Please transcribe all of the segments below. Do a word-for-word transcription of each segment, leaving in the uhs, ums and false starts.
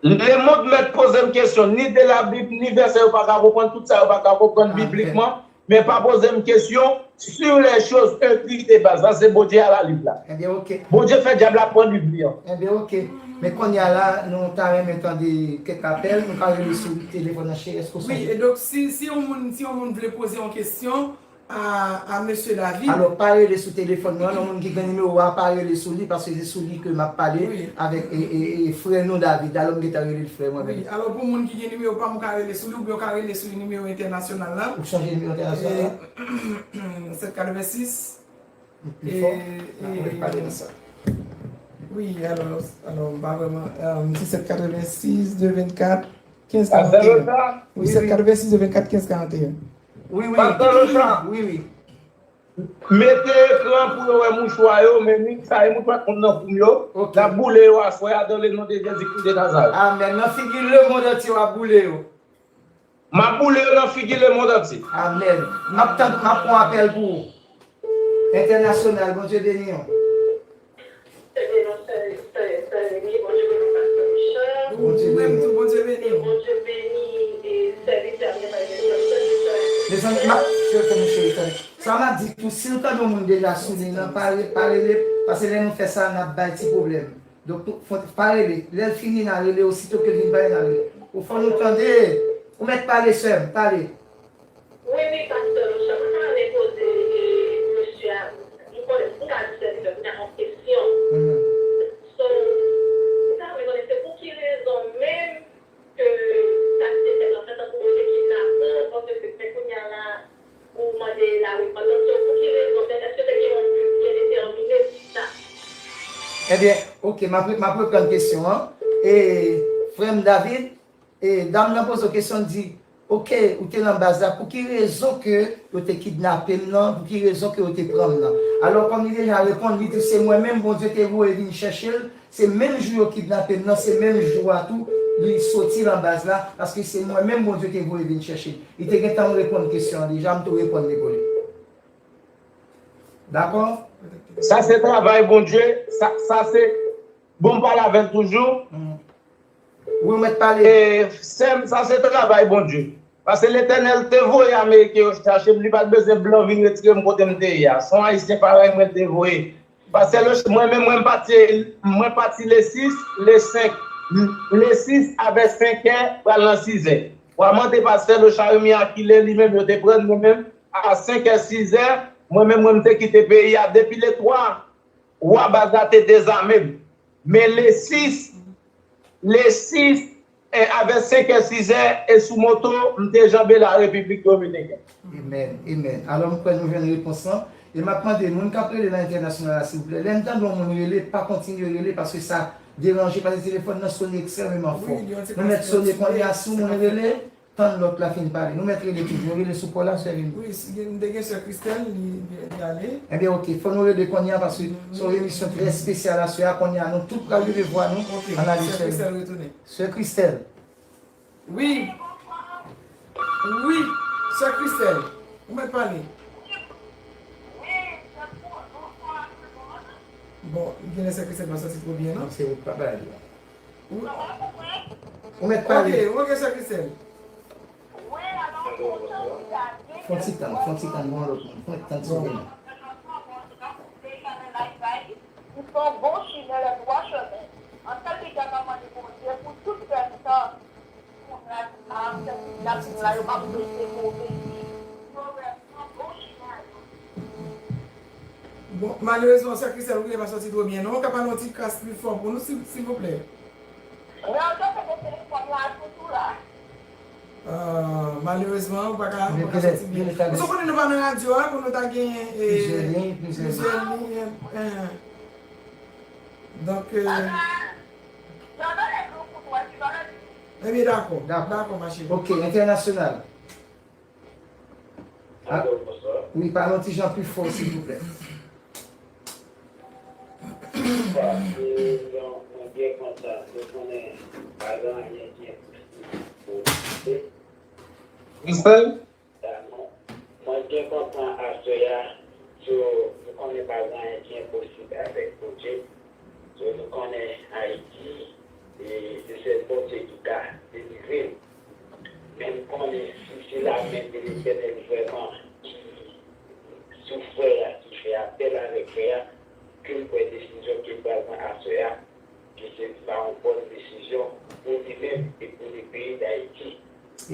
Lemonn mèt poze m kesyon, ni de Labib, ni vèsè yo pa ka konprann, tout sa yo pa ka konprann biblikman, men pa poze m kesyon sur les choses écrites de base. Sa se Bondye a la Liv la. Ebyen, oke. Bondye fè dyab la pran Liv li an. Ebyen, oke. Men kounye a la, nou ta renmen tande kèk apèl, nou ka rele sou telefòn nan cheri, èske w sonje? Wi, e donk, si, si yon moun, si yon moun vle poze yon kesyon, a, a mesye David. Alò, pa rele sou telefòn mwen, non, moun ki gen nimewo a, pa rele sou li, paske se sou li ke m ap pale avèk e, e, e, frè nou David. Alò, m gentan rele l frè mwen menm. Wi, alò, pou moun ki gen nimewo pa m, ou ka rele sou li, oubyen ou ka rele sou nimewo entènasyonal la. Ou sonje nimewo entènasyonal la? E, sèt katrevensis. Pi fò. N ap repale nan sa. Wi, alò, alò, m pa vrèman, e, se sèt katrevensis, de vennkat, kenz karanteyen. Wi, sèt katrevensis, de vennkat, kenz karanteyen. Wi, wi. Pastè Locha. Wi, wi. Mete ekran pou yo wè mouchwa yo, men ni sa e mouchwa k konn nan koum yo. N ap boule yo aswè a dans le nom de Jésus-Christ de Nazareth. Amèn. Nan figi lemonn antye w ap boule yo. M ap boule yo nan figi lemonn antye. Amèn. M ap tann, m ap pran apèl pou ou. Entènasyonal, Bondye beni w. Bondye beni w. Ou menm tou, Bondye beni w. Mezanmi, m ap, cheri, cheri, cheri. Sa m ap di tou, si nou tande yon moun deja sou liy nan, pa re-, pa rele, paske lè nou fè sa, n ap bay ti pwoblèm. Donk, nou, fò, pa rele. Lè l fini, n a rele, osito ke l vin pale, n a rele. Ou fò nou tande. Ou mèt pale, sè m, pale. Wi, wi, pastè Locha, mwen ta renmen poze, e, mesye a, m konnen, m ka di sèvitè, m ka yon kesyon. So, m ta renmen konnen se pou ki rezon menm ke sa ki te fèt la fèt tankou yo te kidnape w, paske se kounye a la, ou mande la repantans, so, pou ki rezon, èske te gen yon bi byen detèmine pou sa? Ebyen, oke, m ap, m ap reprann kesyon an. E, frè m David, E, dam nan poze w kesyon, l di, oke, ou te nan baz la, pou ki rezon ke yo te kidnape m nan, pou ki rezon ke yo te pran m nan? Alò, kòm li deja reponn, li di, se mwen menm Bondye te voye vin chèche l, se menm jou yo kidnape m nan, se menm jou a tou, li soti nan baz la, paske se mwen menm Bondye te voye vin chèche l. Li te gentan reponn kesyon an deja, m tou reponn li pou li. Dakò? Sa se travay Bondye, sa, sa se, bon, m pale avè l toujou. Wi, ou mèt pale. E, sè m, sa se travay Bondye. Paske Letènèl te voye Ameriken yo chache m, li pa t bezwen blan vin retire m kote m te ye a. Se yon Ayisyen parèy mwen l te voye. Pastè Locha, mwen menm, mwen pati, mwen pati le sis, le senk, le sis avè senk è, pral nan sis è. W a mande pastè Locha Remy a kilè li menm yo te pran l, mwen menm, a senk è, sis è, mwen menm, mwen, m te kite peyi a depi le twa. Wa baz la te dezame m. Men le sis, le sis, e avè senk è, sis è, e sou moto, m te janbe la Repiblik Dominikèn. Amèn, amèn. Alò, m kwè nou jwenn repons lan. E m ap mande moun k ap rele nan entènasyonal la, silvouplè. Lè n tande yon moun rele, pa kontinye rele, paske sa deranje, paske telefòn nan sone ekstrèmeman fò. Nou mèt sone kounye a, si yon moun rele, tann lòt la fin pale. Nou mèt rele toujou. Rele sou pò la, sè Vini. Wi, si gen, m te gen sè Christelle, li, li, li ale. Ebyen, oke. Fò nou rele kounye a, paske se yon emisyon trè espesyal aswè a. Kounye a, nou tout pral leve vwa nou. Oke, sè Christelle retounen. Sè Christelle. Wi. Wi, sè Christelle. Ou mèt pale. Bon, genlè sè Christelle pa santi twò byen, non? Non, se ou k pa pale la. Ou, ou mèt pale. Ok, ok, sè Christelle. Fon ti tan, fon ti tan, gon lòt moun. Fon ti tan, ti tan. Ou se yon bon chimen, lè twa chimen. An sèl piga n ap mande Bondye pou tout pèp sa, pou rad a, sèvitè la, yo pa pou mete move pye. Pwovèb nan bon chimen a yo. Bon, malerezman, sè Christelle, ou genlè pa soti twò byen, non? Ou ka pale yon ti kras pi fò pou nou, si, silvouplè? Mwen, an tou, se telefòn la, toutou la. Ah, malerezman, ou pa ka, ou pa ka soti byen. Paske ou konnen nou pa nan radyo a, pou nou ta gen, eh, plizyè liy, plizyè liy, eh, eh. Donk, eh, ebyen, dakò. Dakò. Dakò, ma chérie. Ok, entènasyonal. Alo, bonswa. Wi, pale yon ti jan pi fò, silvouplè. Bonswa, e, mwen byen kontan. Mwen konnen pa gen anyen ki enposib pou Bondye. Christelle? Mwen byen kontan aswè a, so, nou konnen pa gen anyen ki enposib avèk Bondye. So, nou konnen Ayiti, e, se sèl Bondye yon bòn desizyon pou li menm e pou le peyi Dayiti.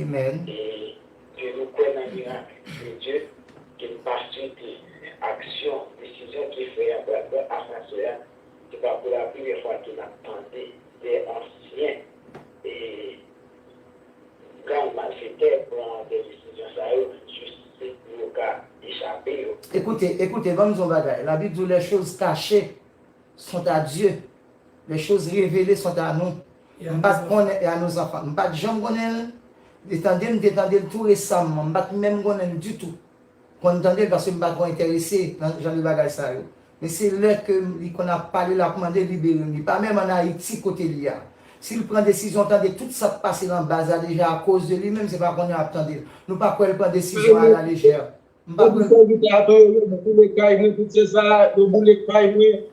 Amen. E ke nou kwè nan mirak de Dye, ke n pa swete aksyon, desizyon ke frè a pral pran asasè a, se pa pou la premyè fwa ke n ap tande de ansyen e gang malfetè pran de desizyon sa yo, jis se pou yo ka echape yo. Écoutez, écoutez, ban m di yon bagay. La Bible dit les choses cachées sont à Dieu. Les choses révélées sont à nous. M pa t konnen, e a nos enfants. M pa t janm konnen l. E tande m te tande l tou resaman. M pa t menm konnen l ditou. Konn tande l paske m pa twò enterese nan jan de bagay sa yo. Men se lè ke li konn ap pale l ap mande libere m. Li pa menm ann Ayiti kote li a. Si l pran desizyon tande tout sa k pase nan baz la deja akoz de li menm, se pa konnen ap tande l. Nou pa kwè l pran desizyon a la lejè. M pa pran. Yo boule kay mwen, tout se sa, yo boule kay mwen.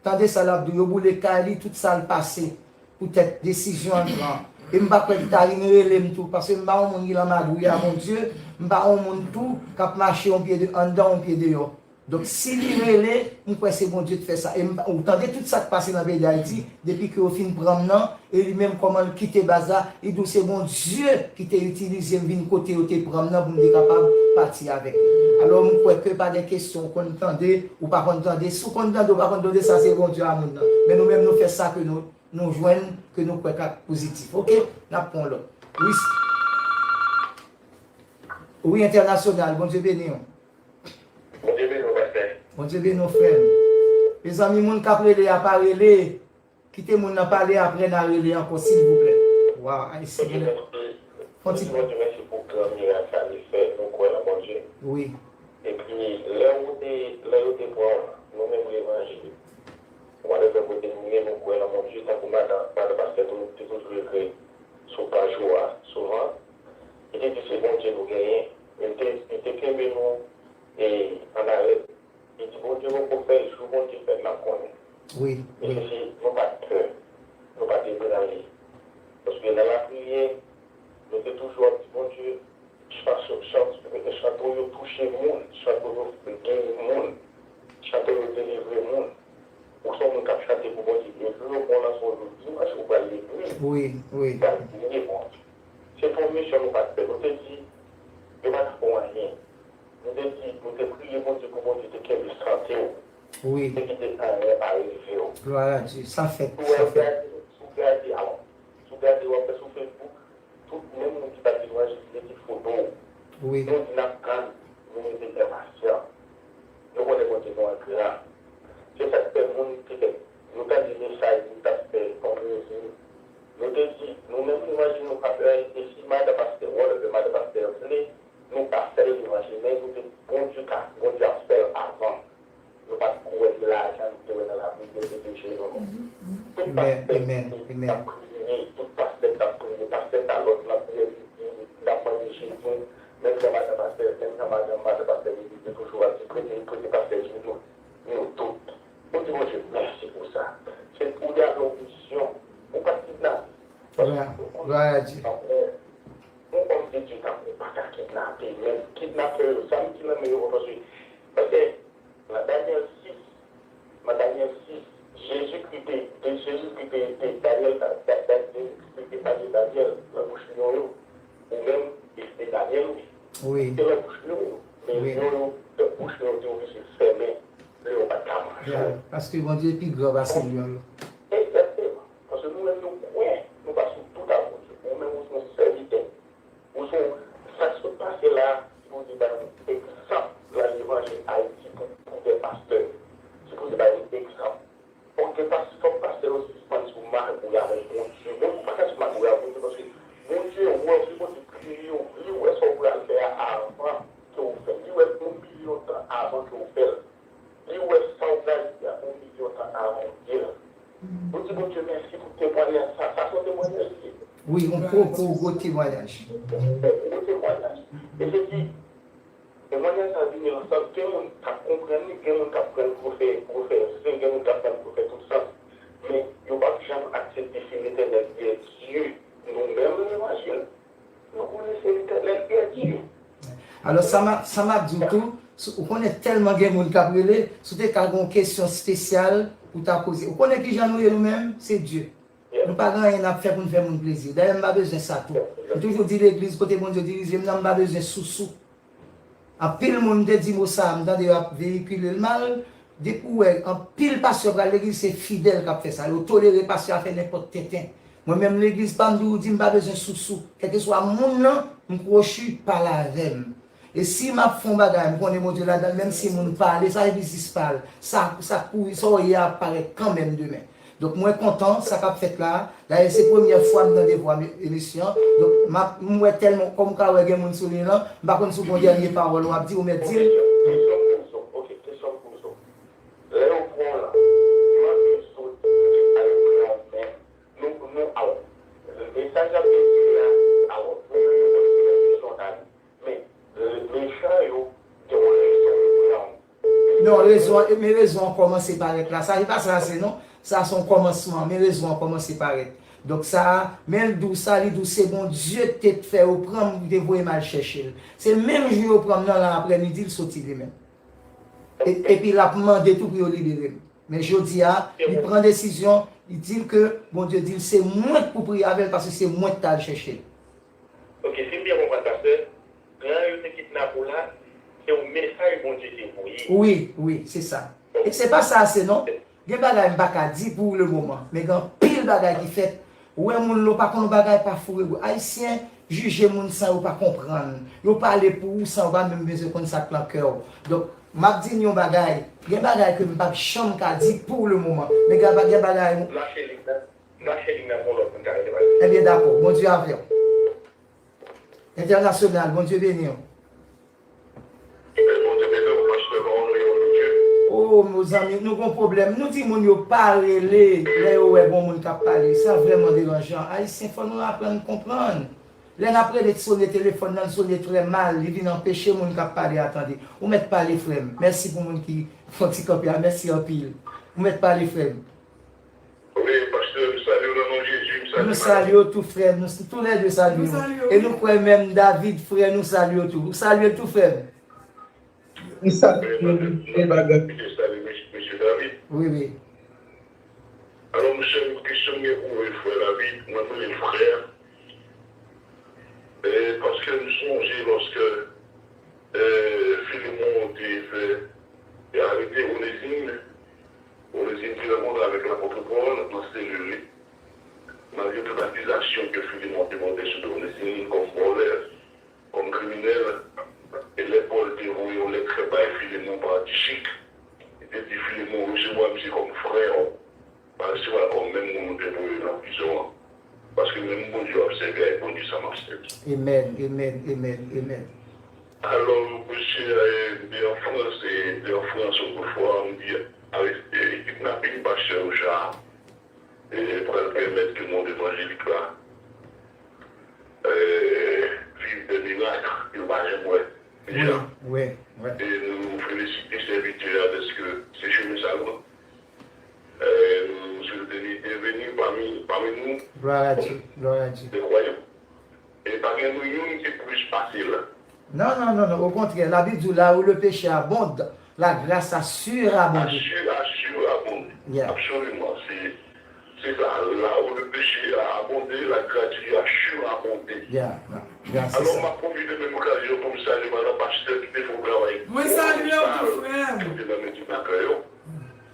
Tande sa l ap di w, yo boule kay li, tout sa l pase poutèt desizyon l pran. E m pa kwè li ta vin rele m tou, paske m pa yon moun ki nan magouy a Bondye, m pa yon moun tou k ap mache yon pye de anndan, yon pye deyò. Donk, si li rele, m kwè se Bondye k fè sa. E m, ou tande tout sa k pase nan peyi Dayiti, depi ke yo fin pran m nan, e li menm kòman l kite baz la, li di w se Bondye ki te itilize m vin kote yo te pran m nan pou m te kapab pati avèk li. Alò, m kwè ke pa gen kesyon ou konn tande, ou pa konn tande. Si w konn tande, ou pa konn tande, sa se Bondye a moun nan. Men nou menm, nou fè sa ke nou, nou jwenn, ke nou kwè k ap pozitif. Oke? N ap pran yon lòt. Wi. Wi, entènasyonal. Bondye beni w. Bondye beni w, pastè. Bondye beni w, frè m. Mezanmi, moun k ap rele a pa rele. Kite moun nan pale, apre n a rele ankò, silvouplè. Waw, Ayisyen gen lè. Fon ti. Bondye mèsi pou gran mirak sa li fè, nou kwè nan Bondye. Wi. Epi, lè ou te, lè yo te pran nou menm levanjil, whatever kote nou ye, nou kwè nan Bondye, tankou madan, madan pastè tou, te toujou ekri sou paj ou a, souvan, li te di se Bondye nou genyen, men li te, li te kenbe nou e, an alèt. Li di, Bondye poko fè, jou Bondye fè l, n ap konnen. Wi, E wi. se si nou pa t pè, nou pa t ebranle. Paske nan lapriyè, nou te toujou ap di, Bondye, chante, chante w yo touche moun, chante w yo geri moun, chante w yo delivre moun. Ou se yon moun k ap chante pou Bondye. E jou yo pran w nan son jou dimanch, ou pral legliz, Wi, wi. ou pral priye Bondye. Se te yon misyon nou pa t fè. Nou te di, yo pa t ap fè w anyen. Nou te di, nou te priye Bondye pou Bondye te kenbe sante w. Wi. Te kite anyen pa rive w. Glwa a Dye. Sa fèt, Si w sa fèt. gade, si w gade, alò, si w gade, w ap wè sou Facebook, tout menm moun ki pa t vin evanjelize, ki foto w. Wi. Nou di n ap tann, nou rete enpasyan. Nou konnen Bondye nou an gran. Se sa k fè moun, petèt, nou tande mesaj, nou t ap fè, konn rezi. Nou te di, nou menm, nou imajine nou pa fè anyen, e si madan pastè, whatever, madan pastè vle, nou ka fè l levanjil, men nou te, Bondye ka, Bondye ap fè l avan. Nou pa t kwè se lajan nou te wè nan Labib yo te touche nou, non. Tout pastè ki t ap priye, tout pastè k t ap priye, pastè Kalòt nan priyè, li t ap mande Jezi, menm jan madan pastè, menm jan madan, madan pastè Jezi te toujou ap di, prete, prete pastè Jezi, nou tout. Nou di Bondye mèsi pou sa. Se pou w te ap yon misyon, ou pa t kidnape. Glwa a Dye. Yon òm de Dye tankou w pa ka kidnape, menm kidnapè yo, zam ki nan men yo, paske, paske nan Danyèl sis, nan Danyèl sis, Jezikri te, te, Jezikri te, te, Danyèl, da, da, da, Jezikri te pale Danyèl nan bouch lyon yo, ou menm, e se Danyèl, wi. Wi. Te nan bouch lyon yo, men lyon yo, bouch lyon yo te oblije fèmen, lyon yo pa t ka manje. Paske Bondye pi gran pase lyon yo. Egzakteman. Paske nou menm nou kwè, nou pa sou dout a Bondye. Ou menm ou se yon sèvitè. Ou se yon, sa k sot pase la, sipoze bay yon egzanp nan levanjil Ayiti pou, pou de pastè. Sipoze bay yon egzanp. Fòk gen pas, fòk pastè yo sispann sou magouy avèk Bondye. Bon, ou pa ka sou magouy avèk Bondye paske Bondye wè w, se Bondye ki li, li wè sa w pral fè a avan ke w fè l. Li wè yon milyon tan avan ke w fè l. Li wè sa w pral di a yon milyon tan avan w di l. Ou di Bondye mèsi pou temwanyaj sa. Sa se yon temwanyaj li ye. Wi, yon gwo, gwo, gwo temwanyaj. Yon gwo temwanyaj. E se ki temwanyaj sa vini lan sans. Gen moun k ap konprann li, gen moun k ap pran l pou fè, pou fè zen, gen moun k ap pran l pou fè tout sans. Men yo p ap janm aksepte se Letènèl ki est Dieu. Nou menm levanjil, nou konnen se Letènèl ki est Dieu. Alò, sa m ap, sa m ap di w tou, si, ou konnen tèlman gen moun k ap rele, si w te ka gen yon kesyon espesyal ou ta koze. Ou konnen kijan nou ye nou menm? Se Dye. Nou pa gen anyen n ap fè pou n fè moun plezi. Dayè, m pa bezwen sa tou. M toujou di legliz kote Bondye dirije m nan, m pa bezwen sousou. Anpil moun te di mo sa a, m tande yo ap veyikile l mal. Depi w wè anpil pastè pral legliz, se fidèl k ap fè sa. Yo tolere pastè a fè nenpòt tenten. Mwen menm, legliz pa m, toujou di m pa bezwen sousou. Kèlkeswa moun nan, m kwochi, pale avè m. E si m ap fè yon bagay, m konnen Bondye ladan l, menm si moun pale, sa se biznis pa l. Sa, sa pou, sa w ye a ap parèt kanmenm demen. Donk, mwen kontan sa k ap fèt la. Dayè, se premyè fwa m tande vwa m emisyon an. Donk, m ap, m wè tèlman, kòm ou ka wè gen moun sou liy lan, m pa konn si w gon dènye pawòl w ap di, ou mèt di l. Kesyon pou zòt. Ok, kesyon pou zòt. Lè yo pran w la, mande zòt, a yo pran w, men nou, nou, alò, mesaj ap deside a, alò, nou menm nou konn se nan kesyon ta li. Men, mechan yo gen yon rezon yo pran w. Non, rezon, men rezon an kòmanse parèt la. Sa, se pa sa, se non. Sa, se yon kòmansman, men rezon an kòmanse parèt. Donk, sa a, men l di w sa, li di w se Bondye ki te fè yo pran m, ki te voye m al chèche l. Se menm jou yo pran m nan, nan aprèmidi, l soti li menm. E, epi l ap mande tou pou yo libere m. Men jodi a, li pran desizyon, li di l ke Bondye di l se mwen k pou priye avè l, paske se mwen k t al chèche l. Ok, si m byen konprann, pastè, gran yo te kidnape w la, se yon mesaj Bondye te voye. Wi, wi, se sa. E se pa sa ase non. Gen bagay m pa ka di pou le moman, men gen anpil bagay ki fèt. Ou wè moun lè w pa konn yon bagay pa foure bouch. Ayisyen jije moun san yo pa konprann. Yo pale pou ou san yo pa menm bezwen konn sa k lan kè w. Donk, m ap di n yon bagay. Gen bagay ke m p ap janm ka di pou le moman. Men gen, gen bagay. Mache lik nan, mache lik nan pou lòt moun ka rele pase. Ebyen, dakò. Bondye avè w. Entènasyonal, Bondye beni w. Bondye beni w, pastè, pa w onoye w, Bondye. Oh, mezanmi, nou gon pwoblèm. Nou di moun yo pa rele lè yo wè gon moun k ap pale. Sa vrèman deranjan. Ayisyen, fò nou aprann konprann. Lè n ap rele, sone telefòn nan, l sone trè mal, li vin anpeche moun k ap pale a tande. Ou mèt pale, frè m. Mèsi pou moun ki fè yon ti kanpe a. Mèsi anpil. Ou mèt pale, frè m. Wi, pastè, m salye w nan non Jezi, m salye madanm. Nou salye w tou, frè m. Nou, toulède salye w. E nou kwè menm David, frè, nou salye w tou. Ou salye l tou, frè m. M salye w, frè David. Wi, wi. Alò, m sèl kesyon m gen pou ou, frè David, mwen, mwen, frè. E, paske m sonje lòske, e, Filemon te fè, te arete Onezim, Onezim te rankontre avèk lapòt Pòl nan selil li. Malgre tout akizasyon ke Filemon te pote sou do Onezim kòm vòlè, kòm kriminèl, e lè Pòl te voye yon lèt bay Filemon pa Tichik, li te di Filemon resevwa misye kòm frè w. Pa resevwa l kòm menm moun ou te voye nan prizon an. Paske menm Bondye w ap sèvi a, e Bondye sa m ap sèvi. Amen, amen, amen, amen. Alò, mesye, eh, de an Frans, eh, de an Frans, otrefwa, m di, arete, kidnaping pastè Richard, eh, pral pèmèt ke mond evanjelik la, eh, viv de mirak, yo pa janm wè deja. Wi, wi, wi. E nou felisite sèvitè a dèske se chemen sa l pran. Eh, nou swete li te vini pami, pami nou. Gloire à Dieu, gloire à Dieu. De kwayan. E pa gen nou youn ki plis pase l. Non, non, non, non. Okontrè, Labib di, là où le péché abonde, la grâce a surabondé. A su-, a surabondé. Yeah. Absoliman. Se, se sa. Là où le péché a abondé, la grâce a surabondé. Yeah, yeah. Alò, m ap pwofite menm okazyon pou m salye madan pastè ki te fè yon travay. Mwen salye w tou, frè m. Ki te nan medya yo.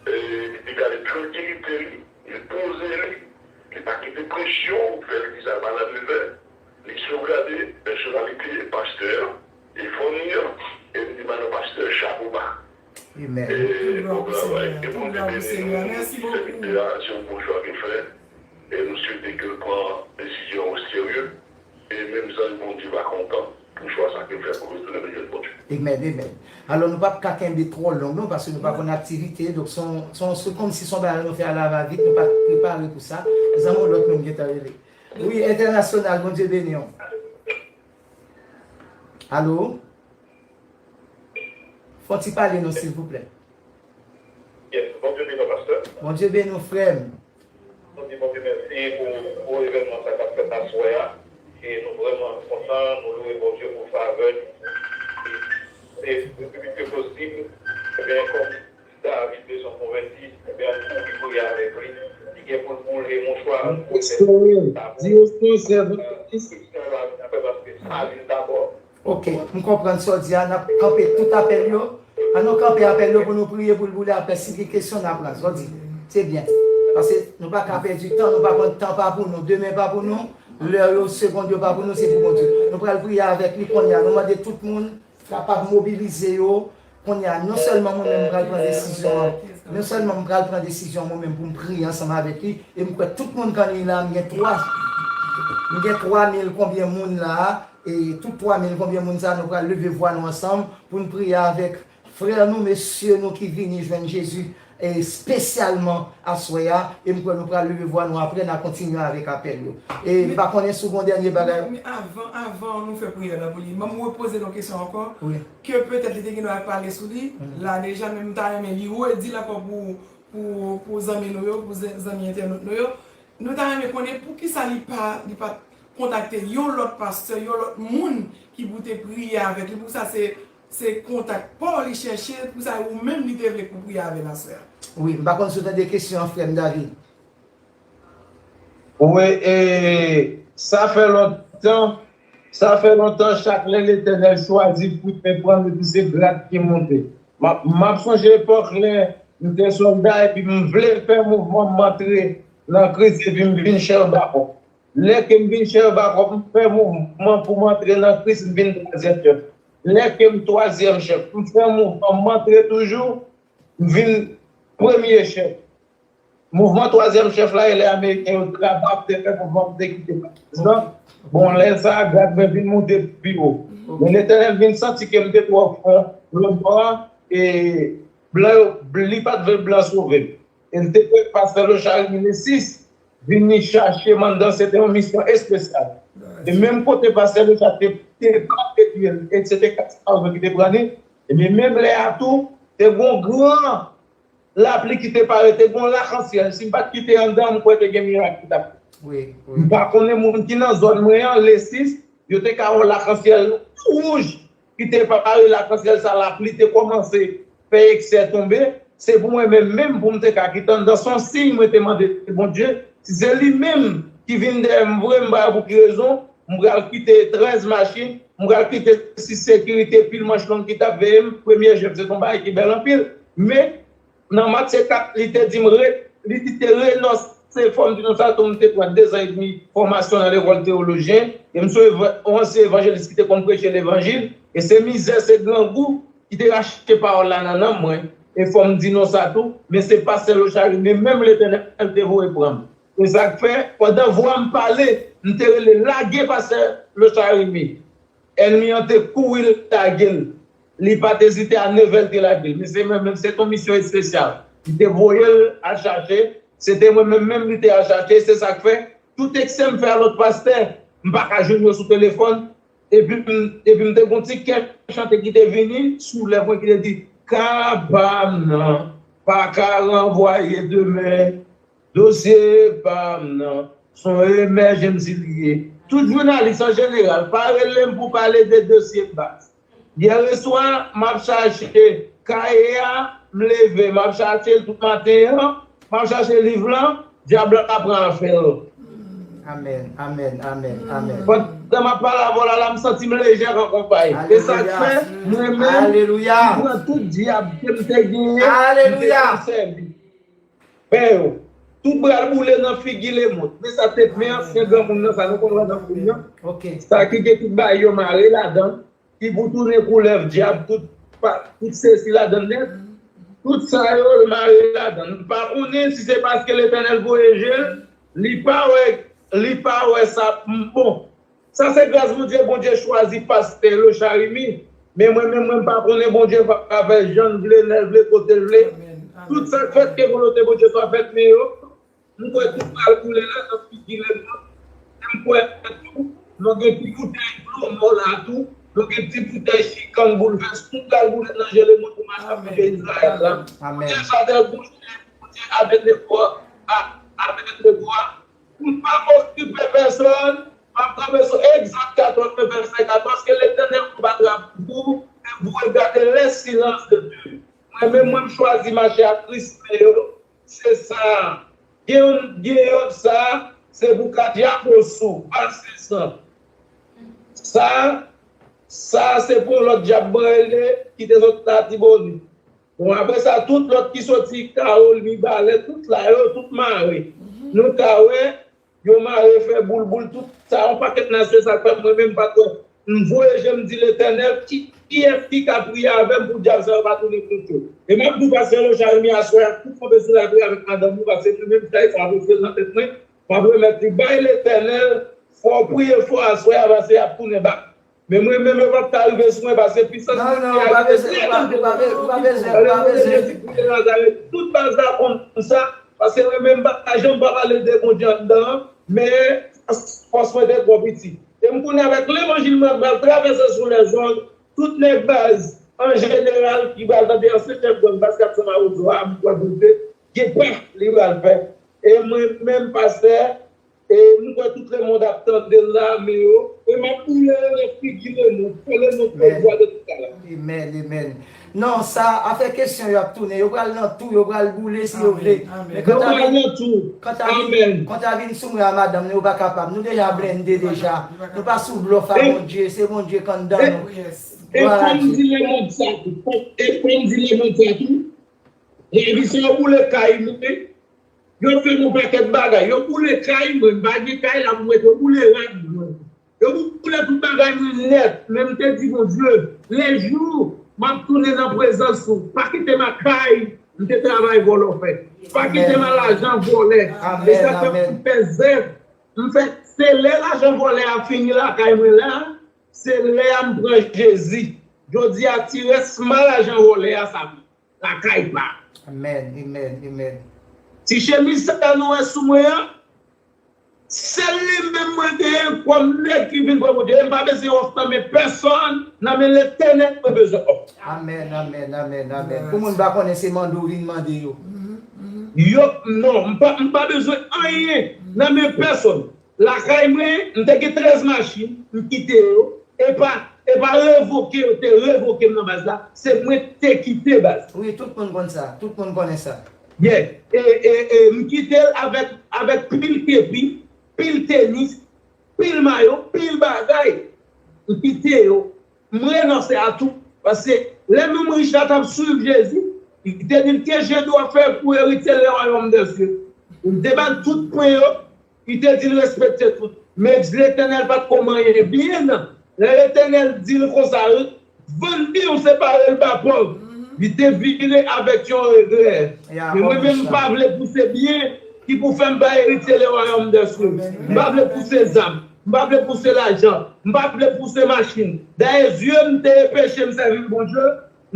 E, li te gade trankilite li, li poze li, li pa kite presyon fè l di sa l pa la dwe fè. Li sovgade pèsonalite pastè a, e fanmi an, e li di madan pastè chapo ba. Amen. E bon travay, ke Bondye beni nou, sèvitè a, se yon bon chwa ke l fè, e nou swete ke l pran desizyon o serye. E menm zanj Bondye pa kontan pou chwa sa ke l fè pou retounen nan men Bondye. Amen, amen. Alò, nou p ap ka kenbe twò long, non, paske nou pa konn aktivite. Donk, se yon, se yon, se kòmsi se yon bagay nou fè alavavit, nou pa t prepare pou sa. Zanmi, yon lòt moun gentan rele. Wi, entènasyonal, Bondye beni w. Alo? Fè yon ti pale non, silvouplè. Yes, Bondye beni w, pastè. Bondye beni w, frè m. Nou di Bondye mèsi pou gwo evènman sa k ap fèt aswè a. E nou vrèman kontan, nou lwe Bondye pou favè li. E, e depi ke posib, ebyen, kòm David bezwen konvèti, ebyen, ann kouri priye avèk li. Li gen pou l boule mouchwa, ann kouri fè espere, sa pou Dios no serve. Kristo va vin apre, paske sali l dabò. Ok, m konprann sa w di a, n ap kanpe tout apèl yo. Ann nou kanpe apèl yo pou nou priye pou l boule apre. Si gen kesyon, n ap pran. Sa w di, se byen. Paske nou pa ka pèdi tan, nou pa konn tan pa pou nou, demen pa pou nou, lè yo, segond yo pa pou nou, se pou Bondye. Nou pral priye avèk li kounye a. Nou mande tout moun kapab mobilize yo. Kounye a, non sèlman mwen menm m pral pran desizyon an, non sèlman m pral pran desizyon mwen menm pou m priye ansanm avèk li, e m kwè tout moun k annik la, m gen twa, m gen twa mil konbyen moun la, e tout twa mil konbyen moun sa, nou pral leve vwa nou ansanm pou n priye avèk frè nou, mesye nou ki vini jwenn Jezi, e espesyalman aswè a, e m kwè nou pral leve vwa nou apre, n a kontinye avèk apèl yo. E m pa konnen si w gen yon dènye bagay. Men, men avan, avan nou fè priyè la pou li, ban m repoze l yon kesyon ankò, wi, ke petèt li te gen dwa pale sou li la deja, men m ta renmen li redi l ankò pou, pou, pou zanmi nou yo, pou zan- zanmi entènot nou yo. Nou ta renmen konnen poukisa li pa, li pa kontakte yon lòt pastè, yon lòt moun ki pou te priye avèk li. Poukisa se, se kontak pa w li chèche, poukisa ou menm li te vle pou priye avè l aswè a? Wi, m pa konn si w tande kesyon an, frè m David. Wi, e, sa fè lontan, sa fè lontan, chak lè Letènèl chwazi pou te pran m, epi se grad ki monte. M ap, m ap sonje epòk lè m te sòlda, epi m vle fè mouvman, m antre nan Kris, epi m vin chèf bakòp. Lè ke m vin chèf bakòp, m fè mouvman pou m antre nan Kris, m vin twazyèm chèf. Lè ke m twazyèm chèf, m fè mouvman, m antre toujou, m vin premye chèf. Mouvman twazyèm chèf la, e lè Ameriken yo t ap te fè mouvman pou te kite prezidan. Bon, lè sa a, grad mwen vin monte pi wo. Men Letènèl vin santi ke m te twò fon lòtbò a, e blan yo, li pa t vle blan sove m. E l te voye pastè Lochard Remy le sis vini chache m anndan, se te yon misyon espesyal. E menm kote pastè Lochard te, te pran epi l, e se te kat san ki te pran li, ebyen, menm lè a tou, te gon gran lapli ki te pare, te gon lakansyèl. Si m pa t kite anndan, m kwè te gen mirak ki t ap fèt. Wi, wi. M pa konnen moun ki nan zòn mwen an, le sis, yo te ka wè lakansyèl wouj ki te pare, lakansyèl sa, lapli te kòmanse fè eksè tonbe. Se pou mwen menm, menm pou m te ka kite anndan, se yon siy mwen te mande Bondye. Si se li menm ki vin dèyè m vre, m pa wè pou ki rezon, m pral kite trèz machin, m pral kite sis sekirite, pil manch long ki t ap veye m. Premye jèf, se te yon bagay ki bèl anpil. Men, nan Matye kat, li te di m re-, li te renonse, fò m di nou sa tou, m te pran dezan edmi fòmasyon nan lekòl teyolojyen, e m se yon eva-, yon ansyen evanjelis ki te konn preche levanjil, e se mizè, se grangou ki te rache pawòl la nan nanm mwen, e fò m di nou sa tou, men se pastè Lochard Remy menm Letènèl te voye pran m. E sa k fè, pandan vwa m pale, m te rele, "Lage pastè Lochard Remy." Ènmi an te kouri lage l. Li pa t ezite, a nevè l te lage l. Men se mwen menm, se t on misyon espesyal. Li te voye l al chache. Se te mwen menm, menm li te al chache. Se sa k fè, tout eksè m fè a lòt pastè, m pa ka jwenn yo sou telefòn. Epi m, epi m te gon ti kè chante ki te vini sou lèv mwen ki te di, "Ka pa m nan, pa ka ranvwaye demen." Dosye pa m nan, se yon emèjensi li ye. Tout jounalis an jeneral, pa rele m pou pale de dosye baz. Yè swa, m ap chache kaye a, m leve, m ap chache l tout maten an, m ap chache liv lan, dyab la pran afè l. Amèn, amèn, amèn, amèn. Pandan m ap pale avè w la, la, m santi m lejè kan konpay. E sa k fè, mwen menm, m pran tout dyab ke m te genyen, m te konn sèvi. Pè yo, tout bra l boule nan figi Lemond. Men sa te men ansyen granmoun nan, sa nou konn wè nan fim nan. Sa ki gen tout bagay yo mare ladan, ki pou tounen koulèv dyab, tout, pa, tout sesi ladan nèt. Tout sa yo mare ladan. M pa konnen si se paske Letènèl voye je l, li pa wè, li pa wè sa, m, bon. Sa se gras Bondye, Bondye chwazi pastè Lochard Remy. Men mwen menm, mwen pa konnen Bondye va fè jan l vle, lè l vle, kote l vle. Tout sa k fèt, ke volonte Bondye swa fèt, men yo, m kwè tout pral koule la nan figi Lemond. E m kwè tou, nou gen ti boutèy dlo mò la tou. Nou gen ti boutèy chikann boulvès. Tout pral boule nan je Lemond pou mache ap fè Izrayèl la. Bondye sa tèl Bondye, Bondye avèk le kò, a, avèk le kò. M pa okipe pèsonn, m ap kanpe sou Egzòd katòz, vèsè katòz, ke Letènèl konbatra pou ou, et vous regardez les silences de Dieu. Mwen menm, mwen m chwazi mache ak Kris, men yo, se sa. Gen yon, gen yon sa, se pou kadyabosou, pa se san. Sa, sa se pou yon lòt dyab mwen rele, ki te sot Latibonit. Bon, apre sa, tout lòt ki soti Kawol, Mibalè, tout la, yo tout mare. Nou ka wè, yo mare fè boulboul, tout sa, yon pakèt nasyon sa k fèt, mwen menm pa t wè. M voye je m di Letènèl, ki, kiyès ki ka priye avè m pou dyab sa yo pa tounen kont yo? E m ap di w, pastè Lochard Remy, aswè a, tout kanpe sou lapriyè avèk madanm ou, paske mwen menm, chay sa ap rete nan tèt mwen, m ap remèt li bay Letènèl, fò w priye fò aswè a, paske y ap tounen bak. Men mwen menm, yo p ap ka rive sou mwen, paske pisans mwen ki abite trè danjere. Alelouya, Jezi Kris de Nazarèt, tout baz la konn sa, paske mwen menm, m pa janm pa pale de Bondye anndan an, men fòs mwen te twò piti. E m konnen avèk levanjil mwen, m pral travèse sou lèzong, tout nèg baz, an jeneral, ki pral tande ansyen chèf gang Baz Kat San Mawozo a, m kwè pou l te gen pa li pral fè. E mwen menm, pastè, e m kwè tout lemonn ap tande l la, men yo, e m ap boule yo nan figi lemonn, fè lemonn pè vwa de tout sa la. Amen, amen. Non, sa, afè kesyon yo ap tounen, yo pral nan tou, yo pral boule si yo vle. Men kanta vin, kanta vin, kanta vin sou mwen a madanm, nou pa kapab. Nou deja blende deja. Nou pa sou blòf a Bondye, se Bondye k anndan nou. E fò m di lemonn sa tou. E fò m di lemonn sa tou. Lavi sa yo boule kay mwen. Yo fè m yon pakèt bagay. Yo boule kay mwen. M pa gen kay la pou m rete. Yo boule rad mwen. Yo boule tout bagay mwen nèt. Men m te di Bondye, le jou m ap tounen nan prezans ou, pa kite m ak kay m te travay vòlò fè. Pa kite m ak lajan vòlè. E sa fè m pèzè. M fè, se lè lajan vòlè a fini lakay mwen la, se lè a m pran Jezi. Jodi a, ti rès ma lajan vòlè a sa lakay pa. Amen, amen, amen. Ti chemiz sa nou wè sou mwen an, sèl li menm mwen genyen kòm nèg ki vin pran Bondye. M pa bezwen òf nan men pèsòn, nan men Letènèl mwen bezwen òf. Amen, amen, amen, amen. Pou moun pa konnen se mande w vin mande yo. Yo, non, m pa, m pa bezwen anyen nan men pèsòn. Lakay mwen, m te gen trèz machin, m kite yo. E pa, e pa revoke yo te revoke m nan baz la. Se mwen te kite baz. Wi, tout moun konn sa. Tout moun konnen sa. Yeah. E, e, e m kite l avèk, avèk pil kepi, pil tenis, pil mayo, pil bagay. M kite yo. M renonse a tou. Paske lè nonm rich la t ap swiv Jezi, li te di l, que je dois faire pour hériter le royaume des cieux? M te ba l tout pwen yo, li te di l respekte tout. Men Letènèl pa t ko manyen byen. Lè Letènèl di l konsa, vann byen w separe l ba pòv. Li te vire avèk yon regrè. Men mwen menm, m pa vle pou se byen ki pou fè m pa eritye le royaume des cieux. M pa vle pou se zam. M pa vle pou se lajan. M pa vle pou se machin. Dayè, zye m te enpeche m sèvi Bondye.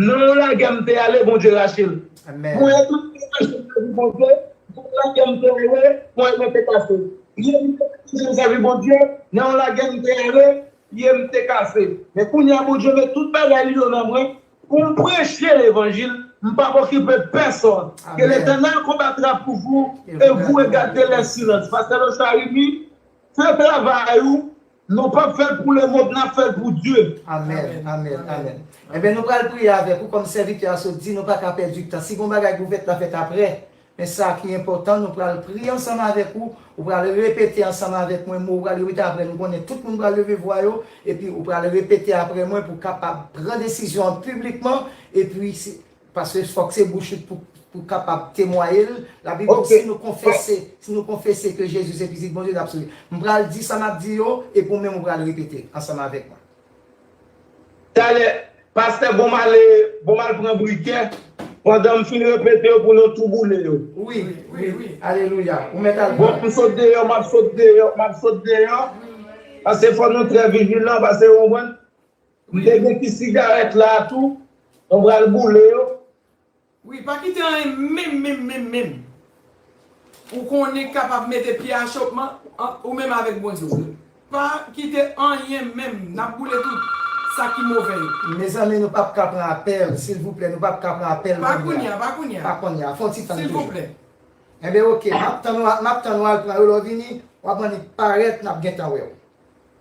Nan yon lagè m te ale, Bondye rache l. Mwen enpeche m sèvi Bondye. Nan yon lagè m te ale, mwen mwen te kase. Pye m te enpeche m sèvi Bondye. Nan yon lagè m te ale, pye m te kase. Men kounye a, Bondye met tout bagay li yo nan mwen pou m preche levanjil. M p ap okipe pèsòn. Que l'Éternel combattra pour vous et vous regardez le silence. Pastè Lochard Remy, fè travay ou. Nou p ap fè l pou lemonn, n ap fè l pou Dye. Amen, amen, amen. Enben, nou pral priye avèk ou kòm sèvitè a sot di, nou pa ka pèdi tan. Si gon bagay pou fèt, l ap fèt aprè. Men sa ki enpòtan, nou pral priye ansanm avèk ou. Ou pral repete ansanm avèk mwen mo, ou pral repete aprè nou, konnen tout moun pral leve vwa yo, epi ou pral repete aprè mwen pou kapab pran desizyon an piblikman, epi si, paske fòk se bouch ou pou, pou kapab temwaye l. Labib di, si nou konfese, si nou konfese ke Jezi se Pitit Bondye, l ap sove. M pral di sa m ap di yo, epi ou menm ou pral repete ansanm avèk mwen. Talè, pastè, bon m ale, bon m al pran brikè. Pandan m fin repete yo pou nou tou boule yo. Wi, wi, wi. Alelouya. Ou mèt al pran. Bon, m sot deyò, m ap sot deyò, m ap sot deyò. Paske fò nou trè vijilan, paske ou konprann. M te gen ti sigarèt la tou. Nou pral boule yo. Wi, pa kite anyen menm, menm, menm, menm. Ou konnen kapab mete pye achopman, an, ou menm avèk Bondye w. Pa kite anyen menm, n ap boule tout sa ki move yo. Mezanmi, nou p ap ka pran apèl, silvouplè, nou p ap ka pran apèl kounye a. Pa kounye a, pa kounye a. Pa kounye a, fè yon ti tann toujou. Silvouplè. Enben, oke, m ap tann ou, m ap tann ou al pran yo, lè w vini, w ap annik parèt, n ap gentan wè w.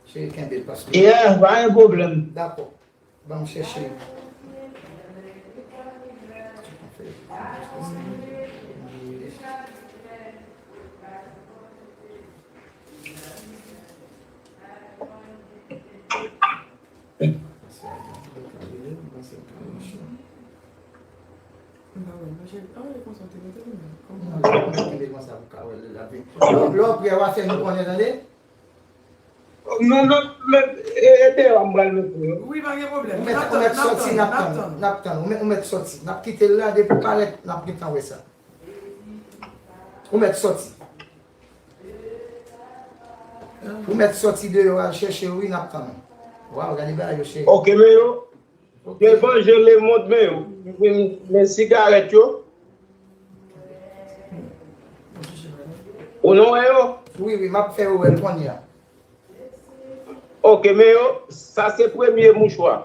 Cheri, kenbe l, paske. Yeah, pa gen pwoblèm. Dakò. Ban m chèche. Cheri, ah, e konsa w te mete li menm. Kòman? Non, ou mèt kenbe konsa pou ka wè lè l ap vini. Lè w prè, w a fè nou konnen, tande? Non, non, men, e, e deyò a m pral mete yo. Wi, pa gen pwoblèm. Ou mèt, ou mèt sòti, n ap tann, n ap tann. Ou mèt, ou mèt sòti. N ap kite l la, depi w parèt, n ap gentan wè sa. Ou mèt sòti. Ou mèt sòti deyò al chèche yo, wi, n ap tann ou. Waw, gade bagay yo, cheri. Ok, men yo, devan je lemonn, men yo, men, men sigarèt yo. Ou nou wè yo? Wi, wi, m ap fè yo wè l kounye a. Ok, men yo, sa se premye mouchwa.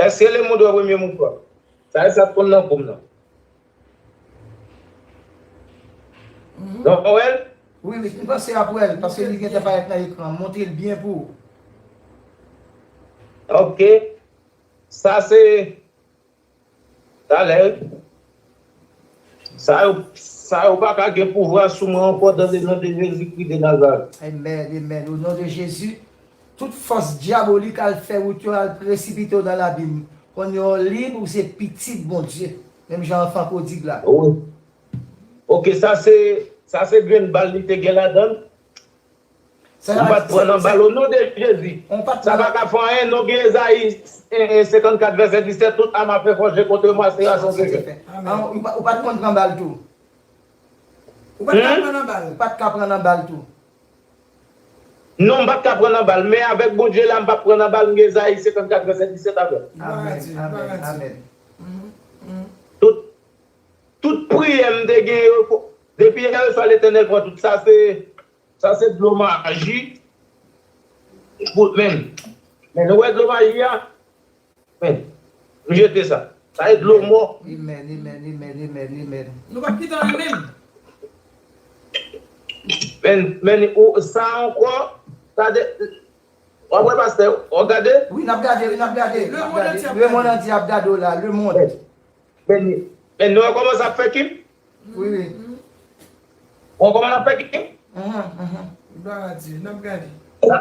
Èske lemonn wè premye mouchwa? Sa e sa t konn nan kou m nan. Non, wè l? Wi, wi, m panse ap wè l, paske li gentan parèt nan ekran. Montre l byen pou ou. Ok. Sa se Talè, sa yo, sa yo pa ka gen pouvwa sou mwen ankò, dans le nom de Jésus-Christ de Nazareth. Amen, amen. Au nom de Jésus, tout fòs dyabolik al fè wout yo, al presipite yo nan labim. Kounye a w lib, ou se pitit Bondye. Menm jan anfan pwodig la. Wi. Ok, sa se, sa se grenn bal li te gen ladan l. Ou pa t pran nan bal, o non de Jezi. Sa pa ka fè anyen, non, gen Ezayi, eh, eh, senkannkat vèsè disèt, toute arme à feu forgée contre moi sera sans effet. Amen. Ah, ou pa, ou pa t konn pran bal tou? Ou pa t ka pran nan bal? Ou pa t ka pran nan bal tou? Non, m pa t ka pran nan bal, men avèk Bondye la, m p ap pran nan bal, m gen Ezayi senkannkat vèsè disèt avè m. Amen, amen, amen. Tout, tout priyè m te gen yo, depi yè swa Letènèl pran tout sa, se Sa se dlo maji. Pou, men, men nou wè dlo maji a? Men, m jete sa. Sa e dlo mò. Amen, amen, amen, amen, amen. Nou p ap kite anyen menm. Men, men, ou, sa ankò, sa de, w ap wè pastè, w ap gade? Wi, n ap gade, wi, n ap gade. Lemonn antye ap gade. Lemonn antye ap gade w la, lemonn. Men, men nou wè kòman sa ap fè kim? Wi, wi. Ou wè kòman l ap fè kim? Mhm, mhm. Glwa a Dye, n ap gade. Sa,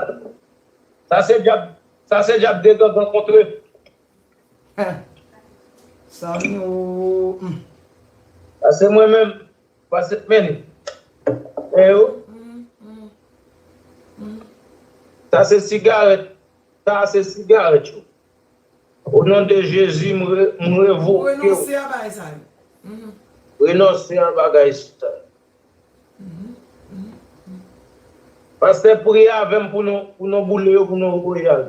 sa se dyab, sa se dyab de gangan kontre. Hen. Sa ni ou, hmm. Sa se mwen menm. Pase, men, e yo. Sa se sigarèt. Sa se sigarèt yo. O non de Jezi, m re-, m revoke w. Renonse a bagay sa yo. Renonse a bagay sa yo. Pastè, priye avè m pou nou, pou nou boule yo, pou nou voye al.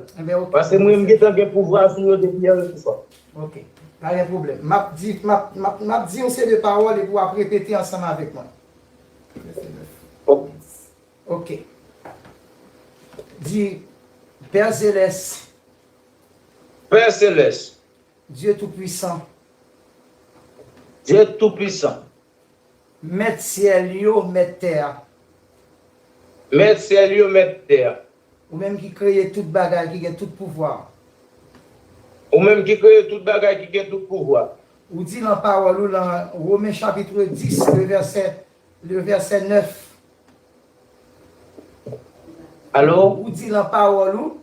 Paske mwen, m gentan gen pouvwa sou yo depi yè swa. Ok. Pa gen pwoblèm. M ap di, m ap, m ap, m ap di yon seri de pawòl epi w ap repete ansanm avèk mwen. Ok. Ok. Di, Pè Selès. Pè Selès. Dye Toupisan. Dye Toupisan. Mèt syèl yo, mèt tè a. Mèt syèl yo, mèt tè a. Ou menm ki kreye tout bagay, ki gen tout pouvwa. Ou menm ki kreye tout bagay, ki gen tout pouvwa. Ou di nan pawòl ou, nan Women chapit dis, le vèsè, le vèsè nèf. Alo? Ou di nan pawòl ou,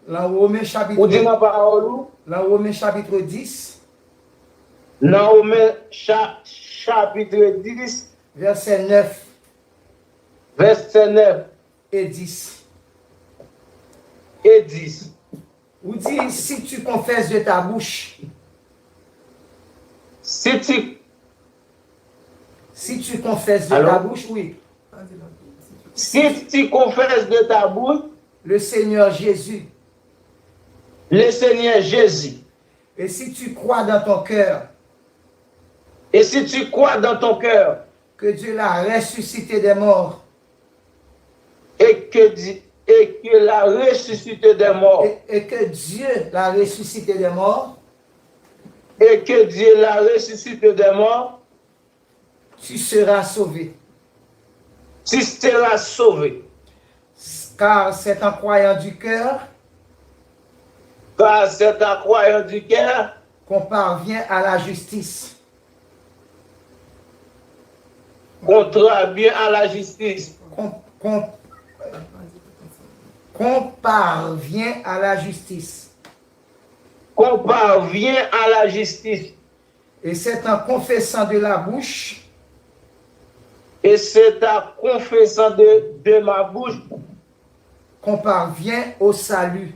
nan Women chapit, ou di nan pawòl ou, nan Women chapit dis. Nan Women cha-, chapit dis. Vèsè nèf. Vèsè nèf. E dis. E dis. Ou di, si tu confesses de ta bouche. Si tu, si tu confesses de ta bouche, oui. Si tu confesses de ta bouche. Le Seigneur Jésus. Le Seigneur Jésus. Et si tu crois dans ton cœur. Et si tu crois dans ton cœur. Que Dieu l'a ressuscité des morts. Et que Di-, et que l'a ressuscité des morts. Et, et que Dieu l'a ressuscité des morts. Et que Dieu l'a ressuscité des morts. Tu seras sauvé. Tu seras sauvé. Car c'est en croyant du cœur. Car c'est en croyant du cœur. Qu'on parvient à la justice. Qu'on parvient à la justice. Qu'on, qu'on, qu'on parvient à la justice. Qu'on parvient à la justice. Et c'est en confessant de la bouche. Et c'est en confessant de, de ma bouche. Qu'on parvient au salut.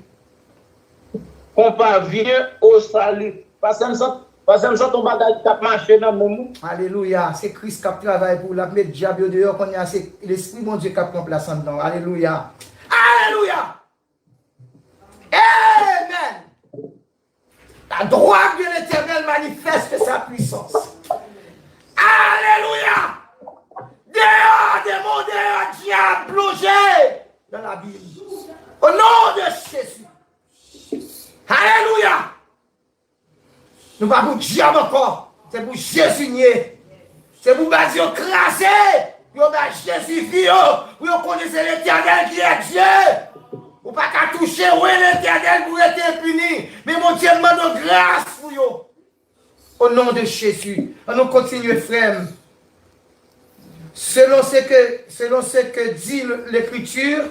Qu'on parvient au salut. Pastè m santi, pastè m santi yon bagay k ap mache nan menm ou. Alelouya. Se Kris k ap travay pou l, l ap met dyab yo deyò. Kounye a, se Lespri Bondye k ap pran plas anndan w. Alelouya. Alelouya. Amen. La droite de l'Éternel manifeste sa puissance. Alelouya. Dehors, démon, dehors, diable, plongez dans l'abîme. Au nom de Jésus. Alelouya. Nou pa pou dyab ankò. Se pou Jezi n ye. Se pou baz yo kraze. Pou yo bay Jezi vi yo. Pou yo konnen se Letènèl ki est Dieu. Ou pa ka touche wen Letènèl pou rete enpini. Men Bondye, m mande w gras pou yo. O non de Jezi. Ann nou kontinye, frè m. Selon ce que, selon ce que dit l'Écriture,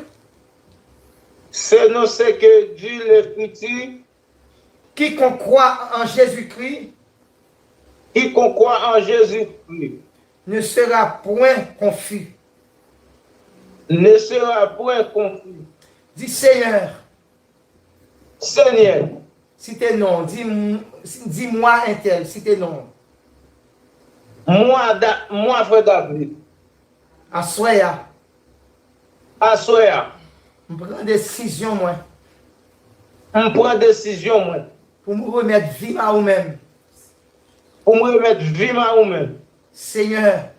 Selon ce que dit l'Écriture, quiconque croit en Jésus-Christ quiconque croit en Jésus-Christ ne sera point confus. Ne sera point confus. Dis, Seigneur, Seigneur, cite non, dis, dis-moi un tel, cite non. Moi, Da- moi, frère David, Aswè a, aswè a, m pran desizyon mwen m pran desizyon mwen pou m remèt vi m a ou menm. Pou m remèt vi m a ou menm. Senyè,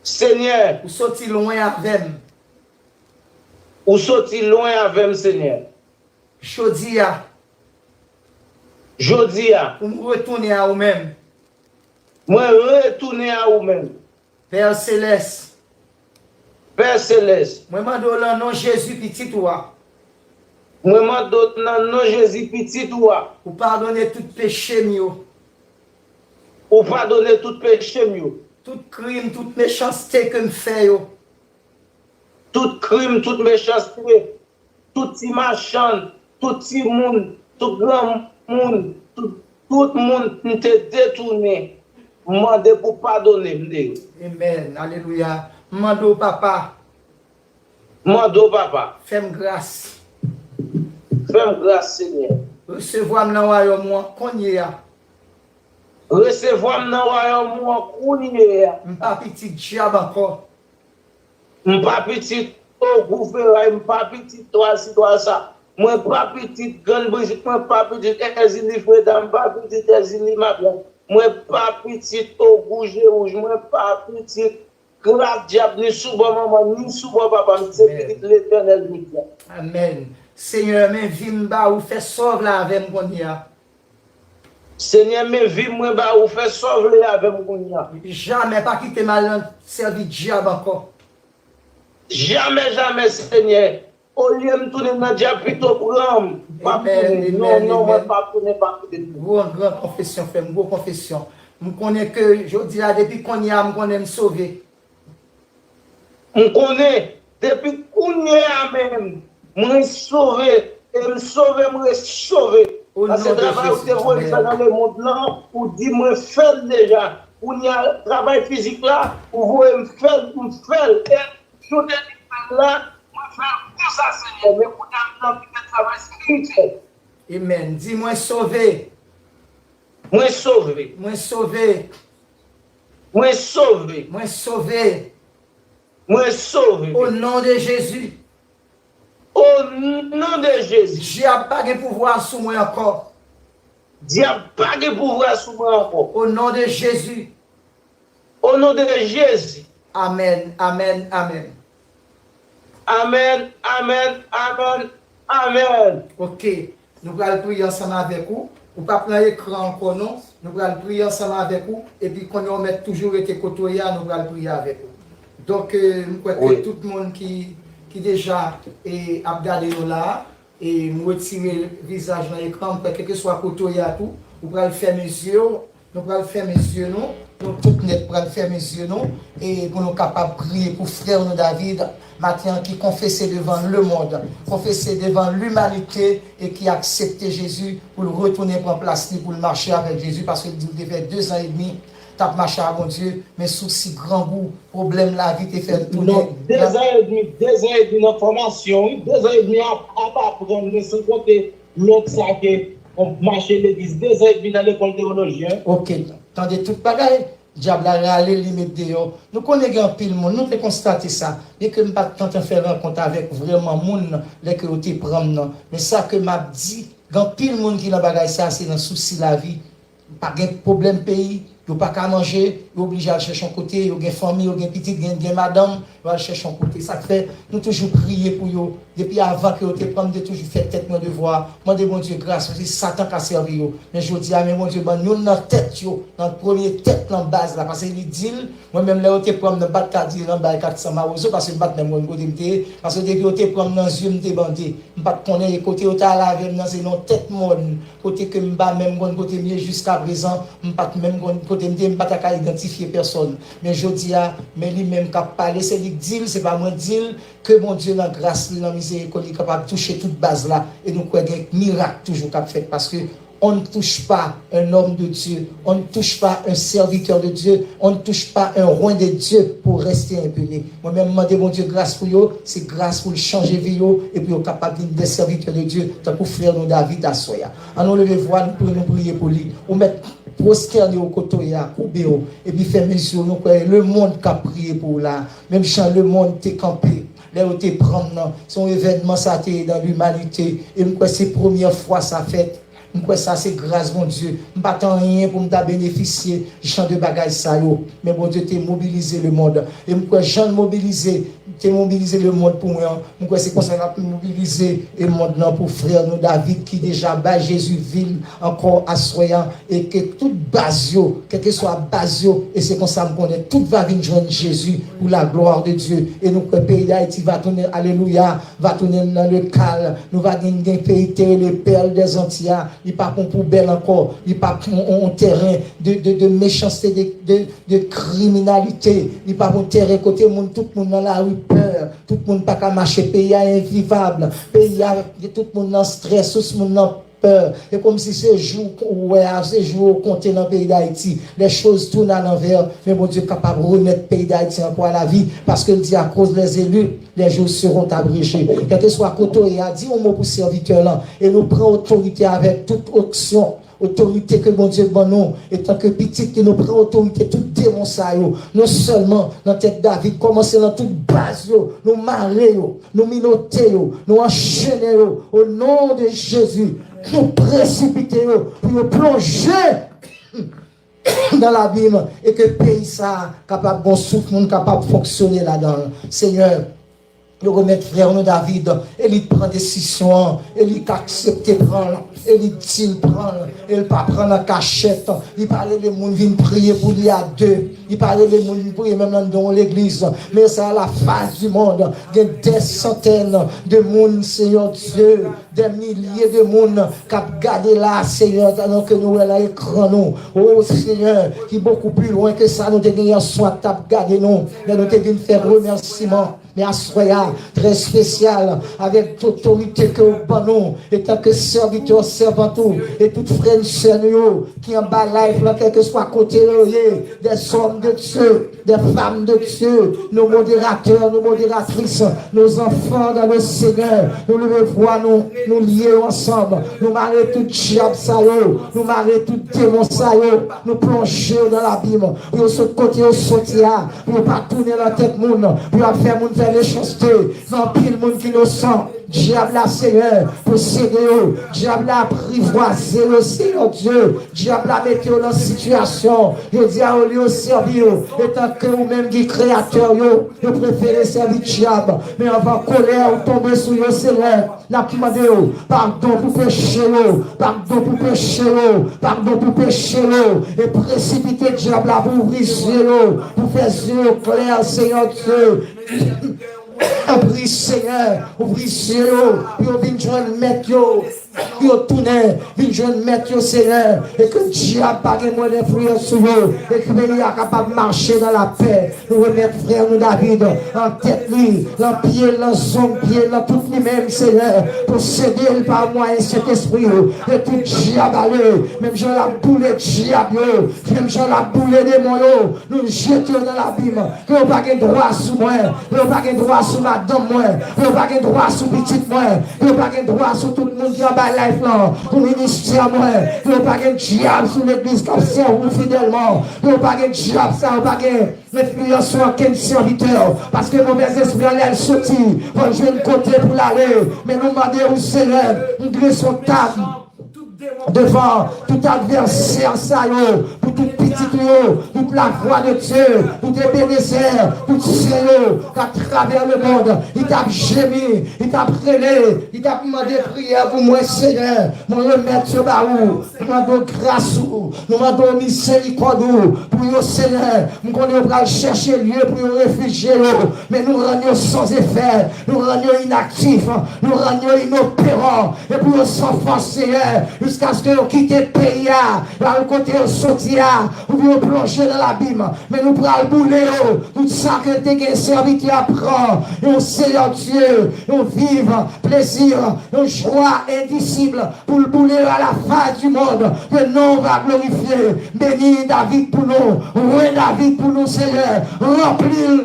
Senyè, ou soti lwen avè m. Ou soti lwen avè m, Senyè. Jodi a, Jodi a, pou m retounen a ou menm. Mwen retounen a ou menm. Pè Selès, Pè Selès, mwen mande w nan non Jezi, Pitit ou a, mwen mande w nan non Jezi, Pitit ou a, ou padone tout peche m yo, ou padone tout peche m yo, tout krim, tout mechanste ke m fè yo. Tout krim, tout mechanste, tout ti machann, tout timoun, tout granmoun, tout, tout moun m te detounen, m mande pou padone m de yo. Amen. Alelouya. M mande w, Papa, M mande w, Papa, fè m gras. Fè m gras, Senyè. Resevwa m nan wayòm ou an kounye a. Resevwa m nan wayòm ou an kounye a. M pa pitit dyab ankò. M pa pitit ogou feray, m pa pitit twa si twa sa. Mwen pa pitit Grann Brijit, mwen pa pitit Èzili Freda, m pa pitit Èzili Mablan. Mwen pa pitit ogou je wouj, mwen pa pitit kras dyab ni sou bò manman, ni sou bò papa m. Se pitit Letènèl Bondye a. Amèn. Senyè, men vi m ba ou, fè sòv la avè m kounye a. Senyè, men vi mwen ba ou, fè sa w vle avè m kounye a. Jamè pa kite m al nan sèvi dyab ankò. Jamè, jamè, Senyè. Olye m tounen nan dyab, pito pran m. M p ap tounen. Non, non, mwen p ap tounen, p ap tounen. Gwo, gran konfesyon, frè m, gwo konfesyon. M konnen ke jodi a, depi kounye a, m konnen m sove. M konnen, depi kounye a menm, mwen sove, e m sove, m resove. Paske travay ou te voye fè nan lemonn lan, ou di mwen fè l deja. Kounye a, travay fizik la, ou voye m fè l, m fè l. E jou de li fè l la, mwen fè l konsa, Senyè. Men kounye a, m nan kite travay espirityèl. Amen. Di mwen sove. Mwen sove. Mwen sove. Mwen sove. Mwen sove. Mwen sove. O non de Jezi. O non de Jezi. Dyab pa gen pouvwa sou mwen ankò. Dyab pa gen pouvwa sou mwen ankò. O non de Jezi. O non de Jezi. Amèn, amèn, amèn. Amèn, amèn, amèn, amèn. Ok. Nou pral priye ansanm avèk ou. Ou p ap nan ekran ankò non. Nou pral priye ansanm avèk ou. Epi konnen w mèt toujou rete kote w ye a, nou pral priye avèk ou. Donk, euh, m kwè ke tout moun ki, ki deja, e, ap gade nou la a, e m retire vizaj nan ekran, m kwè kèlkeswa kote w ye a tou, ou pral fèmen zye w, Nou pral fèmen zye nou, nou tout nèt pral fèmen zye nou, e pou nou kapab priye pou frè nou David, maten an ki konfese devan lemonn, konfese devan limanite e ki aksepte Jezi pou l retounen pran plas li, pou l mache avèk Jezi, paske l di l te fè dezan edmi t ap mache a Bondye, men sousi, grangou, pwoblèm lavi te fè l tounen. Non, dezan edmi, dezan edmi nan fòmasyon, wi, dezan edmi ap, ap aprann, men san konte lòt sa ke, on, mache legliz, dezan edmi nan lekòl tewoloji, en. Ok, tande tout bagay, dyab la rale li met deyò. Nou konnen gen anpil moun, nou te konstate sa, byenke m pa t gentan fè rankont avèk vrèman moun lè ke yo te pran m nan. Men sa ke m ap di, gen anpil moun ki nan bagay sa, se nan sousi lavi. Pa gen pwoblèm peyi, yo pa ka manje, yo oblije al chèche yon kote, yo gen fanmi, yo gen pitit, gen, gen madanm, yo al chèche yon kote. Sa k fè nou toujou priye pou yo. Depi avan ke yo te pran m, m te toujou fè tèt mwen devwa, mande Bondye gras, paske Satan ka sèvi yo. Men jodi a, men Bondye ban youn nan tèt yo, nan premye tèt nan baz la, paske li di l, mwen menm lè yo te pran m nan, m pa t ka di l anba kat san mawozo, paske m pa t menm konn kote m te ye, paske depi yo te pran m nan zye, m te bande. M pa t konnen e kote yo t al avè m nan, se nan tèt mòn, kote ke m pa menm konn kote m ye jiskaprezan, m pa t menm konn kote m te ye, m pa ta ka idantifye pèsòn. Men jodi a, men li menm k ap pale, se li k di l, se pa mwen k di l, ke Bondye nan gras li, nan mizerikòd li, kapab touche tout baz la, e nou kwè gen mirak toujou k ap fèt, paske on ne touche pas un homme de Dieu, on ne touche pas un serviteur de Dieu, on ne touche pas un oint de Dieu pour rester impuni. Mwen menm, m mande Bondye gras pou yo, se gras pou l chanje vi yo, epi yo kapab vin de sèvitè de Dye, tankou frè nou David aswè a. An nou leve vwa nou pou nou priye pou li. Ou mèt pwostène w kote w ye a, koube w, epi fèmen zye w, nou kwè lemonn k ap priye pou w la. Menm jan lemonn te kanpe, lè yo te pran m nan, se yon evènman sa te ye nan limanite, e m kwè se premyè fwa sa fèt. M kwè sa se gras Bondye. M pa t anyen pou m ta benefisye jan de bagay sa yo. Men Bondye te mobilize lemonn. E m kwè jan l mobilize, te mobilize lemonn pou mwen an, m kwè se konsa l ap mobilize lemonn nan pou frè nou David ki deja bay Jezi vi l ankò aswè an, e ke tout baz yo, kèlkeswa baz yo, e se konsa m konnen tout va vin jwenn Jezi pour la gloire de Dieu. E nou kwè peyi Dayiti va tounen, alelouya, va tounen nan le kal. Nou va gen, gen peyi te rele pèl dè Zanti a. Li p ap yon poubèl ankò. Li p ap yon, yon, yon tèren de, de, de mechanste, de, de, de kriminalite. Li p ap yon tèren kote moun, tout moun nan lari pè. Tout moun pa ka mache. Peyi a envivab. Peyi a, tout moun nan strès, tout moun nan pè. E kòmsi se jou ou wè a, se jou yo konte nan peyi Dayiti. Les choses tournent à l'envers, men Bondye kapab remèt peyi Dayiti ankò a lavi, paske l di, à cause des élus, les jours seront abrégés. Kèlkeswa kote w ye a, di yon mo pou sèvitè lan, e nou pran otorite avèk tout onksyon, otorite ke Bondye ban nou, etanke pitit li, nou pran otorite tout demon sa yo, non sèlman nan tèt David, kòmanse nan tout baz yo, nou mare yo, nou minote yo, nou anchene yo, o non de Jezi, nou presipite yo pou yo plonje nan labim e ke peyi sa a kapab gon souf moun kapab fonksyone ladan l. Senyè, yo remèt frè nou David, e li pran desizyon an, e li k aksepte pran l, e li di l pran l, e l pa pran l an kachèt, li pa rele moun vin priye pou li a de, li pa rele moun vin priye menm nan yon legliz, men sa la fas di mond, gen dè santèn de moun, Senyè Dye, dè milye de moun k ap gade la, Senyè, talon ke nou wè nan ekran nou. O Senyè, ki bokou pli lwen ke sa nou te gen yè swa t ap gade nou, lè nou te vin fè remèsiman. Men aswè a, trè espesyal, avèk otorite ke w ban nou, etanke sèvitè, sèvant ou, e tout frè n sè nou yo, ki anba live lan, kèlkeswa kote yo ye, des hommes de Dieu, des femmes de Dieu, nos modérateurs, nos modératrices, nos enfants dans le Seigneur, nou leve vwa nou, nou lye yo ansanm, nou mare tout dyab sa yo, nou mare tout demon sa yo, nou plonje yo nan labim, pou yo sot kote yo soti a, pou yo pa tounen nan tèt moun, pou yo ap fè moun fè mechanste, gen anpil moun ki inosan. Dyab la, Senyè, posede yo. Dyab la aprivwaze yo, Senyè Dye. Dyab la mete yo nan sitiyasyon. Yo di a, olye yo sèvi yo, etanke ou menm ki kreyatè yo, yo prefere sèvi dyab. Men anvan kolè ou tonbe sou yo, Senyè, n ap mande yo padon pou peche yo, padon pou peche yo, padon pou peche yo. E presipite dyab la pou ouvri zye yo, pou fè zye yo klè, Senyè Dye. Ouvri, Senyè, ouvri zye yo, pou yo vin jwenn mèt yo. Yo tounen vin jwenn mèt yo, Senyè, e ke dyab pa gen mwen enfliyans sou yo, e ke peyi a kapab mache nan lapè. Nou remèt frè nou David nan tèt li, nan pye l, nan zong pye l, nan tout li menm, Senyè, posede l pa mwayen Sentespri w, e tout dyab ale, menm jan l ap boule dyab yo, menm jan l ap boule demon yo, nou jete yo nan labim. Ke yo pa gen dwa sou mwen, ke yo pa gen dwa sou madanm mwen, ke yo pa gen dwa sou pitit mwen, ke yo pa gen dwa sou tout moun ki anba live lan, pou ministè mwen, ke yo pa gen dyab sou legliz k ap sèvi w fidèlman, ke yo pa gen dyab sa, yo pa gen enfliyans sou okenn sèvitè, paske movèzespri an lè l soti, fò l jwenn kote pou l ale, men nou mande w, Senyè, nou drese yon tab devan tout advèsè sa yo, pou tout pitit ou yo, tout lavwa de Dye, tout Ebenezè, tout sen yo, k atravè lemonn, li t ap jemi, li t ap rele, li t ap mande priyè pou mwen, Senyè. Mwen remèt yo ba ou, nou mande w gras ou, nou mande w mizerikòd ou pou yo, Senyè. M konnen yo pral chèche lye pou yo refijye yo, men nou rann yo san efè, nou rann yo inaktif, nou rann yo inoperan, epi yo san fòs, Senyè, jiskaske yo kite peyi a, yo al kote yo soti a, oubyen yo plonje nan labim. Men nou pral boule yo, tout sa ke te gen sèvitè a pran, yon Seyè Dye, yon viv, plezi, yon jwa endisib, pou l boule yo à la face du monde, ke non w va glorifye. Beni David pou nou, rwen David pou nou, Senyè, ranpli l.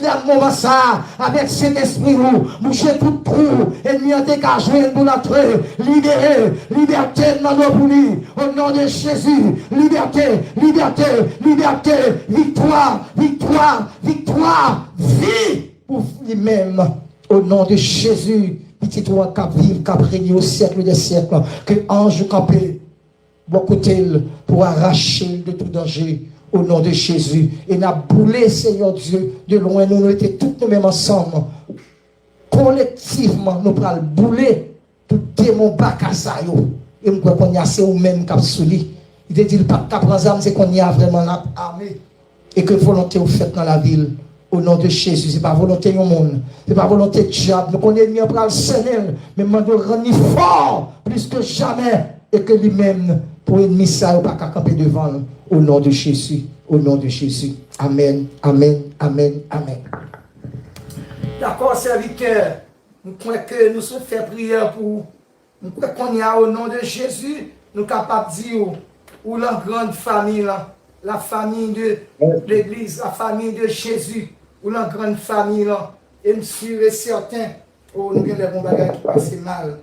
Nan moman sa a, avèk Sentespri ou, bouche tout twou ènmi an te ka jwenn pou l antre. Libere, libète n mande w pou li. O non de Jezi, libète, libète, libète, viktwa, viktwa, viktwa, vi pou li menm. O non de Jezi, pitit ou an k ap viv, k ap renye o syèk dè syèk, ke anj ou kanpe bò kote l pou arache l de tou danje, o non de Jezi. E n ap boule, Senyè Dye, de lwen nou, nou rete tout nou menm ansanm. Kolektivman, nou pral boule tout demon baka sa yo. E m kwè kounye a se ou menm k ap sou li. Li te di l pa t ka pran zam, se kounye a vrèman l ap ame. E ke volonte w fèt nan lavi l. O non de Jezi, se pa volonte yon moun, se pa volonte dyab. Nou konnen ènmi an pral sènen l, men mande w rann li fò plis ke jamè, e ke li menm, pou ènmi sa yo pa ka kanpe devan l. O non de Jezi, o non de Jezi. Amèn, amèn, amèn, amèn. Dakò, sèvitè, m kwè ke nou sot fè priyè pou ou. M kwè kounye a, o non de Jezi, nou kapab di w, ou lan grann fanmi lan, la famille de legliz, la famille de Jésus, ou lan grann fanmi lan. E m si e sèten, o, nou genlè gon bagay ki pase mal.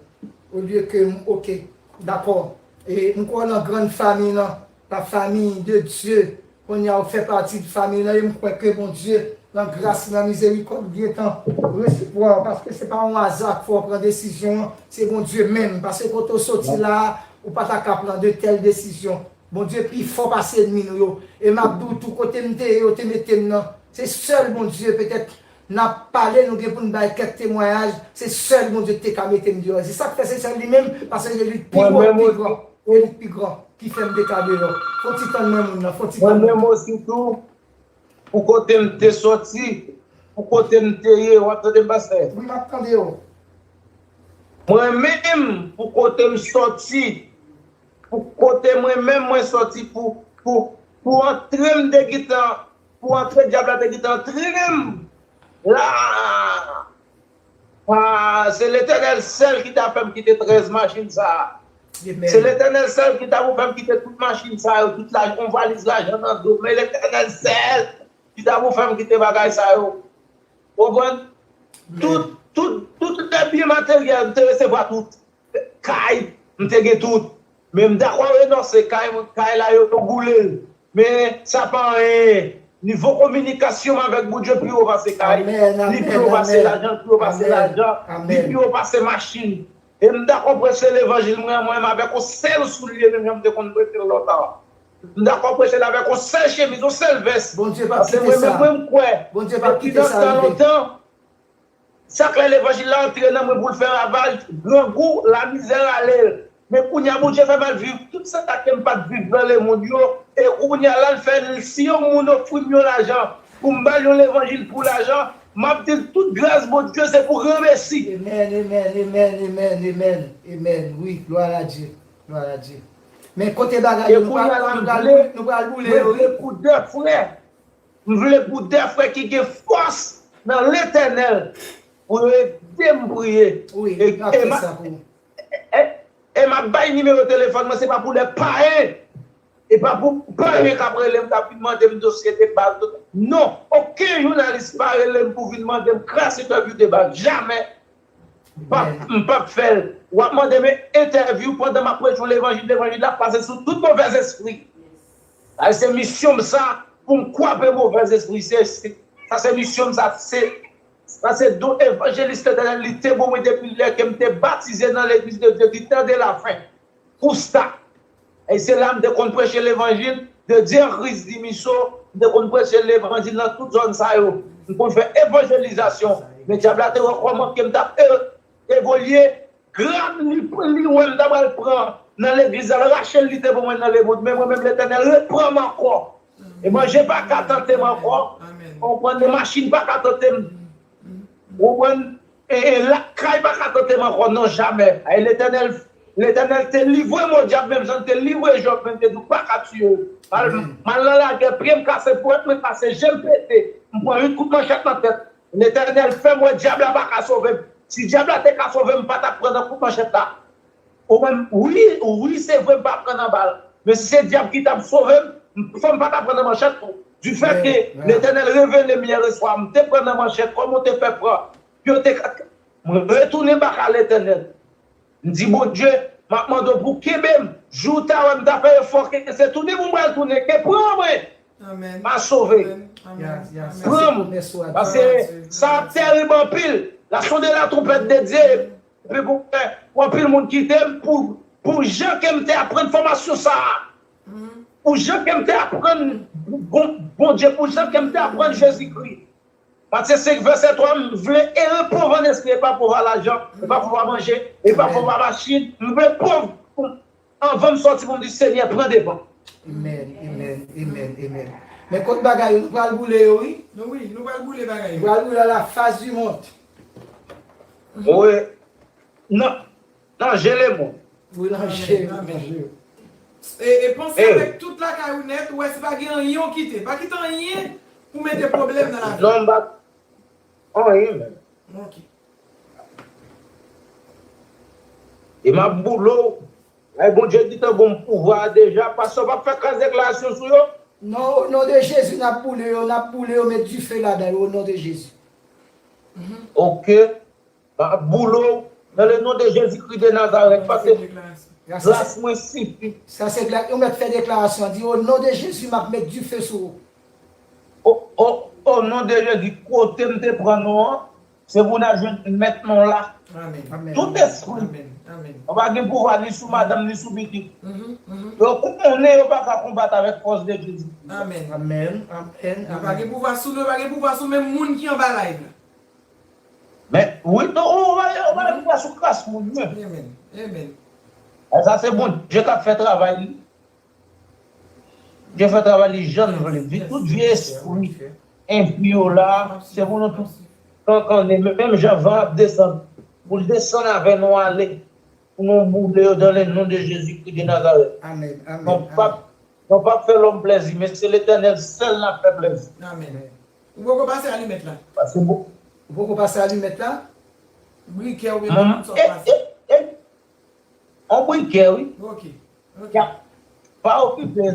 Olye ke m, oke, dakò. E m kwè w lan grann fanmi lan, la famille de Dieu. Kounye a, ou fè pati de fanmi lan, e m kwè ke Bondye, nan gras li, nan mizerikòd li, gentan resevwa w, paske se pa yon aza k fè w pran desizyon an, se Bondye menm. Paske kote w soti la a, ou pa ta ka pran de tèl desizyon. Bondye pi fò pase ènmi nou yo. E m ap di w tou, kote m te ye, yo te mete m nan, se sèl Bondye, petèt, n ap pale, nou gen pou n bay kèk temwayaj, se sèl Bondye ki te ka mete m deyò. Se sa k fè se sèl li menm, paske se li k pi wo, pi gran. Se li k pi gran ki fè m te ka deyò. Fò ti tann mwen moun nan, fò ti tann mwen. Mwen menm osi tou, pou kote m te sòti, pou kote m te ye, w ap tande m, pastè? Wi, m ap tande w. Mwen menm, pou kote m sòti, pou kote mwen menm mwen sòti, pou, pou, pou antre m te gentan, pou antre dyab la te gentan antre m la. Ah, se Letènèl sèl ki ta fè m kite trèz machin sa a. Se Letènèl sèl ki ta pou fè m kite tout machin sa yo, tout la, yon valiz lajan nan do m. Men Letènèl sèl ki ta pou fè m kite bagay sa yo. Ou konprann? Tout, tout, tout lè byen materyèl, m te resevwa tout. Kay, m te gen tout. Men m dakò renonse kay, kay la yo boule l. Men sa pa anyen. Nivo kominikasyon m avèk Bondye pi wo pase kay. Li pi wo pase lajan, li pi wo pase lajan. Li pi wo pase machin. E m dakò preche levanjil mwen, mwen menm avèk yon sèl soulye, menm jan m te konn preche l lontan. M dakò preche l avèk yon sèl chemiz, yon sèl vès. Paske mwen menm, mwen, m kwè, depi nan tan lontan, sa k lè levanjil la antre nan mwen pou l fè ravaj, grangou, lamizè rale l. Men kounye a, Bondye fè m al viv tout sa ke m pa t viv nan lemonn yo. E kounye a la, l fè, si yon moun ofri m yon lajan pou m ba l yon levanjil pou lajan, M ap di l tout gras Bondye se pou granmesi. Amen, amen, amen, amen, amen, amen. Wi, gloire à Dieu, gloire à Dieu. Men kote bagay yo, nou pral, nou pral, nou pral boule yo, wi. Pou de frè. M vle pou de frè ki gen fòs nan Letènèl pou yo ede m priye. Wi, e, m ap fè sa pou ou. E, e, e m ap bay nimewo telefòn mwen, se pa pou lè payen. E pa pou payen k ap rele m, k ap vin mande m dosye de baz. Non, okenn jounalis pa rele m pou vin mande m kras entèvyou de baz. Jamè. M p ap, m p ap fè l. W ap mande m entèvyou pandan m ap preche yon levanjil, levanjil la ap pase sou tout movèzespri. Sa se misyon m sa, pou m kwape movèzespri. Se, se, sa se misyon m sa, se, sa se don evanjelis Letènèl, li te ban mwen depi lè ke m te batize nan Legliz de Dye du Temps de la Fin. Kousta. E se la m te konn preche levanjil de Dieu en Christ di Miso, m te konn preche levanjil nan tout zòn sa yo. M konn fè evanjelizasyon. Men dyab la te wè kòman ke m t ap e-, evolye, grad li, li wè m ta pral pran nan legliz la, l rache l, li te ban mwen nan lemond. Men mwen menm, Letènèl repran m ankò. E manje pa ka tante m ankò. Ou konprann? E machin pa ka tante m. Ou konprann? E, e lakay pa ka tante m ankò, non, jamè. E Letènèl, Letènèl te livre m o dyab, menm jan l te livre Jòb, men l te di w pa ka tiye w. M al, m al nan lagè, pye m kase, pwèt mwen kase, je m pete. M pran uit kout manchèt nan tèt. Letènèl fè m wè dyab la pa ka sove m. Si dyab la te ka sove m, m pa t ap pran nan kout manchèt la. Ou menm, wi, wi, se vre, m pa pran nan bal. Men si se dyab ki t ap sove m, m, fò m pa ta pran nan manchèt tou. Du fait que Letènèl revele m yè swa, m te pran nan manchèt, kòman w te fè pran? Yo te ka, mwen retounen baka Letènèl. M di, Bondye, m ap mande w pou kenbe m. Jou w ta wè m ta fè efò, ke se tounen pou m pral tounen, ke pran mwen. Pa sove. Pran m. Paske sa ap terib anpil. La sonde la trompèt de Dye. Epi pou, pou anpil moun kite m pou, pou jan ke m te aprann fòmasyon sa a. Pou jan ke m te aprann Bon-, Bondye, pou jan ke m te aprann Jezikri. Matye senk vèsè twa, m vle ere pòv an espri, e pa pòv a lajan, e pa pòv a manje, e pa pòv a machin. M vle pòv pou, anvan m sòti pou m di, Senyè, pran devan. Amen, amen, amen, amen. Men kot bagay yo, nou pral boule yo, wi. Nou, wi, nou pral boule bagay yo. Nou pral boule à la face du monde. Wi. Nan, nan je lemond. Wi, nan je, nan je. E, e panse avèk tout lakay ou nèt, ou wè si pa gen anyen ou kite. Pa kite anyen pou mete pwoblèm nan lavi. Non, m pa anyen menm. Ok. E m ap boule w. Ay, Bondye gentan ban m pouvwa a deja. Pastè, w p ap fè kras deklarasyon sou yo? Non, o non de Jezi, n ap boule yo, n ap boule yo, met dife ladan yo, o non de Jezi. Ok. M ap boule w nan le non de Jezikri de Nazarèt, paske gras mwen sifi. Sa se gras, ou mèt fè deklarasyon, di, o non de Jezi, m ap met dife sou ou. O, o, o non de Jezi, kote m te pran non an, se pou n al jwenn mèt non la. Tout espri. Yo pa gen pouvwa ni sou madanm, ni sou pitit. Yo konnen yo pa ka konbat avèk fòs de Jezi. Amen, amen, amen. Yo pa gen pouvwa sou nou, yo pa gen pouvwa sou menm moun ki anba live la. Men, wi, non, ou, ou, ou, ou, ou, sou kras moun, wi. Amen. Amen. E sa se Bondye k ap fè travay li. Bondye fè travay li jan l vle. Di tout vye espri enpi yo la, se pou nou tout kankannen, menm jan van ap desann, pou l desann avè nou ale, pou nou boule yo dans le nom de Jésus-Christ de Nazareth. Amen, amen, amen. Non, p ap, non, p ap fè lòm plèzi, men se Letènèl sèl n ap fè plèzi. Amen. Ou poko pase alimèt la? Pase bo- Ou poko pase alimèt la? Brikè oubyen tout sa w pase? E, e, e, on brikè, wi. Ok, ok. Y ap, pa okipe.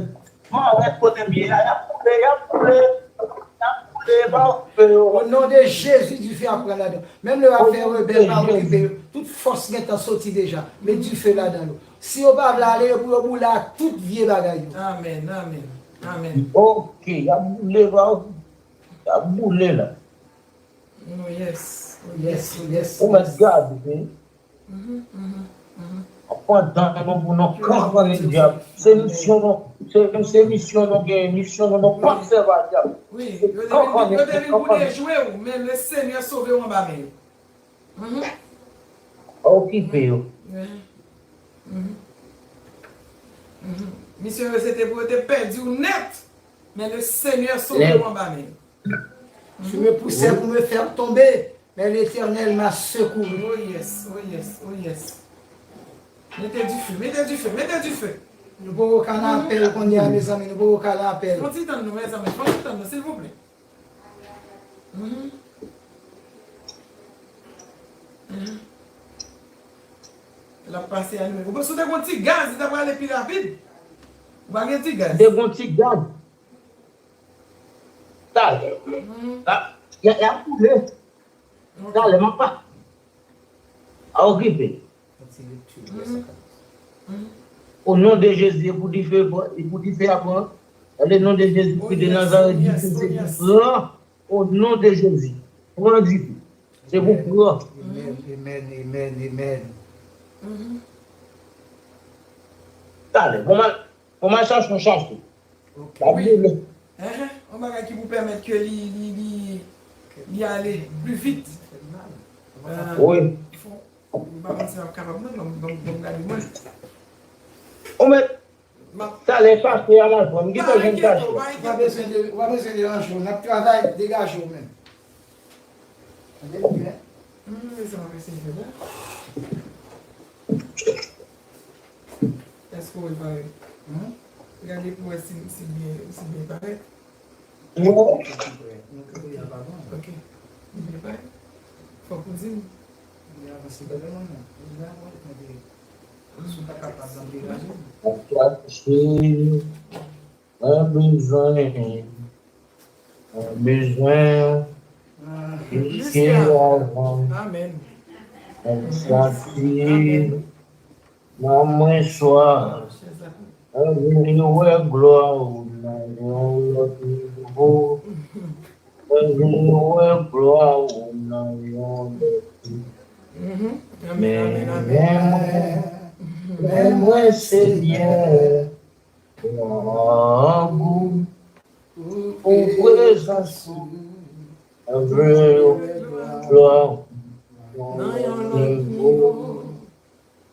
Mwen wè kote m ye a, y ap boule, y ap boule. Y ap boule, pa okipe yo. O non de Jezi, dife ap pran ladan. Menm lè y ap fè rebèl, pa okipe yo. Tout fòs gentan soti deja. Met dife ladan yo. Si yo pa vle ale, yo pou yo boule ak tout vye bagay yo. Amen, amen, amen. Ok, y ap boule, pa okipe. Y ap boule la. Oh, yes. Oh, yes, oh, yes. Ou mèt gade, wi. Pandan nou pou nou kankannen dyab. Se misyon nou, se, se misyon nou genyen, misyon nou, nou p ap sèvi a dyab. Wi, yo te vin, yo te vin pou dejwe w, men le Senyè sove w anba men yo. Okipe yo. Misyon yo se te pou yo te pèdi w nèt, men le Senyè sove w anba men yo. Je me poussais pour me faire tomber, mais l'Éternel m'a secouru. Oh yes, oh yes, oh yes. Mete dife, mete dife, mete dife. Nou poko ka nan apèl kounye a, mezanmi, nou poko ka nan apèl. Fon ti tann nou, mezanmi, fon ti tann nou, silvouplè. Mhm. Mhm. L ap pase a nimewo. Bon, si w te gon ti gaz, li ta prale pi rapid. Ou pa gen ti gaz. Te gon ti gaz. Talè. Mhm. Ah, y a, y a koule. Ok. Talè, m ap pa. A okipe. Mhm. Mhm. O non de Jezi, e pou dife, e pou dife a pran. Nan le non de Jezi Kris de Nazareth, dife, se pou pran. O non de Jezi. Pran dife. Se pou pran. Amen, amen, amen, amen. Mhm. Talè, bon, m al, bon, m al chache yon chache. Ok. Wi. Enhen, yon bagay ki pou pèmèt ke li, li, li, li ale pli vit. Wi. Fò, m pa panse m ap kapab non, ban m, ban m, ban m gade mwen. Ou mèt, talè chache a m al pran, m gentan jwenn chache. Pa enkyete w, pa enkyete w. Ou pa bezwen de, ou pa bezwen deranje w, n ap travay, degaje w menm. Tande l byen. Hmm, mezanmi, mezanmi, mezanmi. Èske w wè l parèt? Hmm? Gade pou wè si, si byen, si byen parèt. Wi. Ok. Li byen parèt? Fòk ou di m. Li avanse bèl non. Li avanse bèl. Si w pa kapab, nan degaje m. Chache, mwen bezwen. Mwen bezwen w plis ke avan. Amen. Mwen santi nan mwen swa. Mwen vle wè glwa w nan yon lòt nivo. Mwen vle wè glwa w nan yon lòt nivo. Men, men mwen, men mwen, Senyè, grangou pou prezans ou. Mwen vle glwa nan yon lòt nivo.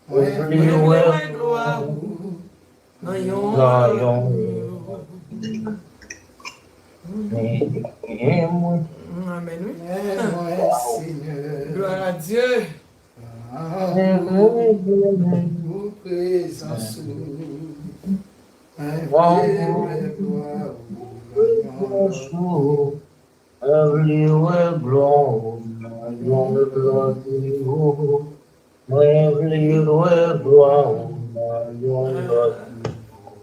Mwen vle wè glwa ou nan yon lòt nivo. Men mwen, men mwen, Senyè. Glwa a Dye. Pou prezans ou. Mwen vle wè glwa ou. Mwen vle wè glwa ou nan yon lòt nivo. Mwen vle wè glwa ou nan yon lòt nivo.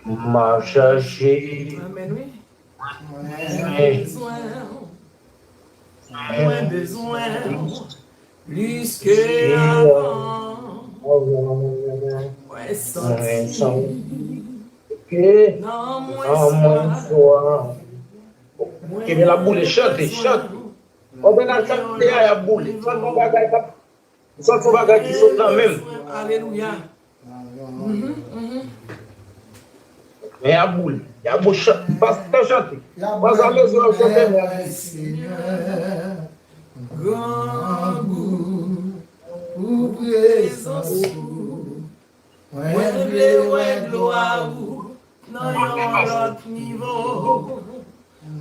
M ap chache. Amen, wi. Mwen bezwen w. Mwen bezwen w plis ke avan. Mwen santi ke nan mwen swa. Kenbe l ap boule, chante, chante. Konprann sa k te a, y ap boule. Chante yon bagay k ap Ou santi yon bagay ki sot nan men m. Alelouya. Mhm, mhm. Men y ap boule. Y ap boule. Chante. Pas tan chante. Pas a mezi w ap chante, men y ap boule. Senyè, grangou pou prezans ou. Mwen vle wè glwa ou nan yon lòt nivo.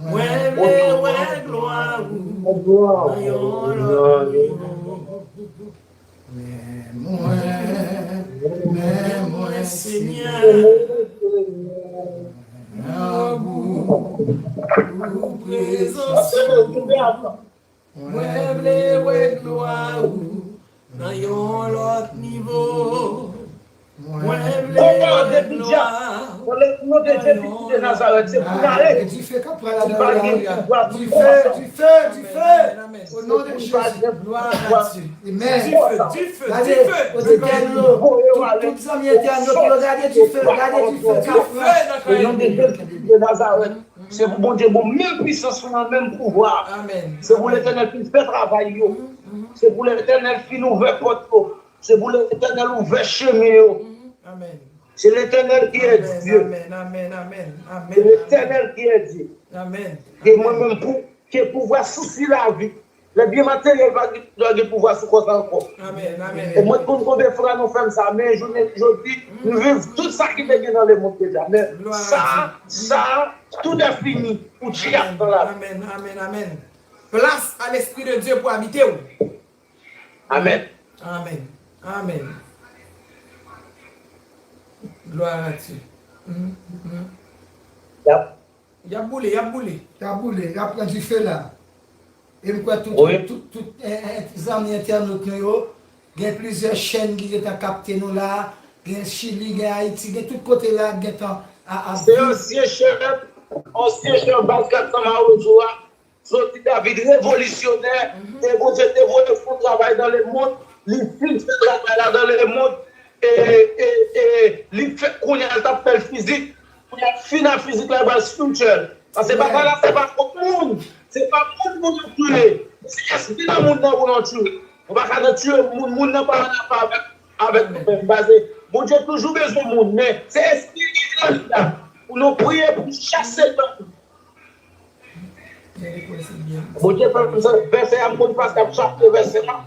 Mwen vle wè glwa ou nan yon lòt nivo. Men mwen, men mwen, Senyè, grangou pou prezans ou. Mwen vle wè glwa ou nan yon lòt nivo. Mwen vle wè glwa ou nan yon lòt nivo. Dife k ap pran la. Dife, dife, dife. O non de Jezi. Glwa a Dye. Amen. Dife, dife, dife. Gade, kote entènot yo, tout, tout zanmi entènot yo, gade dife, gade dife k ap pran. O non de Jezi de Nazarèt. Se pou Bondye bon, menm pwisans ou an, menm pouvwa. Amen. Se pou Letènèl fin fè travay yo. Se pou Letènèl fin ouvè pòt yo. Se pou Letènèl ouvè chemen yo. Amen. Se Letènèl ki est Dieu. Amen, amen, amen, amen. Se Letènèl ki est Dieu. Amen. Ke mwen menm pou, ke pouvwa sousi lavi. Les biens matériels pa gen, pa gen pouvwa sou kò sa ankò. Amèn, amèn. E mwen konn konbyen fwa nou fè m sa, men jounen jodi, nou viv tout sa ki te gen nan lemonn deja. Men sa, sa, tout est fini pou tchiyap nan lavi. Amèn, amèn, amèn. Place à l'Esprit de Dieu pour habiter ou. Amèn. Amèn. Amèn. Gloire à Dieu. Mhm, mhm. Y ap Y ap boule, y ap boule. Y ap boule, y ap pran dife la. E m kwè tout, tout, tout, eh, eh, zanmi entènot nou yo, gen plizyè chèn ki gentan kapte nou la, gen Chili, gen Ayiti, gen tout kote la, gentan a, a Se ansyen chèf, ansyen chèf baz kat san Mawozo a, Soti David revolisyonè, e Bondye te voye l fè yon travay dans le monde, li fin fè travay la dans le monde, e, e, e li fè, kounye a l t ap fè l fizik, kounye a l fin a fizik la, l pral spiritual. Paske batay la, se pa kont moun, se pa moun pou nou tiye, se espri nan moun nan pou nou tiye. Nou pa ka nan tiye moun, moun nan pa an afè avèk, avèk nou menm. Paske Bondye toujou bezwen moun, men se espri ki nan li la, pou nou priye pou chase l nan nou. Bondye fè m sa, vèsè a, m konn pastè ap chape vèsè a.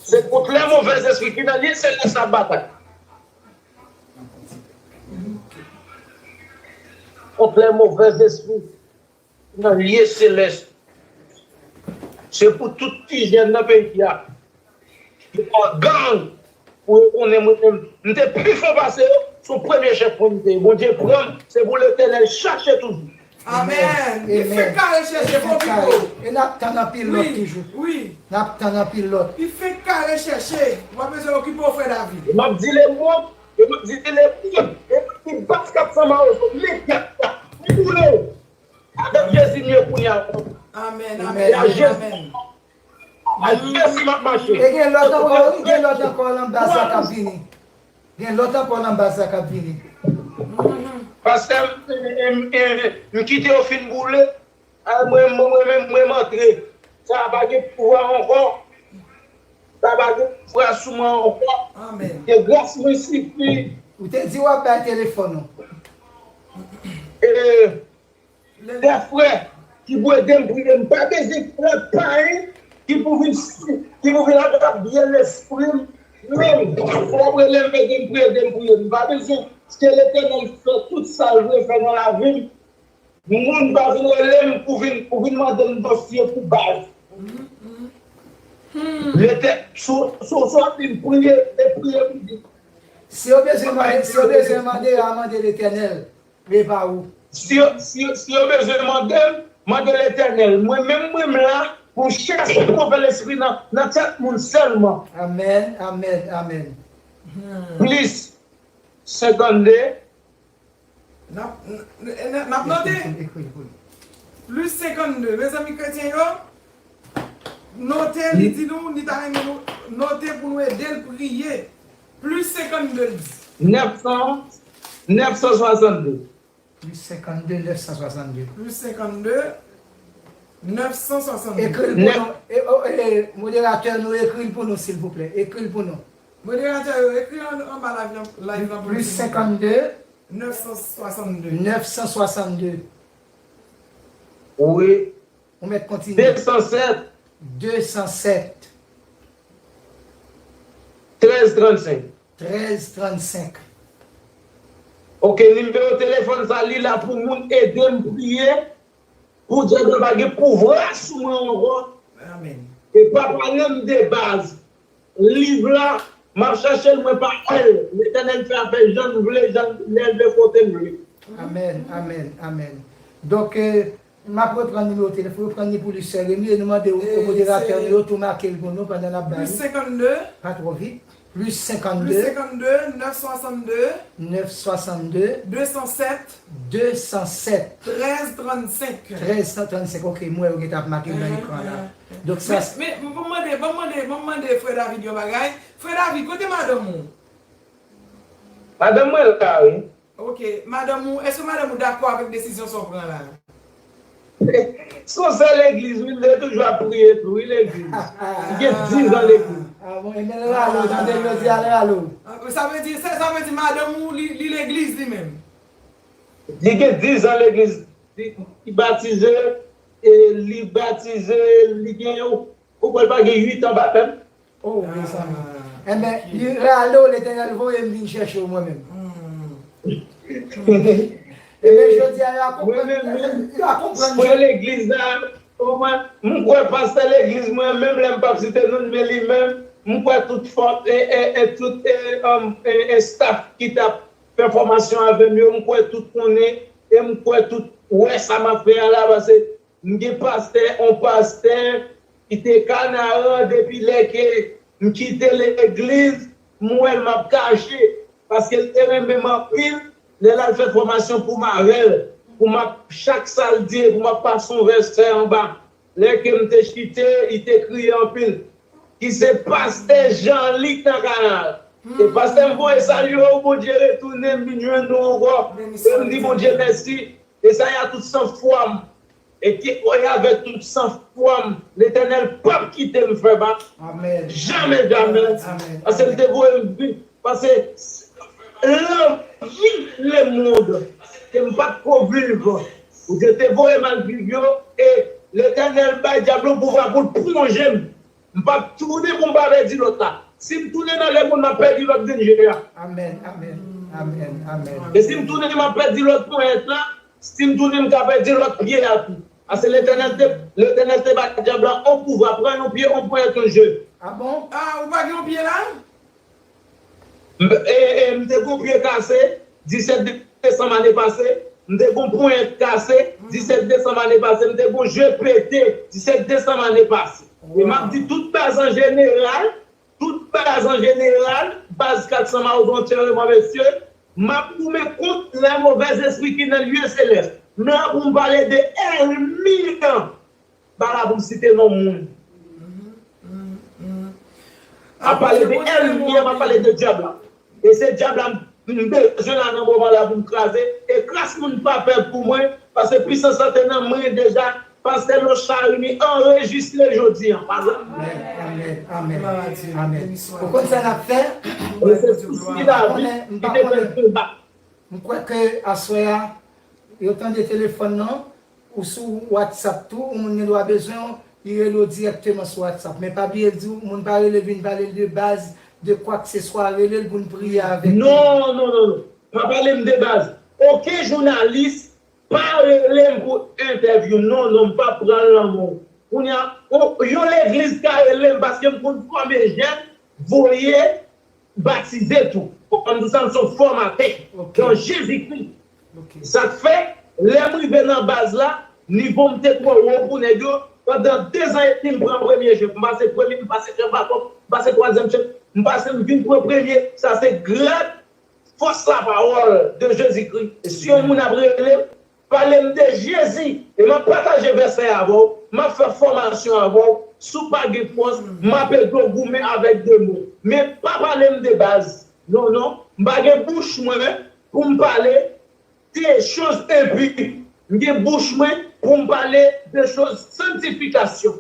Se kont lè movèz espri ki nan lye selès la batay. Kont lè movèz espri ki nan lye selès. Se pou tout ti jèn nan peyi a. Yo pa gang pou yo konnen mwen menm. M te pi fò pase yo, se premye chèf mwen m te ye. Bondye pran m, se pou Letènèl chache toujou. Amèn. Li fenk ka rechèche, fò piko. E n ap tann anpil lòt toujou. Wi. N ap tann anpil lòt. Li fenk ka rechèche. Ou pa bezwen okipe w, frè David. E m ap di lemonn, e m ap di lemonn, e m ap di baz kat san Mawozo, men gad sa, m boule w. Avèk Jezi m ye kounye a. Amèn, amèn, amèn, amèn. Al Jezi m ap mache. E gen lòt ankò, gen lòt ankò nan baz la k ap vini. Gen lòt ankò nan baz la k ap vini. Pastè, m, m, m, m kite yo fin boule. A, mwen, mwen, mwen menm, mwen m antre. Sa a pa gen pouvwa ankò. Sa a pa gen pouvwa sou mwen ankò. Amèn. Ke gras mwen sifi. Ou te di w ap bay telefòn ou. E, Dè frè ki pou ede m priye, m pa bezwen frè payen ki pou vin, ki pou vin ap, ap byen lespri m. Men, frè w ap rele m, ede m priye, ede m priye. M pa bezwen ke Letènèl fè tout sa l vle fè nan lavi m. Moun pa vin rele m pou vin, pou vin mande m dosye pou baz. Letè-, sou, sou, sou ap vin priye, e priye pou di. Si yo bezwen mande, si yo bezwen mande, a mande Letènèl. Men pa ou. Si yo, si yo, si yo bezwen mande m, mande Letènèl. Mwen menm, mwen m la pou chache movè lespri nan, nan tèt moun sèlman. Amèn, amèn, amèn. Plis senkannde. N ap, n, n, n, n ap note. Ekri l pou nou. Plis senkannde. Mezanmi kretyen yo, note, li di nou, li ta renmen nou note pou nou ede l priye. Plis senkannde, l di. Nèf san, nèf san swasanndde. Plis senkannde, nèf san swasanndde. Plis senkannde, nèf san swasanndde. Ekri l pou nou. E, o, e, moderatè nou, ekri l pou nou, silvouplè. Ekri l pou nou. Moderatè yo, ekri an, anba live lan, live lan pou nou, silvouplè. Plis senkannde. Nèf san swasanndde. Nèf san swasanndde. Wi. Ou mèt kontinye. De san sèt. De san sèt. Trèz trannsenk. Trèz trannsenk. Oke, nimewo telefòn sa, li la pou moun ede m priye, pou dyab la pa gen pouvwa sou mwen ankò. Amèn. E pa pale m de baz. Liv la, m ap chache l, mwen pa wè l. Letènèl fè afè jan l vle, jan l, lè l vle, kote l vle. Amèn, amèn, amèn. Donk, e, m ap reprann nimewo telefòn, reprann li pou li, sè Remy, e nou mande, e, moderatè nou yo tou make l pou nou pandan n ap ba li. Plis senkannde. Pa twò vit. Plis senkannde. Plis senkannde, nèf swasanndde. Nèf swasanndde. De san sèt. De san sèt. Trèz trannsenk. Trèz san trannsenk, oke, m wè yo gentan ap make l nan ekran la. Donk sa. Men, men, ban m mande, ban m mande, ban m mande frè David yon bagay. Frè David, kote madanm ou? Madanm mwen la, wi. Oke, madanm ou, èske madanm ou dakò avèk desizyon sa w pran la? Se yon sè legliz, wi, li toujou ap priye tou, wi, legliz. Li gen diz an legliz. A bon, e men l rale w, tande yo di al rale w. A, sa vle di, sa, sa vle di madanm ou, li, li legliz li menm? Li gen diz an legliz. Li, li batize, e, li batize, li gen, ou kwè l pa gen uit an batèm? Oh, mezanmi. Enben, li rale w, Letènèl voye m vin chèche w mwen menm. Enben, jodi a, yo a konprann, yo a konprann. Frè legliz la, mwen, m kwè pastè legliz mwen, menm lè m p ap site non l, men li menm, m kwè tout fòs, e, e, e, tout, e, um, e, e, staff ki t ap fè fòmasyon avè m yo, m kwè tout konnen, e m kwè tout wè sa m ap fè a la, paske m gen pastè, on pastè ki te Kanaran depi lè ke m kite legliz, m wè l m ap kache, paske l te renmen m anpil, lè l al fè fòmasyon pou m avè l, pou m ap, chak sa l di, pou m ap pase on vèsè anba. Lè ke m te chite, li te kriye anpil. Ki se pastè Jean Luc nan Kanal. E pastè, m voye salye w, Bondye retounen m vin jwenn nou ankò. E m di Bondye mèsi. E sa y a tout san fwa m. E ke, e avèk tout san fwa m, Letènèl p ap kite m fè ba. Amèn. Jamè, jamè. Amèn. Paske l te voye m vin. Paske lanvi lemonn ke m pa t ko viv, Bondye te voye m al viv yo, e Letènèl bay dyab lan pouvwa pou l plonje m. M p ap tounen pou m pa pèdi lòt la. Si m tounen nan lemonn, m ap pèdi lòt denje a. Amèn, amèn, amèn, amèn. E si m tounen, m ap pèdi lòt ponyèt la. Si m tounen, m ka pèdi lòt pye a tou. Paske Letènèl te, Letènèl te bay dyab la on pouvwa, pran yon pye, on ponyèt, on je. Ah bon? Ah, ou pa gen yon pye la? M, e, e, m te gon pye kase, disèt desanm ane pase. M te gon ponyèt kase, disèt desanm ane pase. M te gon je pete, disèt desanm ane pase. E m ap di tout baz an jeneral, tout baz an jeneral, baz kat san Mawozo antyèman, mesye, m ap goumen kont lè movèz espri ki nan lye selès. M la pou m pale de ènmi an. Pa la pou m site non moun. M ap pale de ènmi an, m ap pale de dyab la. E se dyab la m bezwen la nan moman la pou m kraze. E kras moun pa pè pou mwen, paske pisans lan te nan mwen deja. Pastè Lochard, li anrejistre jodi an. Pa vre? Amèn, amèn, amèn, amèn. Ou konn sa n ap fè? E se sousi David ki te fè l konba. M kwè ke aswè a, yo tande telefòn nan, ou sou WhatsApp tou, ou moun gen dwa bezwen w, li rele w dirèkteman sou WhatsApp. Men pa bliye di w, moun pa rele vin pale l de baz, de kwakseswa, rele l pou n priye avèk li. Non, non, non, non. Pa pale m de baz. Okenn jounalis pa rele m pou entèvyou. Non, non, m p ap pran l nan men w. Kounye a, yon legliz ka rele m paske m konn fòme jèn, voye batize tou. Kòm di sa, m se yon fòmatè nan Jezikri. Sa k fè, lè m rive nan baz la, nivo m te twò wo pou nèg yo. Pandan dezan edmi, m pran premye chèf. M pase premye, m pase chèf bakòp, m pase twazyèm chèf, m pase, m vin pran premye. Sa se grad fòs lapawòl de Jezikri. E si yon moun ap rele m, pale m de Jezi, e m ap pataje vèsè avè w, m ap fè fòmasyon avè w. Si w pa gen fòs, m ap ede w goumen avèk demon. Men pa pale m de baz. Non, non. M pa gen bouch mwen pou m pale de choz enpi. M gen bouch mwen pou m pale de choz sanktifikasyon.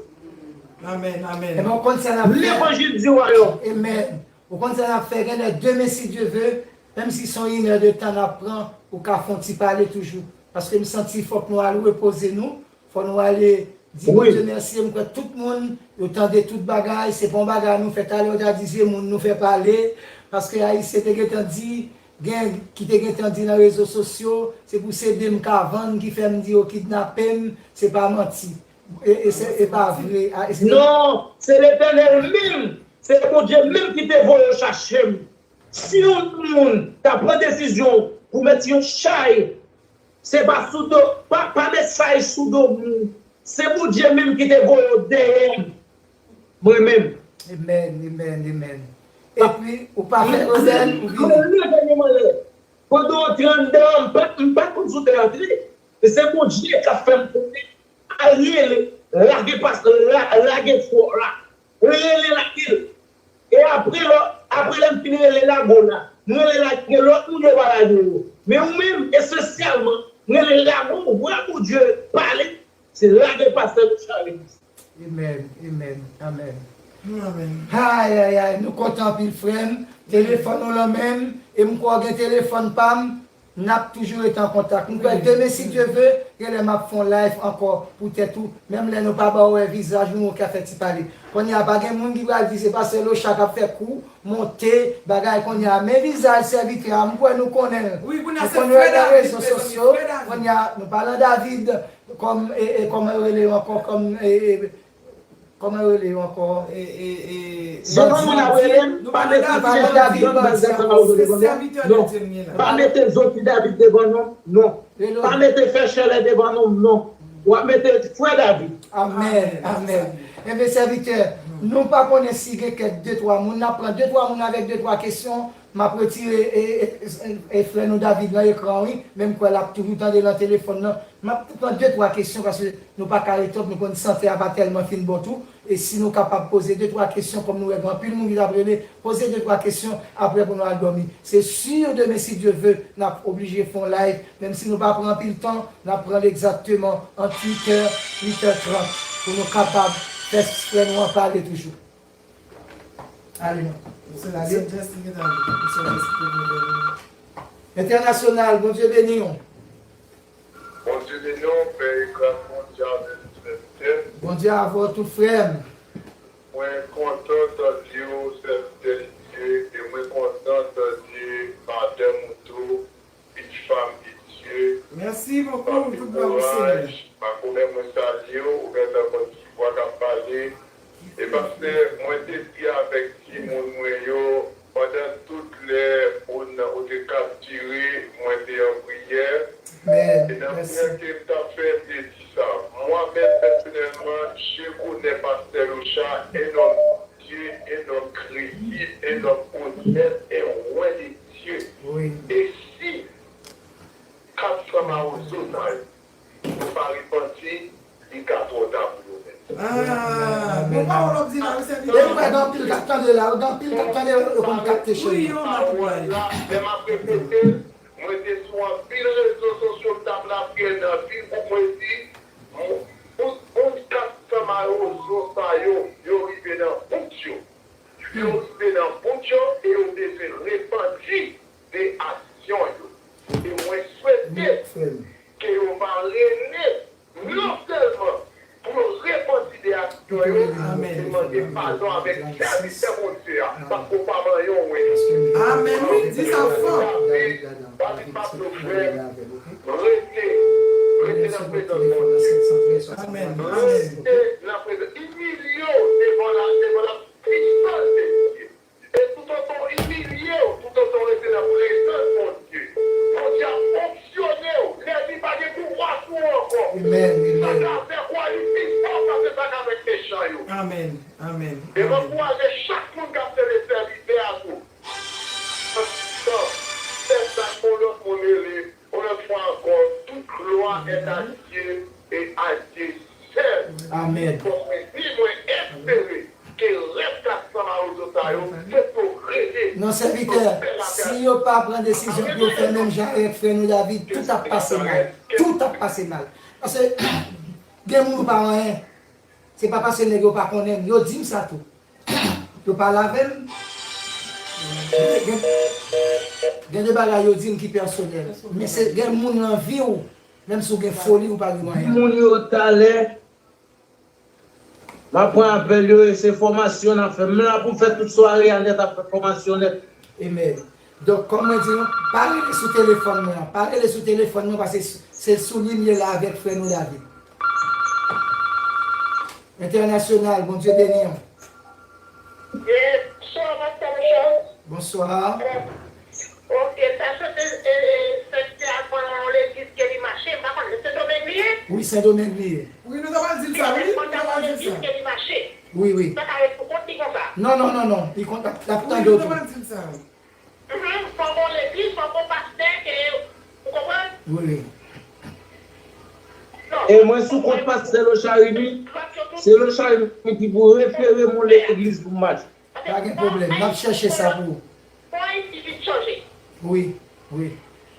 Amèn, amèn. Ebyen, ou konn sa n ap fè. Levanjil di wayòm. Amèn. Ou konn sa n ap fè, genlè demen, si Dye ve, menm si se yon inè de tan n ap pran, ou ka fè yon ti pale toujou. Paske m santi fòk nou al repoze nou, fò nou ale di Bondye mèsi. M kwè tout moun, yo tande tout bagay, se pa yon bagay nou fè talè, yo ta di se moun nou fè pale, paske Ayisyen te gentan di, gen ki te gentan di nan rezo sosyo, se pou se de m ka vann ki fè m di yo kidnape m, se pa manti. E, e se, e pa vre. A, e se... Non, se Letènèl menm, se Bondye menm ki te voye yo chache m. Si yon moun ta pran desizyon pou met yon chay, se pa sou do, pa, pa met chay sou do moun. Se Bondye menm ki te voye yo dèyè m. Mwen menm. Amèn, amèn, amèn. Epi, ou pa fè ozèl, ou vini. Mwen leve nan mwen lè. Pandan w te anndan an, m pa, m pa konn si w te antre. Men se Bondye k ap fè m konnen. Al rele, lage pas, la, lage fò la. Rele, lage l. E apre lò, apre lè m fin rele, lage w la. M rele, lage lòt moun yo pa lage yo. Men ou menm, espesyalman, m rele, lage w, vwa Bondye pale. Se lage pastè Lochard Levis. Amèn, amèn, amèn. Amèn. Ay, ay, ay, nou kontan anpil, frè m. Telefòn ou lan men m, e m kwè w gen telefòn pa m. N ap toujou rete an kontak. M kwè demen, si Dye ve, genlè m ap fè yon live ankò pou tèt ou. Menm lè nou pa ba w wè vizaj nou, ou ka fè ti pale. Kounye a, pa gen moun ki pral di se pastè Locha k ap fè kou, monte, bagay kounye a. Men vizaj sèvitè a, m kwè nou konnen l. Nou konnen l nan rezo sosyo. Kounye a, nou pa nan David, kòm, e, e, kòman yo rele yo ankò, kòm, e, e, Kòman yo rele yo ankò? E, e, e, Zòt moun ap rele m, pa mete David, David, David, David, David, non. Pa mete Zoti David devan non m, non. Pa mete Fè Chèlè devan non m, non. W ap mete Frè David. Amèn, amèn. Enben, sèvitè, nou pa konnen si gen kèk de twa moun, n ap pran de twa moun avèk de twa kesyon, m ap retire, e, e, e, e, frè nou David nan ekran, wi, men m kwè l ap toujou tande nan telefòn nan. M ap pran de twa kesyon paske nou pa ka ret twòp, nou konn sante a pa tèlman fin bon tou. E si nou kapab poze de twa kesyon, kòm nou wè gen anpil moun ki t ap rele, poze de twa kesyon apre pou nou al dòmi. Se si demen, si Dye ve, n ap oblije fè yon live, menm si nou pa pran anpil tan, n ap pran l egzakteman ant uit è, uit è trant, pou nou kapab fè frè nou an pale toujou. Ale non. Entènasyonal, Bondye beni w. Bondye beni w, Pè Ekran, Bondye avè nou, sèvitè. Bondye avè w tou, frè m. Mwen kontan tande w, sèvitè Dye, e mwen kontan tande madanm ou tou, pitit fanm de Dye. Mèsi bokou, tout glwa pou Senyè. Makomè, mwen salye w, ou gentan konn ki vwa k ap pale. E pastè, mwen te di avèk timoun mwen yo, pandan tout lè ou, ou te kaptire, mwen te an priyè. E nan priyè ke m t ap fè, m te di sa, Moi-même, personnellement, je connais Pasteur Locha, un homme de Dieu, un homme crédible, un homme honnête, un roi de Dieu. Et si kat san mawozo sa yo, yo pa repanti, li ka twò ta pou yo menm. Ah, bon pawòl w ap di la, wi, sèvitè. E m wè gen anpil k ap tande la, gen anpil k ap tande la, yo konn kapte chenn nan. Pawòl la, lè m ap repete l, mwen te sou anpil rezo sosyo, m t ap lapriyè nan anpil gwoup, mwen di, moun kat san mawozo sa yo, yo rive nan bout yo. Yo rive nan bout yo e yo bezwen repanti de aksyon yo. E mwen swete ke yo va rele non sèlman pou yo repanti de aksyon yo, men mande padon avèk sèvitè Bondye a, paske w pa manyen w wè. Amèn, wi, di sa fò. David, David pa t dwe fè, rete, rete nan prezans Bondye. Rete nan prezans, imilye w devan la, devan la pwisans de Dye. E toutotan w imilye w, toutotan w rete nan prezans Bondye, Bondye ap fonksyone w. Lènmi pa gen pouvwa sou ou ankò. Sa k avèk ou a, li pi fò pase sa k avèk mechan yo. Amèn, amèn. E m ankouraje chak moun k ap sèvi sèvitè a tou. Fè sa yon lòt moun rele. Yon lòt fwa ankò, tout glwa est à Dieu et à Dieu seul. Amèn. Donk, mwen di, mwen espere ke rès kat san mawozo sa yo, fòk yo rele. Non, sèvitè, si yo pa pran desizyon pou yo fè menm jan avèk frè nou David, tout ap pase mal. Tout ap pase mal. Paske, gen moun ou pa anyen. Se pa paske nèg yo pa konnen m, yo di m sa tou. Yo pale avè m. Gen, gen de bagay yo di m ki pèsonèl. Men se gen moun nan vi w, menm si w gen foli, ou pa gen anyen. Moun yo talè, m ap pran apèl yo e se fòmasyon n ap fè. M la pou m fè tout sware a nèt ap fè fòmasyon nèt. Amen. Donk, kòm mwen di nou, pa rele sou telefòn mwen an. Pa rele sou telefòn mwen, paske se sou li m ye la avèk frè nou David. Entènasyonal, Bondye beni w. E, bonswa, Pastè Michel. Bonswa. Ok, m ta swete, e, e, sèvitè a pran yon legliz ke li mache, m pa konnen, Sendomeng li ye? Wi, Sendomeng li ye. Wi, nou ta pral di l sa, wi, nou ta pral di l sa. Ke li mache. Wi, wi. Sa ka ret pou kont li konsa. Non, non, non, non, li konn, l ap, l ap tande w tou. Wi, nou ta pral di l sa. Mhm, fò gon legliz, fò gon pastè ke ou konprann? Wi, wi. E mwen sou kont pastè Locharini, se Locharini ki pou refere m yon legliz pou m mache. Pa gen pwoblèm, n ap chèche sa pou ou. Fò Ayiti vin chanje. Wi, wi.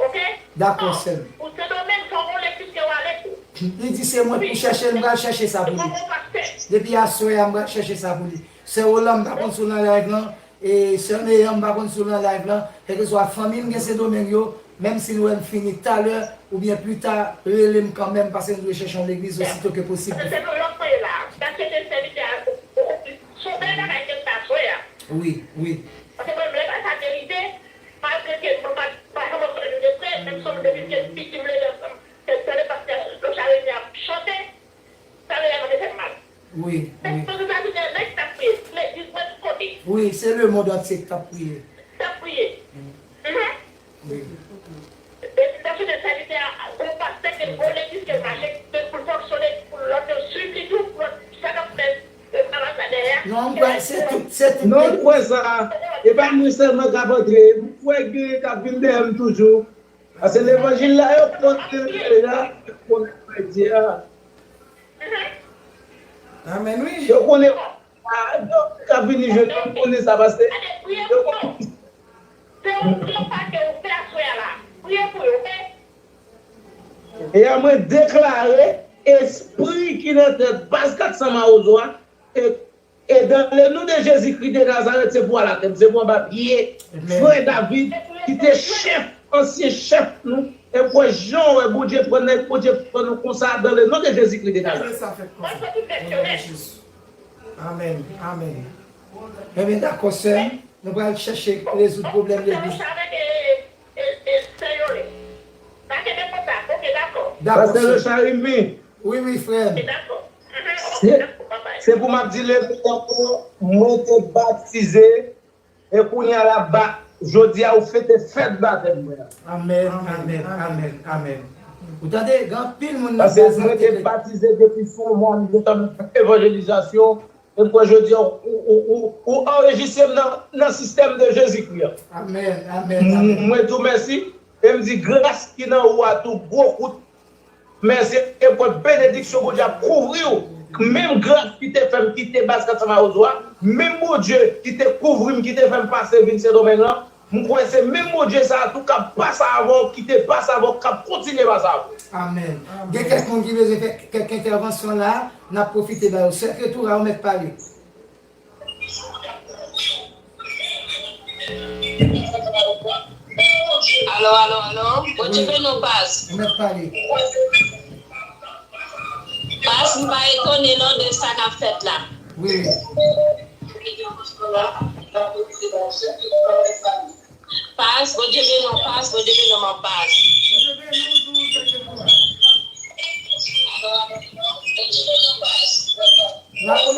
Ok? Dakò, sè m. Pou Sendomeng, fò gon legliz ke w ale tou. Li di se mwen pou chèche l, m pral chèche sa pou li. Depi aswè a, m pral chèche sa pou li. Sè Olan, m pa konn si w nan live lan. E sè Meyan, m pa konn si w nan live lan. Kèlkeswa fanmi m gen Sendomeng yo, Menm si nou wè m fini talè oubyen pli ta, rele m kanmenm, paske m dwe chèche yon legliz osito ke posib. Se nou lòt mwen la. Sa se te sèvitè a, se yon bèl bagay ke m ta fè a. Wi, wi. Paske mwen, lè bagay sa te rive, malgre ke mwen pa, pa janm wè nou de prè, menm si mwen te vin gen piti m leve ansanm, ke tande pastè Lochard Remy ap chante, sa te vrèman te fè m mal. Wi, wi. Paske sa vin gen nèg k ap priye, legliz mwen tout kote. Wi, se lemonn antye k t ap priye. K ap priye. Mhm. Wi. Epi m ta swete sèvitè a, gon pastè ke gon legliz ke l mache, ke pou l fonksyone, pou lòt yo swiv li tou, pou lòt sa k ap fèt, e, travay la dèyè. Non, m kwè se tout, se tout. Non, m kwè sa. E pa mwen sèlman k ap antre. M kwè gen k ap vin dèyè m toujou. Paske levanjil la, yo konn deja, yo konn sa Bondye a. Amèn, wi. Yo konnen, a, yo ka vini jwenn, yo konnen sa, paske yo konnen. Se yon gran pa ke ou fè aswè a la. Priye pou yo, oke? E a mwen deklare, espri ki nan tèt baz kat san mawozo a, e E dans le nom de Jésus-Christ de Nazareth, se pou al atè, se pou anba pye frè David, ki te chèf, ansyen chèf nou. E kwè jan w wè Bondye pran nèg, Bondye pran nou konsa, dans le nom de Jésus-Christ de Nazareth. Amèn. Amèn. Ebyen, dakò, sè m. Nou pral chèche rezoud pwoblèm legliz. Dakò, sè m. Wi, wi, frè m. Se, se pou m ap di legliz ankò, mwen te batize, e kounye a la, ba, jodi a, ou fete fèt batèm mwen an. Amèn, amèn, amèn, amèn. Ou tande, gen anpil moun nan baz la te fèt. Paske mwen te batize depi sou mwa, m te tann evanjelizasyon, e m kwè jodi a, ou, ou, ou, ou anrejistre m nan, nan sistèm de Jezikri an. Amèn, amèn, amèn. Mwen di w mèsi, e m di gras ki nan ou a tou, gwo kout. Men se eprèv benediksyon Bondye ap kouvri w. Menm gras ki te fè m kite baz kat san mawozo a, menm Bondye ki te kouvri m, ki te fè m pase vin Sendomeng lan, m kwè se menm Bondye sa a tou k ap pase avè w, ki te pase avè w, k ap kontinye pase avè w. Amèn. Gen kèk moun ki bezwen fè kèk entèvansyon la, n ap pwofite ba yo. Sè Ketura, ou mèt pale. Alo, alo, alo. Bondye beni w, Pas. Ou mèt pale. Pas, m pa etone non de sa k ap fèt la. Wi. Pas, Bondye beni w, Pas, Bondye beni w, man Pas.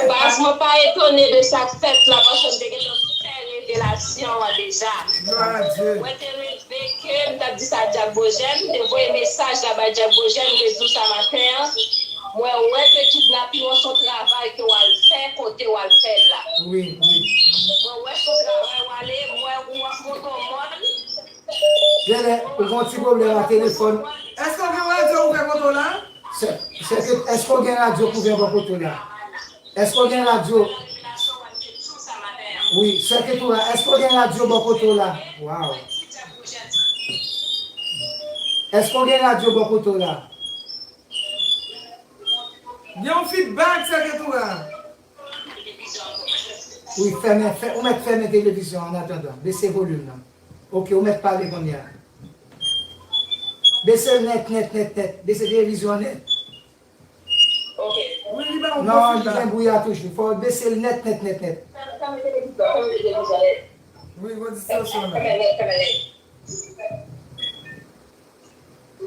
Pas, mwen pa etone de sa k fèt la, paske m te gentan fè revelasyon an deja. Mwen te leve ke m t ap di sa Dyak Bojèn, m te voye mesaj la bay Dyak Bojèn, m te di w sa maten an. Mwen wè ke kidnapin an se yon travay ke w al fè kote w al fè l la. Wi, wi. Mwen wè se yon travay w ale, mwen wè ou ap monte yon mòn. Genlè, ou gen yon ti pwoblèm ak telefòn. Èske w gen radyo ouvè kote w la? Sè, sè ke, èske w gen radyo k ouvè bò kote w la? Èske w gen radyo? Wi, sè Ketura, èske w gen radyo bò kote w la? Waw. Èske w gen radyo bò kote w la? Gen yon feedback, sè Ketura. Wi, fèmen, fè, ou mèt fèmen televizyon an, an atandan. Bese volim nan. Oke, ou mèt pale kounye a. Bese l nèt, nèt, nèt, nèt. Bese televizyon an nèt. Oke. Non, li gen bwouya toujou. Fò w bese l nèt, nèt, nèt, nèt. Wi, gon distorsyon la.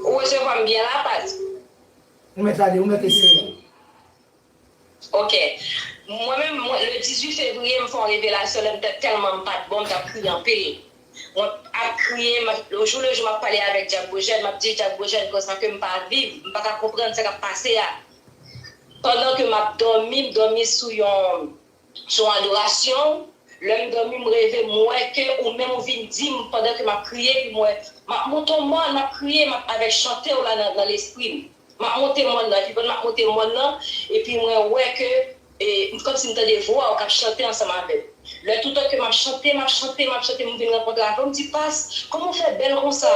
Ou resevwa m byen la, Pas? Ou mèt ale, ou mèt eseye. Ok. Mwen menm, mwen, le dizuit fevriye, m fè yon revelasyon, lè m te tèlman m pa t bon, m t ap kriye anpil. Mwen ap kriye, m ap, le jou le jou, m ap pale avèk Dyak Bojèn, m ap di Dyak Bojèn konsa ke m pa viv, m pa ka konprann sa k ap pase a. Pandan ke m ap dòmi, m dòmi sou yon, sou yon adorasyon, lè m dòmi, m reve, m wè ke ou menm ou vin di m pandan ke m ap kriye, epi m wè m ap monte yon mòn, m ap kriye, m ap avèk chante w la nan, nan lespri m. M ap monte mòn nan, epi pandan m ap monte mòn nan, epi mwen wè ke, e, kòmsi m tande vwa w k ap chante ansanm avè m. Lè toutan ke m ap chante, m ap chante, m ap chante, m vin rankontre avè w, m di, Pas, kòman w fè bèl konsa?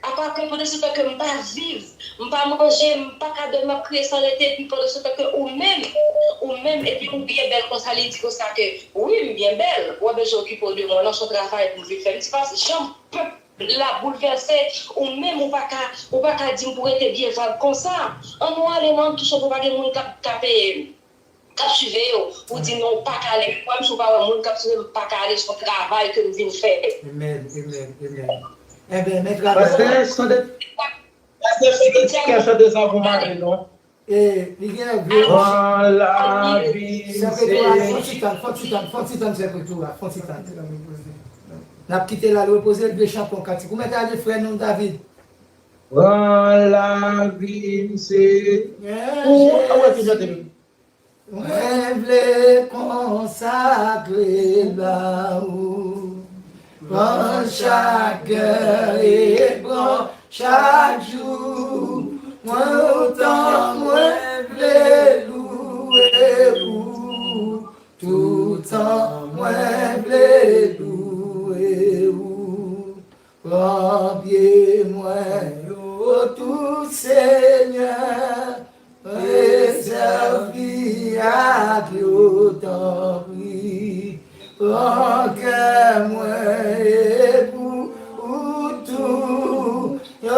Apa ke pandan se tan ke m pa viv, m pa manje, m pa ka dòmi, m ap kriye san rete, epi pandan se tan ke ou menm, ou menm, epi ou byen bèl konsa, li di konsa ke, wi, m byen bèl, ou pa bezwen okipe w de mwen, non, se yon travay pou m vin fè. M di, Pas, jan m pèp l ap boulvèse, ou menm ou pa ka, ou pa ka di m pou rete byen vag konsa. Ann nou ale non, tou sòt ou pa gen moun k ap, k ap, eh, k ap siveye w. Ou di non, ou pa ka ale. Menm si w pa wè moun k ap siveye w, ou pa ka ale, se yon travay ke m vin fè. Amen, amen, amen. Enben, men travay. Pastè, chante, pastè, chante ti kè, chante sa pou mari non. E, li gen vye. Pran lavi m, Sè Petro a, fon ti tann, fon ti tann, fon ti tann, Sè Petro a, fon ti tann. N ap kite l al repoze l, vle chante yon kantik. Ou mèt ale, frè nou, David. Pran lavi m, Senyè. Ou, a wè ki chante m. Mwen vle konsakre ba ou. Pran chak è e pran chak jou. Mwen otan mwen vle louwe ou. Toutan mwen vle louwe ou. Pran pye mwen yo tou, Senyè. Prezève vi ak yo, tanpri. Pran kè mwen e pou ou tou. Yo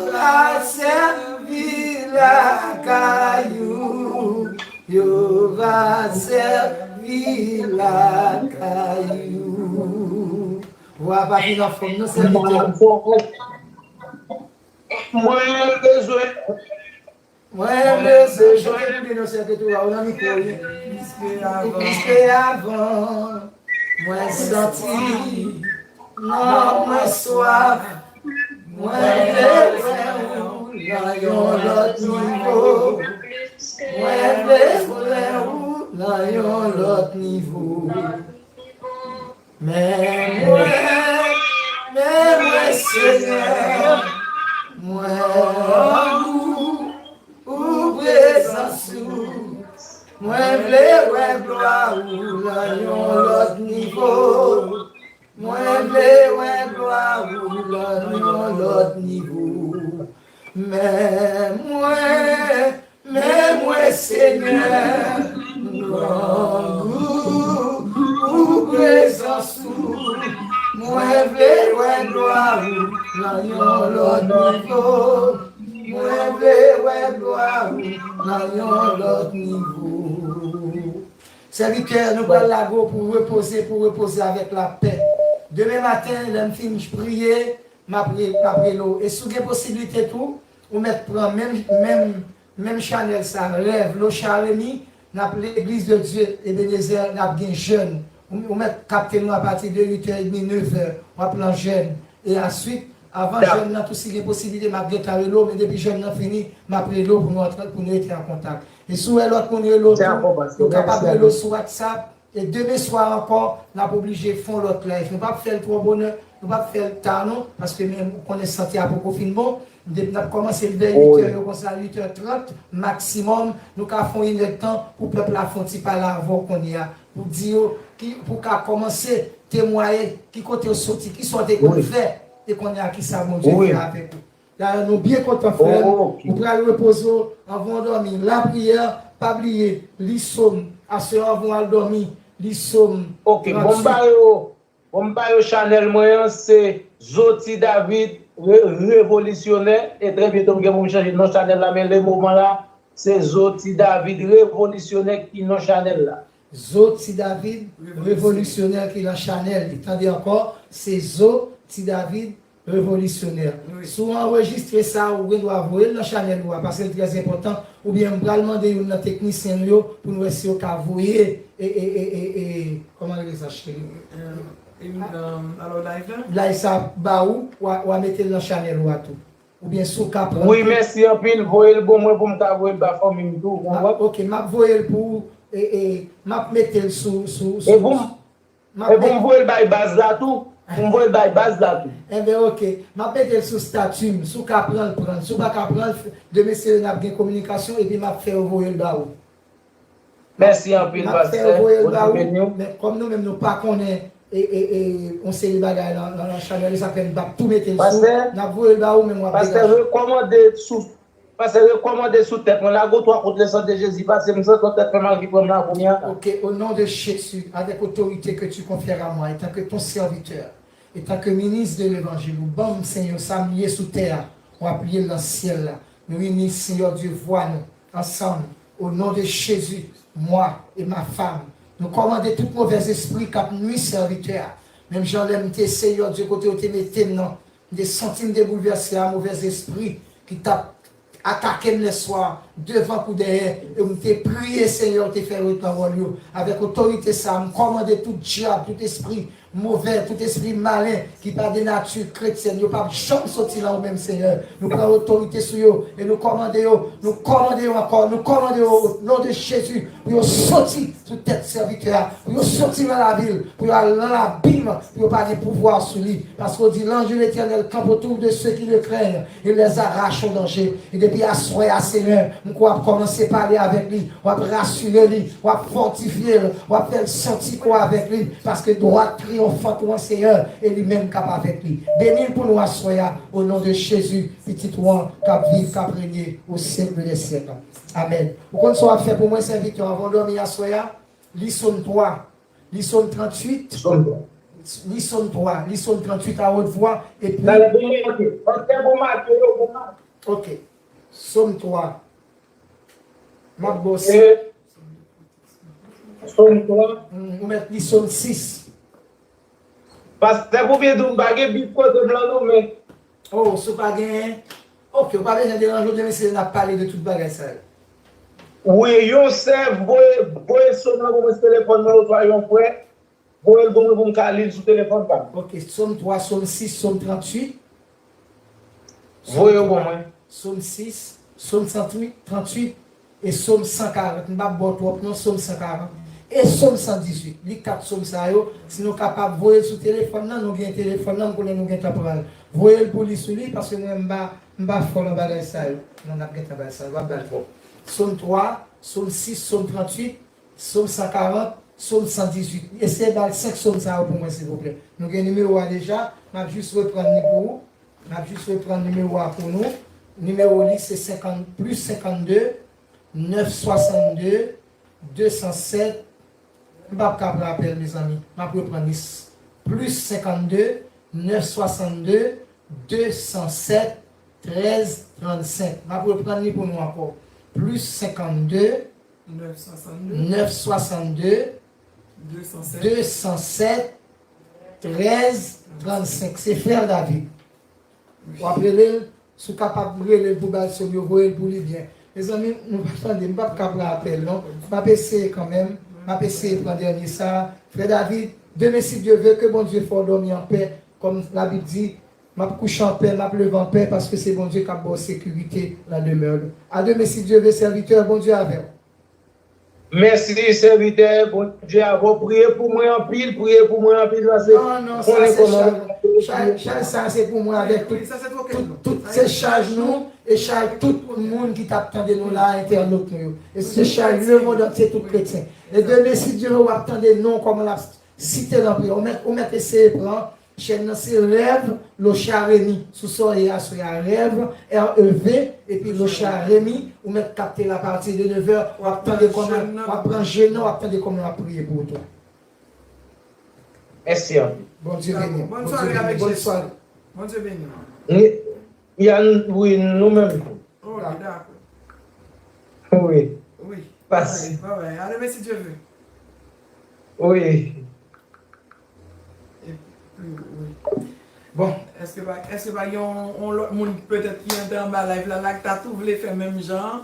va sèvi lakay ou. Yo va sèvi lakay ou. Vwa pa vin anfòm, non, sèvitè. Mwen bezwen. Mwen bezwen. Chante pou li, non, sèvitè, ou nan mikwo, wi. Plis ke avan. Plis ke avan. Mwen santi. Non, mwen swaf. Mwen vle wè ou nan yon lòt nivo. Mwen vle wè ou nan yon lòt nivo. Men mwen, men mwen, Senyè, mwen anvi ou, ou prezans ou. Mwen vle wè glwa ou nan yon lòt nivo. Mwen vle wè glwa ou nan yon lòt nivo. Men mwen, men mwen, Senyè, m grangou pou prezans ou. Mwen vle wè glwa ou nan yon lòt nivo. Mwen vle wè glwa ou nan yon lòt nivo. Sèvitè, nou pral lage w pou w repoze, pou w repoze avèk lapè. Demen maten, lè m fin priye, m ap re-, m ap rele w. E si w gen posiblite tou, ou mèt pran menm, menm, menm chanèl sa, Rèv Locha Remy, n ap Legliz de Dye Ebenezè, n ap gen jèn. Ou, ou mèt kapte nou apati de uit è edmi, nèf è, w ap lan jèn. E answit, avan jèn nan tou, si gen posiblite, m ap gentan rele w, men depi jèn nan fini, m ap rele w pou nou antre, pou nou rete an kontak. E si w wè lòt moun rele w tou, ou kapab rele w sou WhatsApp. E demen swa ankò, n ap oblije fè yon lòt live. Nou p ap fè l twò bonè, nou p ap fè l ta non, paske menm ou konnen sante a poko fin bon. Depi n ap kòmanse l vè uit è yo konsa, uit è trant maksimòm, nou ka fè yon inèdtan pou pèp la fè yon ti pale avè w kounye a. Pou di yo, ki, pou ka kòmanse temwaye, ki kote w soti, kisa w te konn fè, e kounye a kisa Bondye fè avèk ou. Dayè, nou byen kontan, frè m. Ou pral repoze w anvan w dòmi. Lapriyè, pa bliye, li sòm. Aswè, anvan w al dòmi, li sòm. Ok, bon, m ba yo, bon, m ba yo chanèl mwen an, se Zo Ti David, re-, Revolisyonè. E trè byento, m gen pou m chanje non chanèl la, men le moman la, se Zo Ti David, Revolisyonè ki non chanèl la. Zo Ti David, Revolisyonè ki nan chanèl li. Tande ankò, se Zo Ti David, Revolisyonè. Si w anrejistre sa, ou gen dwa voye l nan chanèl ou a, paske l trè enpòtan. Oubyen m pral mande youn nan teknisyen nou yo pou n wè si yo ka voye, e, e, e, e, e, kòman rele sa, cheri? Live sa ba ou, w a, w a mete l nan chanèl ou a tou. Oubyen si w ka pran. Wi, mèsi anpil. Voye l bon mwen pou m ka voye l ba fanmi m tou, ou konprann? Ok, m ap voye l pou ou, e, e, m ap mete l sou, sou, sou. E pou m, e pou m voye l bay baz la tou. Pou m voye l bay baz la tou. Enben, ok. M ap mete l sou stati m. Si w ka pran l, pran l. Si w pa ka pran l, demen se n ap gen kominikasyon epi m ap fè yo voye l ba ou. Mèsi anpil, pastè. Bondye beni w. Men kòm nou menm nou pa konnen e, e, e, yon seri bagay nan, nan, nan chanèl, sa fè n p ap tou mete l sou. N ap voye l ba ou, men w ap degaje. Pastè, rekòmande sou, pastè, rekòmande sou tèt mwen. Lage w twa kout le san de Jezi pase m, san tèt fè mal ki pran m la kounye a. Ok, au nom de Jésus, avec autorité que tu confères à moi, étant que ton serviteur, Etanke minis de levanjil, ou ban m, Senyè, sa m ye sou tè a, w ap ye l nan syèl la. Nou ini, Senyè Dye, vwa nou ansanm, au nom de Jésus, moi et ma femme. Nou kòmande tout movèzespri k ap nwi sèvitè a. Menm jan lè m te, Senyè Dye, kote yo te mete m nan, m te santi m te boulvèse a movèzespri ki t ap atake m lèswa, devan kou dèyè, e m te priye, Senyè, ou te fè yo pawòl yo. Avèk otorite sa a, m kòmande tout dyab, tout espri movè, tout espri malen ki pa de nati kretyèn, yo p ap janm soti nan ou menm, Senyè. Nou pran otorite sou yo e nou kòmande yo, nou kòmande yo ankò, nou kòmande yo, au nom de Jésus, pou yo soti sou tèt sèvitè a, pou yo soti nan lavi l, pou yo al nan labim, pou yo pa gen pouvwa sou li. Paske w di, l'ange de l'Éternel campe autour de ceux qui le craignent, il les arrache au danger. E depi aswè a, Senyè, m kwè w ap kòmanse pale avèk li, w ap rasire li, w ap fòtifye l, w ap fè l santi kò avèk li, paske dwat triyonfant ou an, Senyè, e li menm k ap avèk li. Beni l pou nou aswè a, au nom de Jésus, pitit ou an, k ap viv, k ap renye au siècle des siècles. Amèn. Ou konn sa w ap fè pou mwen, sèvitè, anvan w dòmi aswè a? Li Sòm twa, li Sòm tranntuit. Sòm twa. Li Sòm twa, li Sòm tranntuit à haute voix, epi Talè pou mwen, ok. Pastè pou Matye, yo pou mwen. Ok. Sòm twa. M ap ba w sa. E, Sòm twa. Mm, ou mèt li Sòm sis. Pastè pou byen di w, m pa gen Bib kote m lan non, men. Oh, si w pa genyen, ok, ou pa bezwen deranje w, demen se n ap pale de tout bagay sa yo. Wi, yon sè voye, voye Sòm lan pou mwen sou telefòn mwen, oswa yon frè, voye l pou mwen pou m ka li l sou telefòn pa m. Ok, Sòm twa, Sòm sis, Sòm tranntuit. Voye yo pou mwen. Sòm sis, Sòm san tranntuit, e Sòm san karant. M p ap ba w twòp non, Sòm san karant. E Sòm san dizuit. Li kat Sòm sa yo, si nou kapab voye l sou telefòn nan, nou gen telefòn nan, m konnen nou gentan pran l. Voye l pou li sou li, paske mwen m pa, m pa fò nan bagay sa yo. Non, n ap gentan bay sa yo, w ap ba l twòp. Sòm twa, Sòm sis, Sòm tranntuit, Sòm san karant, Sòm san dizuit. Eseye ba l senk Sòm sa yo pou mwen, silvouplè. Nou gen nimewo a deja, m ap jis reprann li pou ou. M ap jis reprann nimewo a pou nou. Nimewo li se senkant, plis senkannde, nèf swasannde, de san sèt. M p ap ka pran apèl, mezanmi. M ap reprann li. Plis senkannde, nèf swasannde, de san sèt, trèz trannsenk. M ap reprann li pou nou ankò. Plis senkannde, nèf swasannde, nèf swasannde, de san sèt, de san sèt, trèz trannsenk. Se frè David. W ap rele l, si w kapab rele l pou ba l Sòm yo, voye l pou li byen. Mezanmi, nou pa tande, m p ap ka pran apèl non. M ap eseye kanmenm, m ap eseye pran dènye sa a. Frè David, demen si Dye ve, ke Bondye fè w dòmi anpè, kòm Labib di, m ap kouche anpè, m ap leve anpè, paske se Bondye k ap ba w sekirite nan demè w. A demen si Dye ve, sèvitè, Bondye avè w. Mèsi, sèvitè, Bondye avè w. Priye pou mwen anpil, priye pou mwen anpil, paske... Non, non, sa se chaj, chaj, chaj sa se pou mwen avèk tout, tout, tout se chaj nou e chaj tout moun ki t ap tande nou la, entènot nou yo. E se chaj lemonn antye, tout kretyen. E demen si Dye ve, w ap tande non kòman l ap site l anpil. Ou mèt, ou mèt eseye pran chèn nan, se Rev Locha Remy. Sou sa w ye aswè a, Rev, R E V, epi Locha Remy, ou mèt kapte l apati de nevè, w ap tande kòman, w ap pran jèn nan, w ap tande kòman l ap priye pou ou tou. Mèsi anpil. Bondye beni w. Bondye beni w. Bonsware. Bondye beni w. Ni, Yann, wi, nou menm tou. Ok, dakò. Wi. Wi. Pas. Babay, babay. A demen si Dye ve. Wi. Epi, wi. Bon. Èske pa, èske pa gen yon, yon lòt moun petèt ki antre anba live la, la ki ta tou vle fè menm jan an?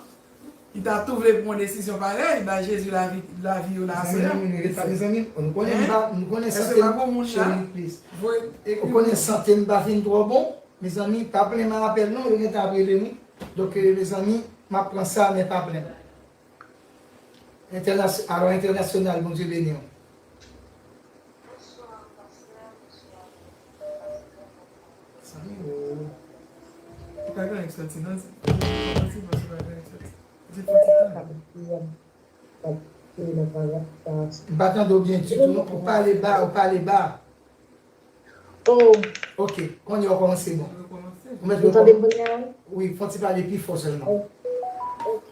Li ta tou vle pran desizyon parèy, bay Jezi lavi, lavi yo la aswè a. Mezanmi, mezanmi, nou konnen m pa, nou konnen sante m, cheri, please. Ou konnen sante m pa fin twò bon, mezanmi, pa plen m a apèl non, yo gentan ap rele nou. Donk, eh, mezanmi, m ap pran sa, men pa plen. Entènas-, alò, entènasyonal, Bondye beni w. Zanmi, ou pa gen anyen k soti, non? Ou pa gen anyen k soti. M pa tande w byen ditou, non. Ou pale ba, ou pale ba. Oh. Ok, kounye a w kòmanse bon. Ou mèt reprann. Wi, fò w ti pale pi fò sèlman. Oh. Ok.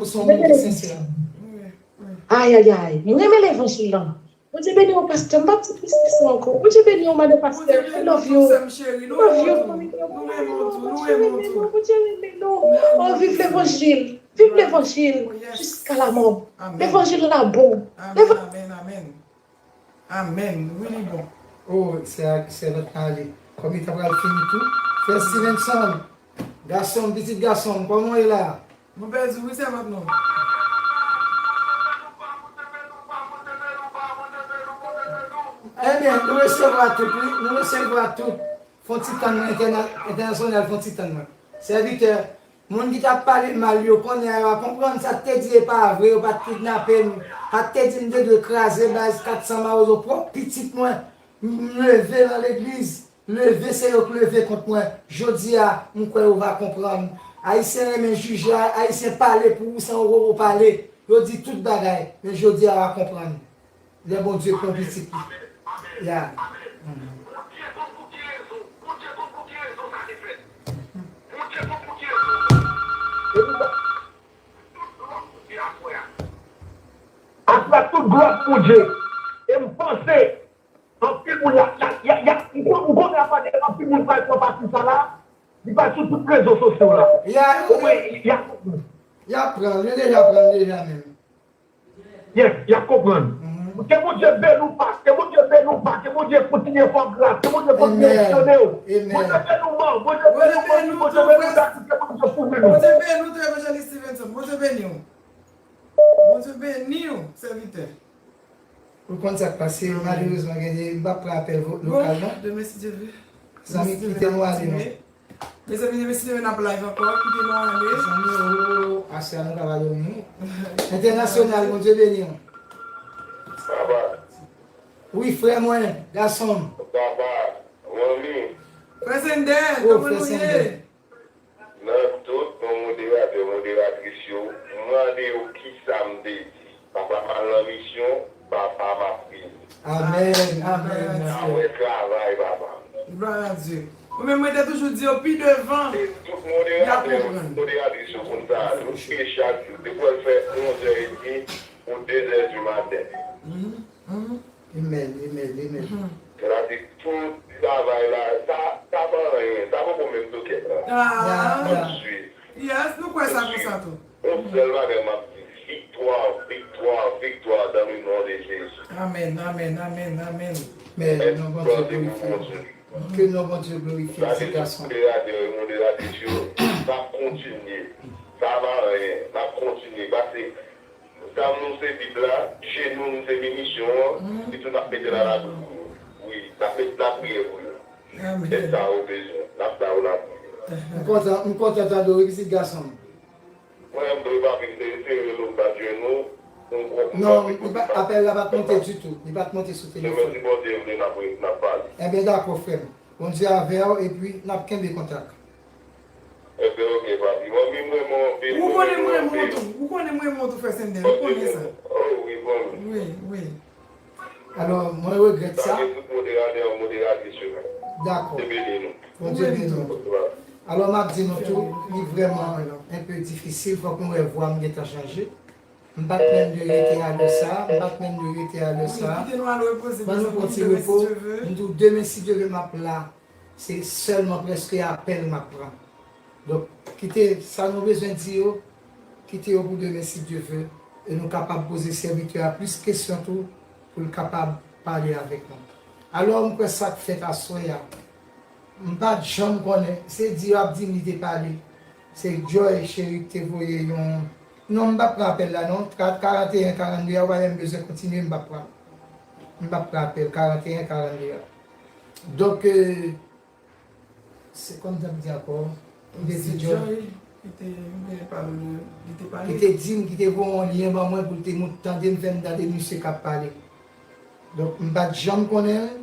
ou se yon moun ki sensè. Ayayay, mwen renmen levanjil lan. Bondye beni w, pastè. M p ap di plis ke sa ankò. Bondye beni w, madan pastè. I love you. I love you, fanmi mwen. Bondye renmen nou. Bondye renmen nou. Oh, viv levanjil. Viv levanjil. Jiska lamò. Levanjil la bon. Amèn, amèn, amèn. Amèn. Wi, li bon. Oh, sè, sèvant la ale. Kòm li ta pral fini tou. Frè Stevenson, gason m, pitit gason m, kòman w ye la? Mwen pèdi wi, sèvant nou. Ebyen, nou resevwa tout, wi. Nou resevwa tout. Fon ti tann mwen, entèna-, entènasyonal, fon ti tann mwen. Sèvitè, moun ki t ap pale mal yo, kounye a yo a konprann sa k te di e pa vre, yo pa t kidnape m, pa t te di m te dwe kraze baz kat san mawozo pwòp pitit mwen, m leve nan legliz, leve se yo k leve kont mwen. Jodi a, m kwè yo va konprann. Ayisyen renmen jije, Ayisyen pale pou ou san ou poko pale. Yo di tout bagay, men jodi a w a konprann. Lè Bondye pran pitit li. Ya. Apre tout glwa pou Dye. E m panse, anpil moun, y a, y a, y a, y a, m kon-, m konnen apre anpil moun pral pran pati sa la, li pral sou tout rezo sosyo la. Ya, yo, omwen, y a, y a pran l, yo deja pran l deja menm. Yes, y ap konprann. Ke Bondye beni w, pa, ke Bondye beni w, pa, ke Bondye kontinye fè w gras, ke Bondye kontinye sonnen w. Bondye beni w, man, Bondye beni w, Bondye beni w, Dadi, ke Bondye kouvri nou. Bondye beni w tou, Evanjelis Stevenson. Bondye beni w. Bondye beni w, sèvitè. Ou konn sa k pase, malerezman, gen de, m p ap pran apèl vo-, lokal, non. Demen, si Dye vle. Zanmi, kite nou ale, non. Mezanmi, demen, si Dye vle, n ap live ankò, kite nou ale. Zanmi, oh, aswè a nou ka pa dòmi. Entènasyonal, Bondye beni w. Papa. Wi, frè mwen, gason m. Papa, manmi. Frè Sendè, kòman nou ye? Nan tout non moderatè, moderatris yo, m mande yo kisa m te di. Papa m al nan misyon, papa m ap vini. Amèn, amèn. N a wè travay papa m. Glwa a Dye. Mwen menm, mwen te toujou di yo pi devan, y a konprann. Tout moderatè, moderatris yo konn sa, yo te chak jou. Depi w al fè onzè edmi pou dezè di maten. Amen, amen, amen. Sètadi tout travay la, sa, sa pa anyen, sa poko menm tokèt la. Tout swit. Yes, nou kwè sa konsa tou. Yon sèl bagay m ap di, viktwa, viktwa, viktwa dans le nom de Jésus. Amen, amen, amen, amen. Men non Bondye glorifye. Ke non Bondye glorifye, se gason. Modératè yo, modératris yo, n ap kontinye. Sa pa anyen, n ap kontinye. Pase, zam nou se Bib la, je nou nou se minisyon an, epi tou n ap mete nan lakou pou yo. Wi, n ap met lapriyè pou yo. Èd sa yo bezwen, n ap ba yo lapriyè. M kontan, m kontan tande w wi pitit gason m. Mwen menm tou, papi, m te eseye rele w, m pa t jwenn ou. Non, li pa, apèl la pa t monte ditou. Li pa t monte sou telefòn. Demen, si Bondye vle, n ap, n ap pale. Ebyen, dakò, frè m. Bondye avè w, epi n ap kenbe kontak. Ebyen, oke, papi. Manmi m renmen w anpil. Ou konnen m renmen w tou. Ou konnen m renmen w tou, frè Sendè. Ou konnen sa. Oh, wi, manmi. Wi, wi. Alò, mwen regrèt sa. Salye tout moderatè, moderatris yo. Dakò. Bondye beni nou. Bondye beni w. Alò, m ap di nou tou, li vrèman enpe difisil, fòk nou wè vwa m gentan chanje. M pa t menm dwe rete a lè sa, m pa t menm dwe rete a lè sa. Ban nou pran ti repo, m di w demen si Dye vle m ap la. Se sèlman prèske apèl m ap pran. Donk, kite sa nou bezwen di yo, kite yo pou demen si Dye vle, e nou kapab poze sèvitè a plis kesyon tou, pou l kapab pale avèk nou. Alò, m kwè sa k fèt aswè a, m pa t janm konnen, se di yo ap di m li te pale. Se Joy Cheri ki te voye yon, non, m p ap pran apèl la non, karanteyen karannde a, ou pa menm bezwen kontinye, m p ap pran. M p ap pran apèl karanteyen karannde a. Donk, euh, se kòm jan m di ankò, m te di Joy. Joy ki te, m te pale de, li te pale. Ki te di m, ki te voye yon lyen ban mwen pou l te mount tande m, fè m tande misye k ap pale. Donk, m pa t janm konnen l.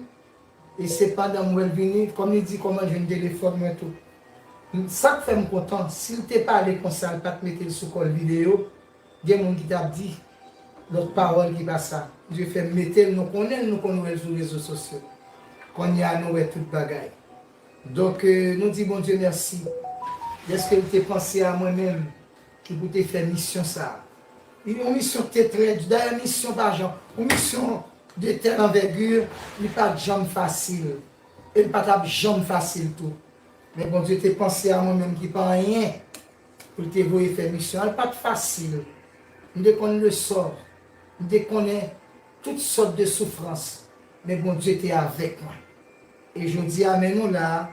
E se pandan m wè l vini, kòm li di kòman l jwenn telefòn mwen tou. M, sa k fè m kontan, si l te pale konsa, l pa t mete l sou kò l videyo, gen moun ki t ap di lòt pawòl ki pa sa. Bondye fè m mete l, nou konnen l, nou konn wè l sou rezo sosyo. Kounye a, nou wè tout bagay. Donk, euh, nou di Bondye mèsi dèske l te panse a mwen menm ki pou te fè misyon sa a. Yon misyon ki te trè di. Dayè, misyon pa janm, yon misyon de tèl anvègi, li pa t janm fasil. E l pa t ap janm fasil tou. Men Bondye te panse a mwen menm ki pa anyen pou l te voye fè misyon an. Li pa t fasil. M te konn lesò. M te konnen tout sòt de soufrans. Men Bondye te avèk mwen. E jodi a, men nou la a,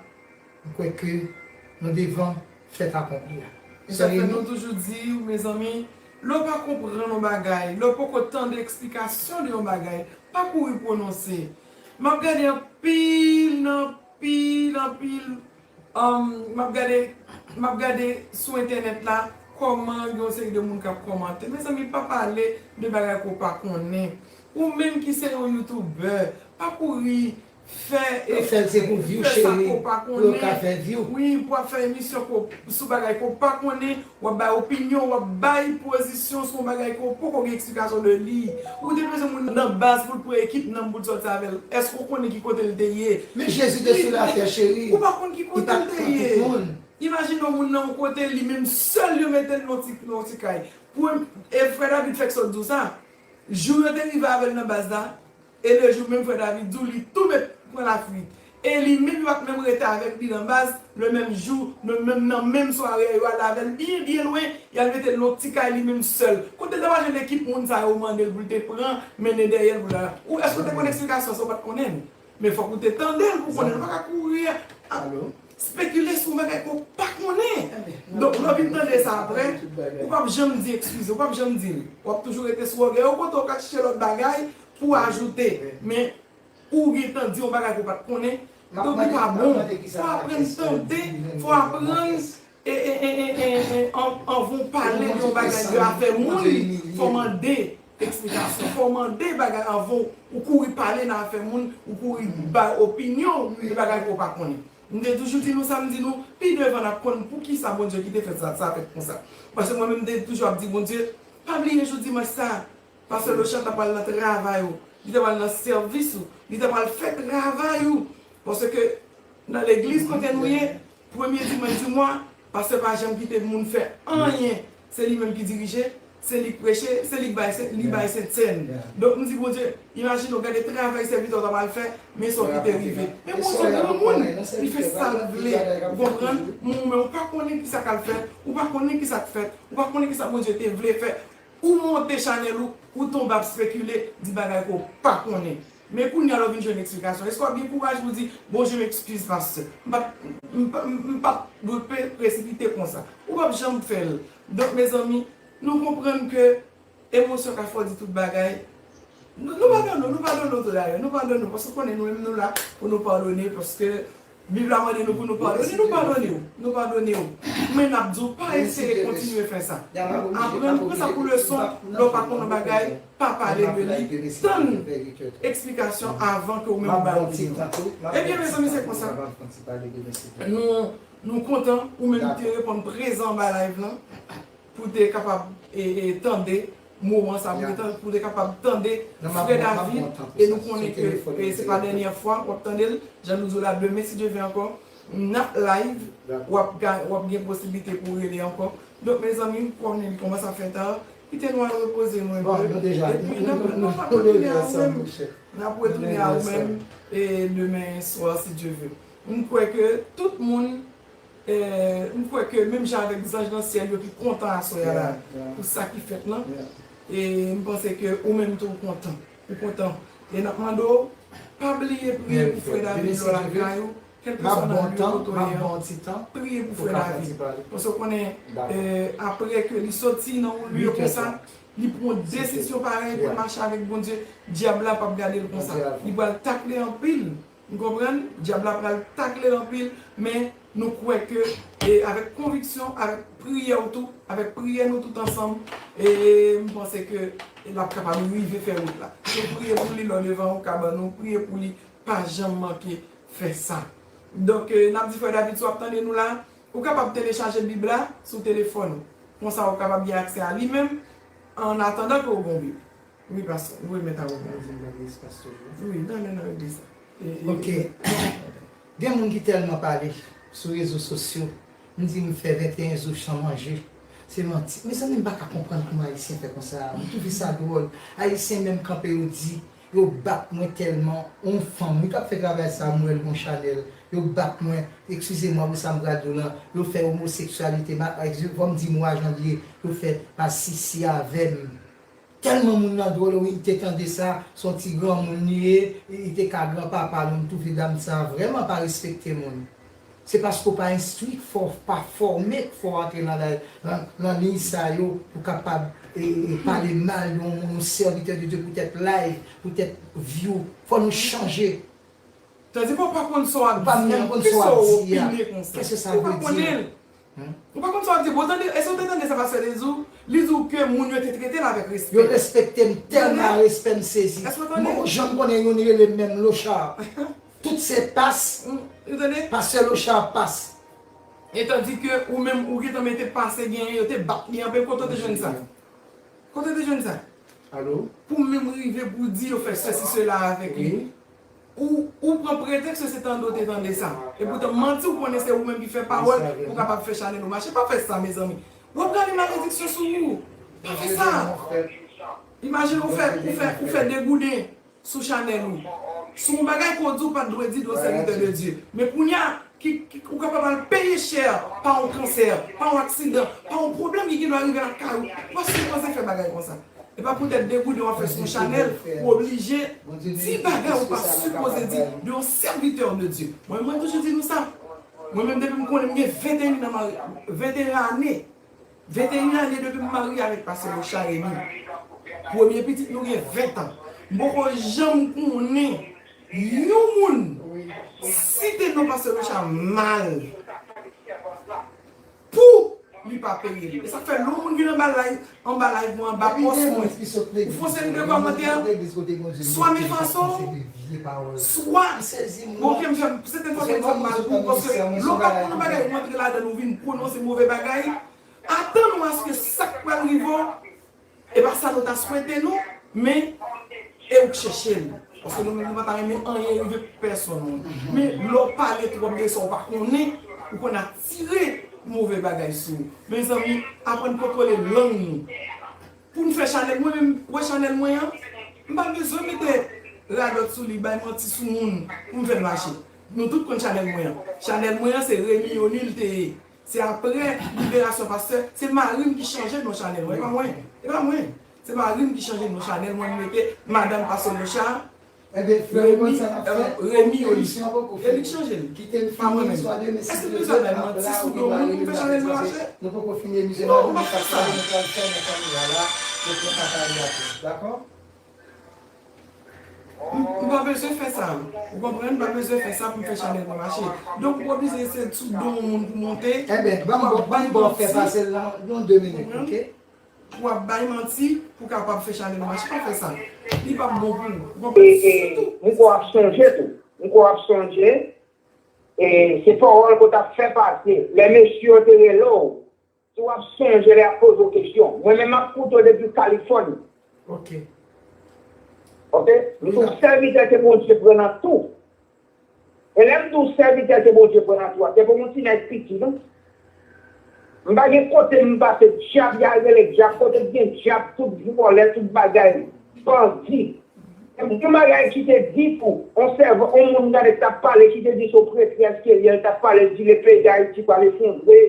m kwè ke nou devan fèt akonpli a. E sa k fè nou toujou di, mezanmi, lè w pa konprann yon bagay, lè w poko tande eksplikasyon de yon bagay, pa kouri pwononse. M ap gade anpil nan anpil, anpil, um, m ap gade, m ap gade sou entènèt la, kòman gen yon seri de moun k ap kòmante. Mezanmi, pa pale de bagay ke w pa konnen. Ou menm ki se yon youtubè, pa kouri fè, fè l se pou view, fè sa cheri, ke w pa konnen. Pou yo ka fè view. Wi, pou w ap fè emisyon ke w, sou bagay ke w pa konnen, w ap bay opinyon, w ap bay pozisyon sou yon bagay ke w poko gen eksplikasyon de li. Ou te bezwen moun nan baz pou l pran ekip nanm pou l sòti avè l. Èske w konnen ki kote l te ye? Men Jezi te sou latè, cheri. Ou pa konn ki kote l te ye. Imajine w moun nan yon kote, li menm sèl yo mete l nan yon ti, nan yon ti kay. Pou, e frè David fèk sot di w sa. Jou yo te rive avè l nan baz la, e le jou menm frè David di w li tou met pran lafwit. E li menm yo pa t menm rete avèk li nan baz, le menm jou, le menm, nan menm sware a, yo al avè l byen, byen lwen, y al mete l nan yon ti kay li menm sèl. Kote l ta pral jwenn ekip moun sa yo mande l pou l te pran, mennen dèyè l pou l al? Ou èske w te konn eksplikasyon sa, ou pa t konnen l? Men fòk ou te tande l pou konnen l, ou pa ka kouri ap spekile sou bagay ke w pa konnen. Donk, lè w vin tande sa apre, ou p ap janm di eskize, ou p ap janm di l. W ap toujou rete sou ògèy ou, kote w ka chèche lòt bagay, pou ajoute, men ou gentan di yon bagay ke w pa t konnen. Donk, li pa bon. Fò w aprann tande, fò w aprann e, e, e, e, e, e, an- anvan w pale de yon bagay, de afè moun, fò w mande eksplikasyon, fò w mande bagay anvan w kouri pale nan afè moun, ou kouri bay opinyon w de bagay ke w pa konnen. M te toujou di nou sa, m di nou, pi devan n ap konn poukisa Bondye kite fèt sa, sa fèt konsa. Paske mwen menm, m te toujou ap di Bondye, pa bliye jou dimanch sa, Pastè Lochard ta pral nan travay ou, li ta pral nan sèvis ou, li ta pral fè travay ou. Paske nan legliz kote nou ye, premye dimanch di mwa, pastè pa janm kite moun fè anyen. Se li menm ki dirije, se li k preche, se li k bay, li bay sentsèn. Donk, m di Bondye, imajine w gade travay sèvitè w ta pral fè, men sa w kite rive. Men Bondye granmoun, li fè sa l vle. Ou konprann? Men ou pa konnen kisa k al fèt, ou pa konnen kisa k fèt, ou pa konnen kisa Bondye te vle fè. Ou monte chanèl ou, ou tonbe ap spekile, di bagay ke w pa konnen. Men kounye a lè w vin jwenn eksplikasyon, èske w ap gen kouraj pou w di, bon, je m'excuse, pastè. M pa t, m pa, m, m pa t dwe pe- presipite konsa. Ou p ap janm fè l. Donk, mezanmi, nou konprann ke emosyon ka fè w di tout bagay. Nou, nou padone w, nou padone w tou dayè. Nou padone w, paske w konnen nou menm nou la pou nou padone, paske Bib la mande nou pou nou padone, nou padone w, nou padone w. Men n ap di w, pa eseye kontinye fè sa. Aprann, pran sa pou leson, lè w pa konn yon bagay, pa pale de li, tann eksplikasyon avan ke ou menm ou bay opinyon. Ebyen, mezanmi, se konsa. Nou, nou kontan, ou menm ki te reponn prezan anba live lan, pou te kapab, e, e, tande moman sa, pou te, pou te kapab tande frè David, e nou konnen ke, e, se pa dènyè fwa w ap tande l, jan nou di w la, demen, si Dye vle ankò, n ap live, w ap ga- w ap gen posiblite pou w rele ankò. Donk, mezanmi, konnen li kòmanse ap fè ta, kite nou al repoze nou enpe. Epi, n ap, n ap retounen a ou menm. N ap retounen a ou menm, e, demen swa, si Dye vle. M kwè ke tout moun, e, m kwè ke menm jan avèk zanj nan syèl yo ki kontan aswè a la pou sa ki fèt lan, e m panse ke ou menm tou ou kontan. Ou kontan. E n ap mande w, pa bliye priye pou frè David lè w lakay ou, kèlkeswa nan lye kote w ye a, priye pou frè David. Paske w konnen, e, apre ke li soti nan yon lye konsa, li pran yon desizyon parèy pou l mache avèk Bondye, dyab la p ap gade l konsa. Li pral takle anpil. Nou konprann, dyab la pral takle l anpil, men nou kwè ke, e, avèk konviksyon, avèk priyè w tou, avèk priyè nou tout ansanm, e m panse ke l ap kapab rive fè wout la. Nou priye pou li lè w devan yon kabann, nou priye pou li, pa janm manke fè sa. Donk, e, n ap di frè David, si w ap tande nou la, ou kapab telechaje Bib la sou telefòn ou. Konsa, ou kapab gen aksè a li menm, an atandan ke w gen yon Bib. Wi, pastè, nou remèt a ou. Mwen di m nan legliz, pastè, wi. Wi, nan, nan, nan legliz la. E, e, ok. Gen moun ki tèlman pale sou rezo sosyo, m di m fè venteyen jou san manje. Se manti. Mezanmi, m pa ka konprann kòman Ayisyen fè konsa. M twouve sa dwòl. Ayisyen menm kanpe, yo di, yo bat mwen tèlman. Yon fanm, wi, k ap fè travay sa, m wè l gon chanèl. Yo bat mwen, eskize mwen pou sa m pral di w lan. Yo fè omoseksyalite, ma, fò m di mo a jan l ye. Yo fè masisi avè m. Tèlman moun nan dwòl, wi, m te tande sa, se yon ti granmoun li ye, li te ka granpapa nou, m twouve dam sa vrèman pa respekte moun. Se paske w pa enstwi k fè w, pa fòme k fè w antre nan, nan, nan liy sa yo, pou kapab, e, e, pale mal de yon, yon sèvitè de Dye poutèt like, poutèt view. Fò nou chanje. Tandis ke w pa konn sa w ap di an. Ou pa menm konn sa w ap di a. Kisa w opine konsa? Ou pa konnen l. Ou pa konn sa w ap di. Bon, tande, èske w te tande sa pastè te di w? Li di w ke moun yo te trete l avèk respè. Yo respekte m tèlman, respè m sezi. Èske w tande? Mwen, jan m konnen youn rele m menm Lochard. Tout se pas. Pastè Lochard pas. E tandis ke ou menm, ou gentan mete pase genyen, yo te bat li anpil, kote w te jwenn sa? Kote w te jwenn sa? Alo? Pou menm rive pou di yo fè sesi sela avèk li. Ou, ou pran pretèks ke se tande w te tande sa. Epoutan, manti w konnen se ou menm ki fè pawòl pou w kapab fè chanèl ou mache. Pa fè sa, mezanmi. W ap gade malediksyon sou ou. Pa fè sa. Imajine ou fè, ou fè, ou fè degouden sou chanèl ou. Sou yon bagay ke w di w pa t dwe di de yon sèvitè de Dye. Men kounye a, ki, ki, ou kapab al peye chè pa yon kansè, pa yon aksidan, pa yon pwoblèm ki gendwa rive lakay ou. Ou pa sipoze fè bagay konsa. E pa poutèt degouden w ap fè sou yon chanèl, ou oblije di bagay ou pa sipoze di de yon sèvitè de Dye. Mwen, mwen toujou di nou sa. Mwen menm, depi m konnen, m gen venteyen an mari, venteyen ane. Venteyen ane depi m marye avèk pastè Lochard Remy. Premye pitit nou gen ven tan. M poko janm konnen yon moun site non Pastè Locha mal pou li pa peye l. E sa k fè lè yon moun vin anba live, anba live mwen, anba pòs mwen, ou fè yon seri de kòmantè, swa mefanson, swa, bon, ke m fè, se te fòse m fè mal pou ou, paske lè w pa konn yon bagay, ou antre ladan l, ou vin pwononse move bagay, atann ou aske sa k pral rive w, e pa sa nou ta swete nou, men e ou k chèche l. Paske nou menm nou pa ta renmen anyen rive pèsonn. Men lè w pale twòp de sa w pa konnen, ou konn atire move bagay sou ou. Mezanmi, aprann kontwole lang nou. Pou n fè chanèl, mwen menm, wè chanèl mwen an, m pa bezwen mete radòt sou li, bay manti sou moun pou m fè l mache. Nou tout konn chanèl mwen an. Chanèl mwen an, se Remy Yoli l te ye. Se apre liberasyon pastè, se mari m ki chanje non chanèl mwen. E pa mwen. E pa mwen. Se mari m ki chanje non chanèl mwen, m mete Madanm Pastè Locha, Remy, Remy Yoli. E li k chanje l. Pa mwen menm. Èske m bezwen bay manti sou do moun pou m fè chanèl mwen mache? Non, m pa fè sa. M, m pa bezwen fè sa. Ou konprann? M pa bezwen fè sa pou m fè chanèl mwen mache. Donk, ou oblije se sou do yon moun pou monte. Enben, ban m ba w fè pase l nan yon de minit, oke? Pou w ap bay manti, pou w kapab fè chanèl mwen mache. Pa fè sa. Li p ap bon pou ou. Ou konprann? Sitou. M kwè w ap sonje tou. M kwè w ap sonje. E se pawòl ke w t ap fè pase. Lè mesye yo te rele w, si w ap sonje lè y ap poze w kesyon. Mwen menm m ap koute w depi Kalifòni. Oke. Oke? M se yon sèvitè ke Bondye pran nan tou. E lè m di w sèvitè ke Bondye pran nan tou a, se pou yon ti nèg piti, non. M pa gen kote m pase, dyab y al rele dyab, kote k gen dyab, tout vòlè, tout bagay, bandi. E yon bagay ki te di tou, yon sèvan, yon moun gade k t ap pale, ki te di se yon pretrès ke l ye, l t ap pale, l di le peyi Dayiti pral efondre,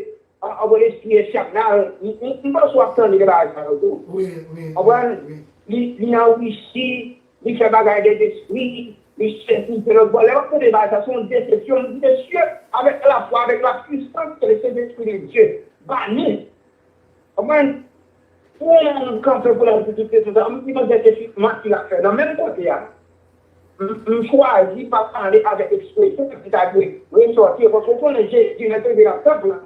Anvwele siye chak la, m, m, m panse w ap tande de bagay sa yo tou. Wi, wi. Konprann? Wi. Li, li an Risi, li fè bagay de lespri, li sezi de lòt bò. Lè w ap tande bagay sa, se yon desepsyon. M di, mesye, avèk lafwa, avèk lapwisans ke le Sentespri de Dye ba nou. Konprann? Pou yon moun kanpe pou l ap di tout kesyon sa, m di, manzè se manti l ap fè. Nan menm kote a, m, m chwazi pa pale avèk ekspresyon ki ta dwe resòti yo, paske w konnen Jezi, lè l te rive nan tanp lan,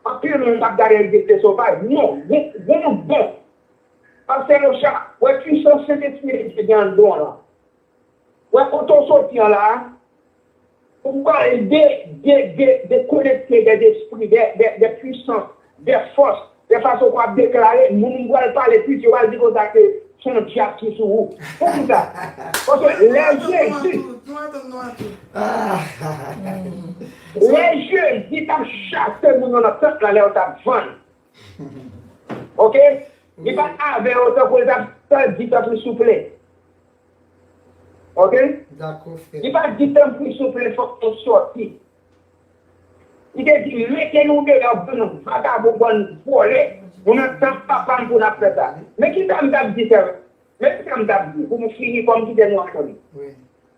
Anpil moun t ap gade l vin fè sovay. Non, gon, gon moun bon. Pastè Locha, wè pwisans Sentespri de Dye gen anndan w lan. Wè kote w soti an la a, ou pale de, de, de, de konekte de, de espri, de, de, de pwisans, de fòs, de fason w ap deklare, moun m pral pale plis, yo pral di konsa ke se yon dyab ki sou ou. Poukisa? Paske lè Jezi, lè Jezi t ap chase moun yo nan tanp la, lè yo t ap vann. Oke? Li pa t avè yo tankou li t ap di tanpri souple. Oke? Li pa t di tanpri souple, fòk nou sòti. Li te di, mete nou deyò, bann vagabon, bann vòlè. Nou nan tanp papa m pou n ap fè sa. Men kisa m t ap di, sè? Men kisa m t ap di, pou m fini, kòm kite nou ansanm.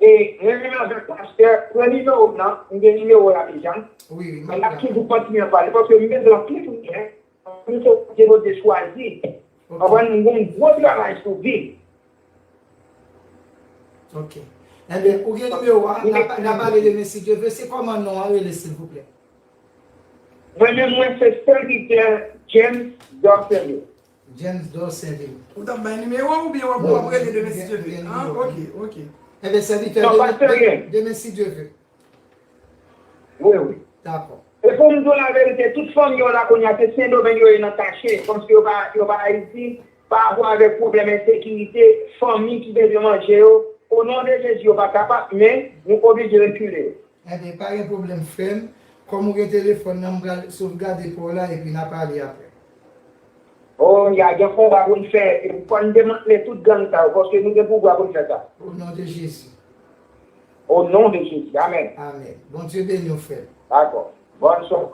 E mwen menm avèk pastè, pran nimewo m nan, m gen nimewo l la deja. Wi, wi, m ap toujou kontinye pale, paske m bezwen anpil priye. M sou kote Bondye chwazi. Konprann, m gon gwo travay sou vi. Ok. Enben, ou gen nimewo a, n a, n a pale demen si Dye vle. Se kòman non an rele, silvouplè? Mwen menm, mwen se sèvitè James Dorsenville. James Dorsenville. Ou t ap bay nimewo oubyen w ap, w ap rele demen si Dye vle? Ah, ok, ok. Enben, sèvitè, demen, demen si Dye vle. Wi, wi. Dakò. E pou m di w laverite, tout fanmi yo la kounye a, se Sendomeng yo ye nan kache, paske yo pa, yo pa Ayiti, pa rapò avèk pwoblèm ensekirite, fanmi ki bezwen manje yo, o non de Jezi, yo pa kapab, men nou oblije rekile yo. Enben, pa gen pwoblèm, frè m. Kòm ou gen telefòn nan, m pral sovgade pa w la, epi n a pale apre. O, y a gen konba pou n fè, e fò n demantle tout gang sa yo, paske nou gen pouvwa pou n fè sa. O non de Jezi. O non de Jezi. Amèn. Amèn. Bondye beni w, frè m. Dakò. Bòn sware.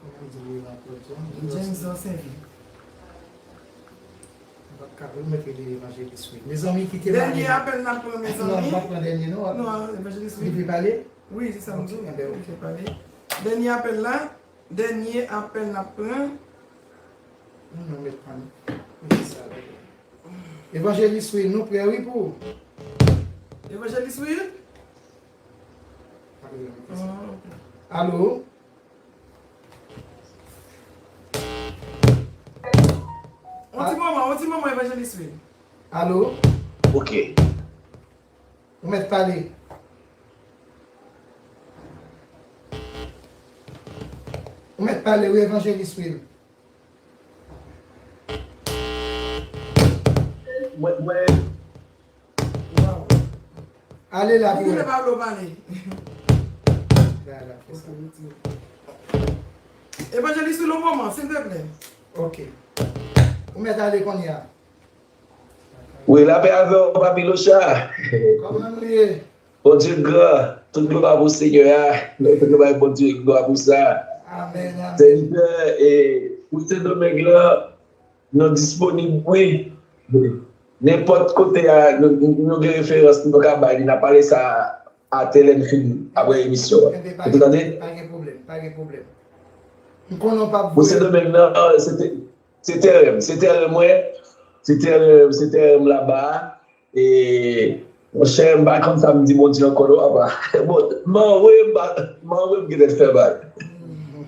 Kòman di li ankò, James? James Dorsenville. M p ap ka, m mèt rele evanjelis, wi. Mezanmi, kite m ale. Dènye apèl n ap pran, mezanmi. Non, m p ap pran dènye, non. Non, evanjelis, wi. Li vle pale? Wi, se sa m di w. Enben, ok. Li vle pale. Dènye apèl la. Dènye apèl n ap pran. Non, non, met pa nou. Mete sa la. Evanjelis Will, nou prè wi pou. Evanjelis Will? Alo? On ti moman, on ti moman, Evanjelis Will. Alo? Ok. Ou mèt pale. Ou mèt pale wi, Evanjelis Will. Mwen, mwen. Wow. Ale la pou wè. Pale. Evanjelis Will, on moman, silvouplè. Ok. Ou mèt ale kounye a. Wi, lapè avè w, Papi Locha. Kòman nou ye? Bondye gran, tout glwa pou Senyè a. Nou tout bay Bondye glwa pou sa. Amèn, amèn. Sèvitè, e, pou Sendomeng lan, nou disponib, wi. Nenpòt kote a, nou, nou gen referans nou ka bay li, n a pale sa a tè lè n fin apre emisyon an. Ou tande? Pa gen pwoblèm, pa gen pwoblèm. M konnen w p ap voye. Pou Sendomeng nan, se te, se tè rèm, se tè rèm mwen, se tè rèm, se tè rèm laba a. E, monchè, m pa konn sa m di Bondye ankò non, papa. Bon, m anwe, m pa, m anwe, m gentan fè mal.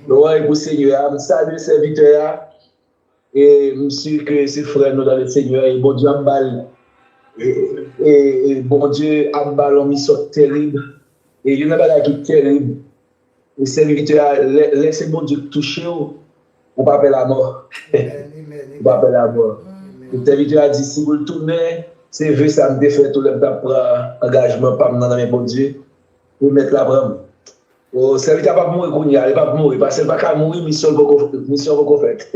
Lwanj pou Senyè a, m salye sèvitè a. E m si ke se frè nou dans le Seigneur, e Bondye ap ba l, e, e, e Bondye ap ba l yon misyon terib. E youn nan bagay ki terib, e sèvitè a, lè, lè se Bondye k touche w, ou pa pè lamò. Ou pa pè lamò. E sèvitè a di, si pou l tounen, se ve sa m te fè tou lè m t ap pran angajman pa m nan nan men Bondye, pou mèt la pran m. O, sèvitè a p ap mouri kounye a, li p ap mouri, paske l pa ka mouri, misyon l poko, misyon poko fèt.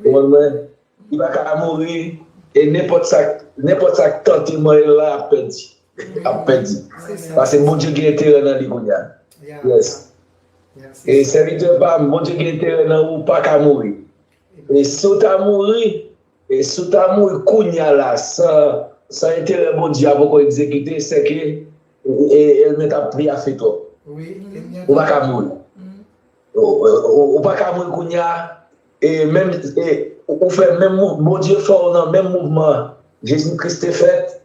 Ou konprann mwen? Li pa ka mouri, e nenpòt sa, nenpòt sa k tante mwen la ap pèdi. Ap pèdi. Paske Bondye gen enterè nan li kounye a. Yes. E sèvitè pa m, Bondye gen enterè nan ou, ou pa ka mouri. E si w ta mouri, e si w ta mouri kounye a la, san, san enterè Bondye a poko egzekite, sèke, e, e, èlmèt ap pli a fè twòp. Ou pa ka mouri. Ou, ou, ou, ou pa ka mouri kounye a, e menm, e, ou, ou fè menm mou-, Bondye fè w nan menm mouvman Jezi Kris te fèt,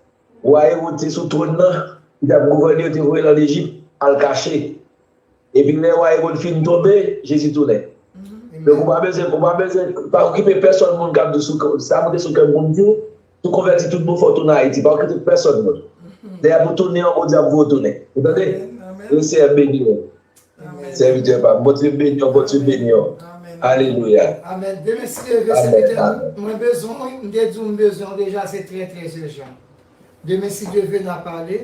wa Ewòd te sou twòn nan, li t ap gouvène, yo te voye l ann Ejip, al kache. Epi lè wa Ewòd fin tonbe, Jezi tounen. Donk ou pa bezwen, ou pa bezwen, pa okipe pèsòn moun k ap di sou kè, sa moute sou kè m pou m di w, si w konvèti tout bon fò w tounen Ayiti, pa okipe pèsòn moun. Lè y ap tounen an, Bondye ap voye w tounen. Ou tande? Le Seyè beni w. Sèvitè pa m, Bondye beni w, Bondye beni w. Alelouya. Amèn. Demen si Dye vle, sèvitè, mwen bezwen w, m te di w m bezwen w deja, se trè, trè ijan. Demen si Dye vle, n a pale,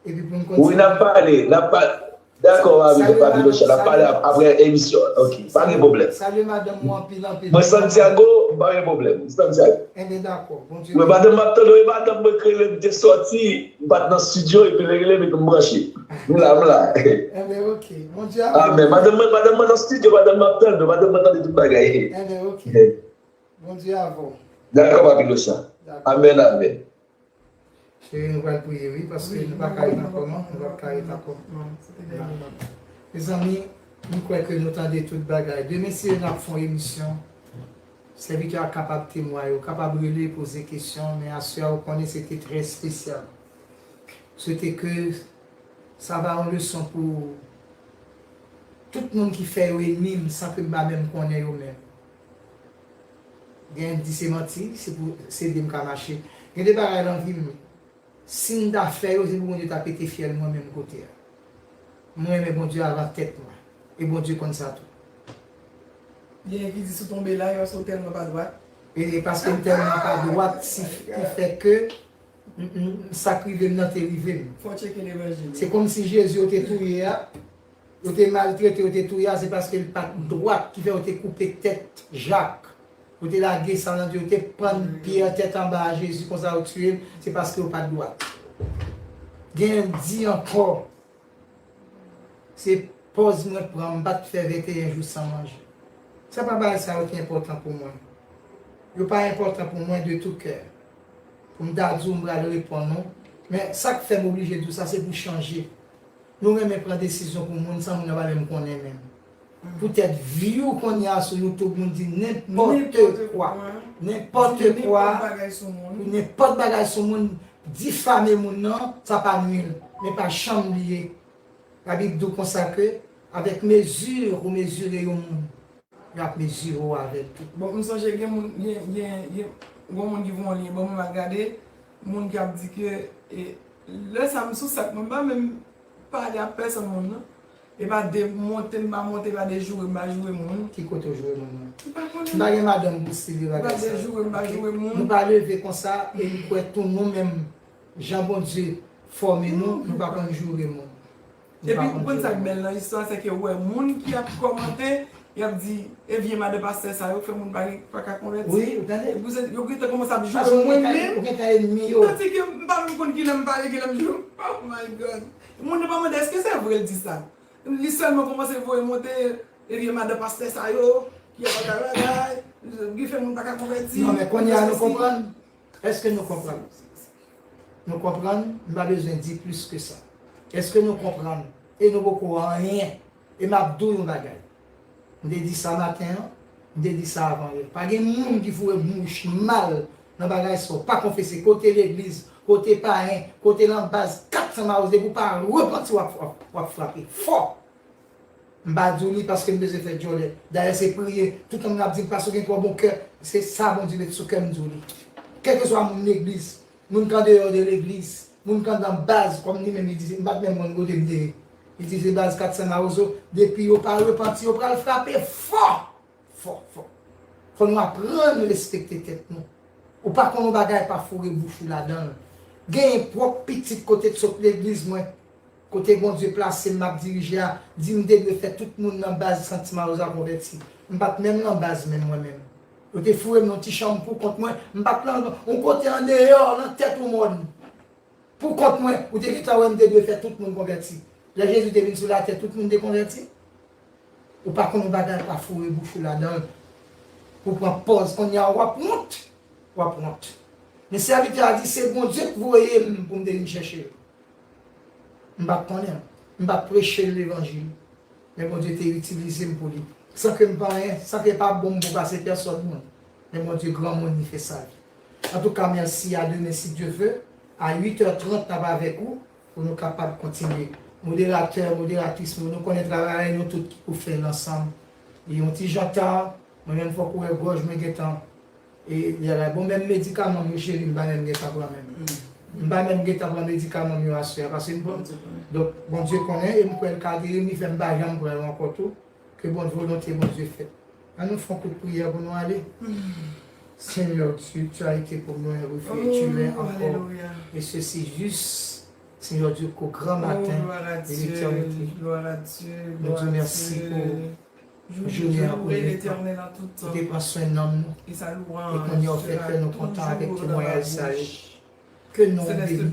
epi pou n kontinye. Wi, n ap pale, n ap pale. Dakò, Papi Locha, n ap pale ap-, apre emisyon. Ok, pa gen pwoblèm. Salye madanm mwen anpil, anpil. Mwen Santiago, pa gen pwoblèm. Santiago. Enben, dakò. Bondye beni. Madanm m ap tande w, e madanm mwen k rele m te sòti, m pa t nan estidyo, epi l rele m, epi m branche. M la, m la. Enben, ok. Bondye avè w. Amèn. Madanm mwen, madanm mwen nan estidyo, madanm m ap tande, madanm mwen tande tout bagay. Enben, ok. Bondye avè w. Dakò, Papi Locha. Dakò. Amèn, amèn. Cheri, nou pral priye, wi, paske nou pa ka ret ankò, non? Nou pa ka ret ankò. Mezanmi, m kwè ke nou tande tout bagay. Demen, si n ap fè yon emisyon, sèvitè a kapab temwaye, ou kapab rele, poze kesyon, men aswè a, ou konnen se te trè espesyal. M swete ke sa va yon leson pou tout moun ki fè yo enmi m san ke m pa menm konnen yo menm. Gen di se manti, se pou, se de m ka mache. Gen de bagay nan vi m, si m ta fè yo, se pou Bondye ta pete fyèl mwen menm kote a. Mwen renmen Bondye avan tèt mwen. E Bondye konn sa tou. Gen ki di si w tonbe la, e paske w tèlman pa dwat. E, e paske m tèlman pa dwat, si, ki fè ke, m, m, sa k rive m nan te rive m. Fò w tcheke levanjil. Se kòmsi Jezi yo te touye a, yo te maltrete, yo te touye a, se paske l pa t dwat, ki fè yo te koupe tèt Jak. Yo te lage sa nan dyo, yo te pann Pyè tèt anba a Jezi, konsa yo tiye l, se paske yo pa t dwat. Gen di ankò, se pòz mwen pran, m pa t fè venteyen jou san manje. Se pa bagay sa yo ki enpòtan pou mwen. Yo pa enpòtan pou mwen de tou kè. Pou m ta di w m pral reponn ou. Men sa k fè m oblije di w sa, se pou chanje. Nou renmen pran desizyon pou moun san moun nan pa menm konnen menm. Poutèt view kounye a sou YouTube, moun di nenpòt kwa. Nenpòt kwa. Pou nenpòt bagay sou moun, difame moun nan, sa pa nwi l. Men pa janm bliye, Labib di w konsa ke, avèk mezi ou mezire yon moun, y ap mezire w avè l tou. Bon, m sonje gen moun, gen, gen, gen, gen moun ki voye yon lyen ban mwen, m al gade, moun ki ap di ke, e, lè sa m sou sèt mwen, m pa menm pale ak pèsonn moun nan. E pa de monte m pa monte, e pa de joure m pa joure moun. Ki kote w joure moun nan? M pa konnen. M pa gen madanm pou sivye bagay sa yo. E pa de joure m pa joure moun. Nou pa leve konsa e nou kwè tou nou menm, jan Bondye fòme nou, nou pa konn joure moun. Epi, ou konn sa k bèl nan istwa, se ke ou wè moun ki ap kòmante, y ap di, e vye madan pastè sa yo fè moun pa, pa ka konvèti. Wi, ou tande? Epi se, yo gentan kòmanse ap joure mwen menm. Ou gentan enmi yo. Tandike m pa menm konn kilè m pale, kilè m joure. Oh my God. Moun nan pa mande, èske se vre l di sa? Li sèlman kòmanse voye monte, e vye madan pastè sa yo, ki ap bagay bagay, ki fè moun pa ka konvèti. Non, men kounye a nou konprann. Èske nou konprann? Nou konprann? M pa bezwen di plis ke sa. Èske nou konprann? E nou poko anyen. E m ap di w yon bagay. M te di sa maten an, m te di sa avan yè. Pa gen moun ki foure bouch mal nan bagay sa w pa konfese. Kote legliz, kote payen, kote nan baz kat san mawozo, depi w pa repanti, w ap, w ap, w ap frape fò. M pa di w li paske m bezwen fè djòlè. Dayè, se priye. Tout moun ap di m, "Pastè, w gen twò bon kè." Se sa Bondye met sou kè m di w li. Kèlkeswa moun legliz, moun k andeyò de legliz, moun k anndan baz, kòm li menm li di, m pa t menm konn kote m te ye. Li di se baz kat san mawozo, depi yo pa repanti, yo pral frape fò, fò, fò. Fò nou aprann respekte tèt nou. Ou pa konn yon bagay, pa foure bouch ou ladan l. Genyen pwòp pitit kote t sot legliz mwen. Kote Bondye plase m, m ap dirije a, di m te dwe fè tout moun nan baz Santi Mawozo a konvèti. M pa t menm nan baz menm mwen menm. Yo te foure m nan yon ti chanm pou kont mwen, m pa t nan yon kote andeyò, nan tèt yon mòn. Pou kont mwen, ou te gentan wè m te dwe fè tout moun konvèti. Lè Jezi te vin sou latè, tout moun te konvèti? Ou pa konn yon bagay, pa foure bouch ou ladan l. Pou pran pòz, kounye a w ap wont. W ap wont. Men sèvitè a di, se Bondye k voye m pou m te vin chèche l. M pa t konnen. M pa t preche l levanjil. Men Bondye te itilize m pou li. San ke m pa anyen, san ke pa bon m pou pase pèsòn moun. Men Bondye granmoun, li fè sa li. Antouka, mèsi, a demen si Dye ve. A uit è trant, n ap avèk ou pou nou kapab kontinye. Moderatè, moderatris, nou, nou konnen travay nou tout ki pou fè l ansanm. Li yon ti jan ta, mwen menm fòk ou wè gòj mwen gentan E, li a la, bon, menm medikaman m yo, cheri, m pa menm gentan pran menm. M pa menm gentan pran medikaman m yo aswè a, paske m pran. Donk, Bondye konnen, e m kwè l ka geri m, li fè m pa janm pran yo ankò tou. Ke bon volonte Bondye fèt. Ann nou fè yon kout priyè pou nou ale. Seigneur Dieu, tu as été pour nous un refuge, tu l'es encore. Et ceci juste, Seigneur Dieu, qu'au grand matin de l'éternité, nous disons merci pour jounen an pou nou te pran swen nanm nou. E kounye a w fè kè nou kontan avèk temwayaj sa yo. Ke non w beni.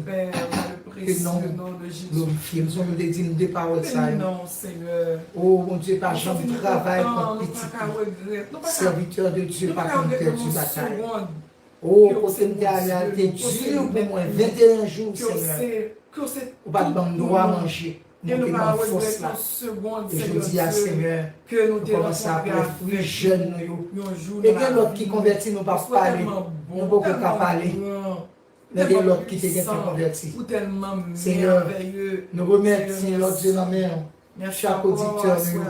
Ke non w glorifye. M sonje w te di m de pawòl sa yo. O Bondye, pa janm travay kont pitit ou. Serviteur de Dieu pa konn pèdi batay. O, kote m te ale a te di pou mwen, venteyen jou, Senyè. Ou pa t ban m dwa manje. Mwen te ban m fòs la. E jodi a, Senyè, nou kòmanse ap wè fwi jèn nou yo. E gen lòt ki konvèti, nou p ap pale. Nou poko ka pale. Men gen lòt ki te gentan konvèti. Senyè, nou remèt, Senyè Dye, nan men w. Chak oditè nou yo,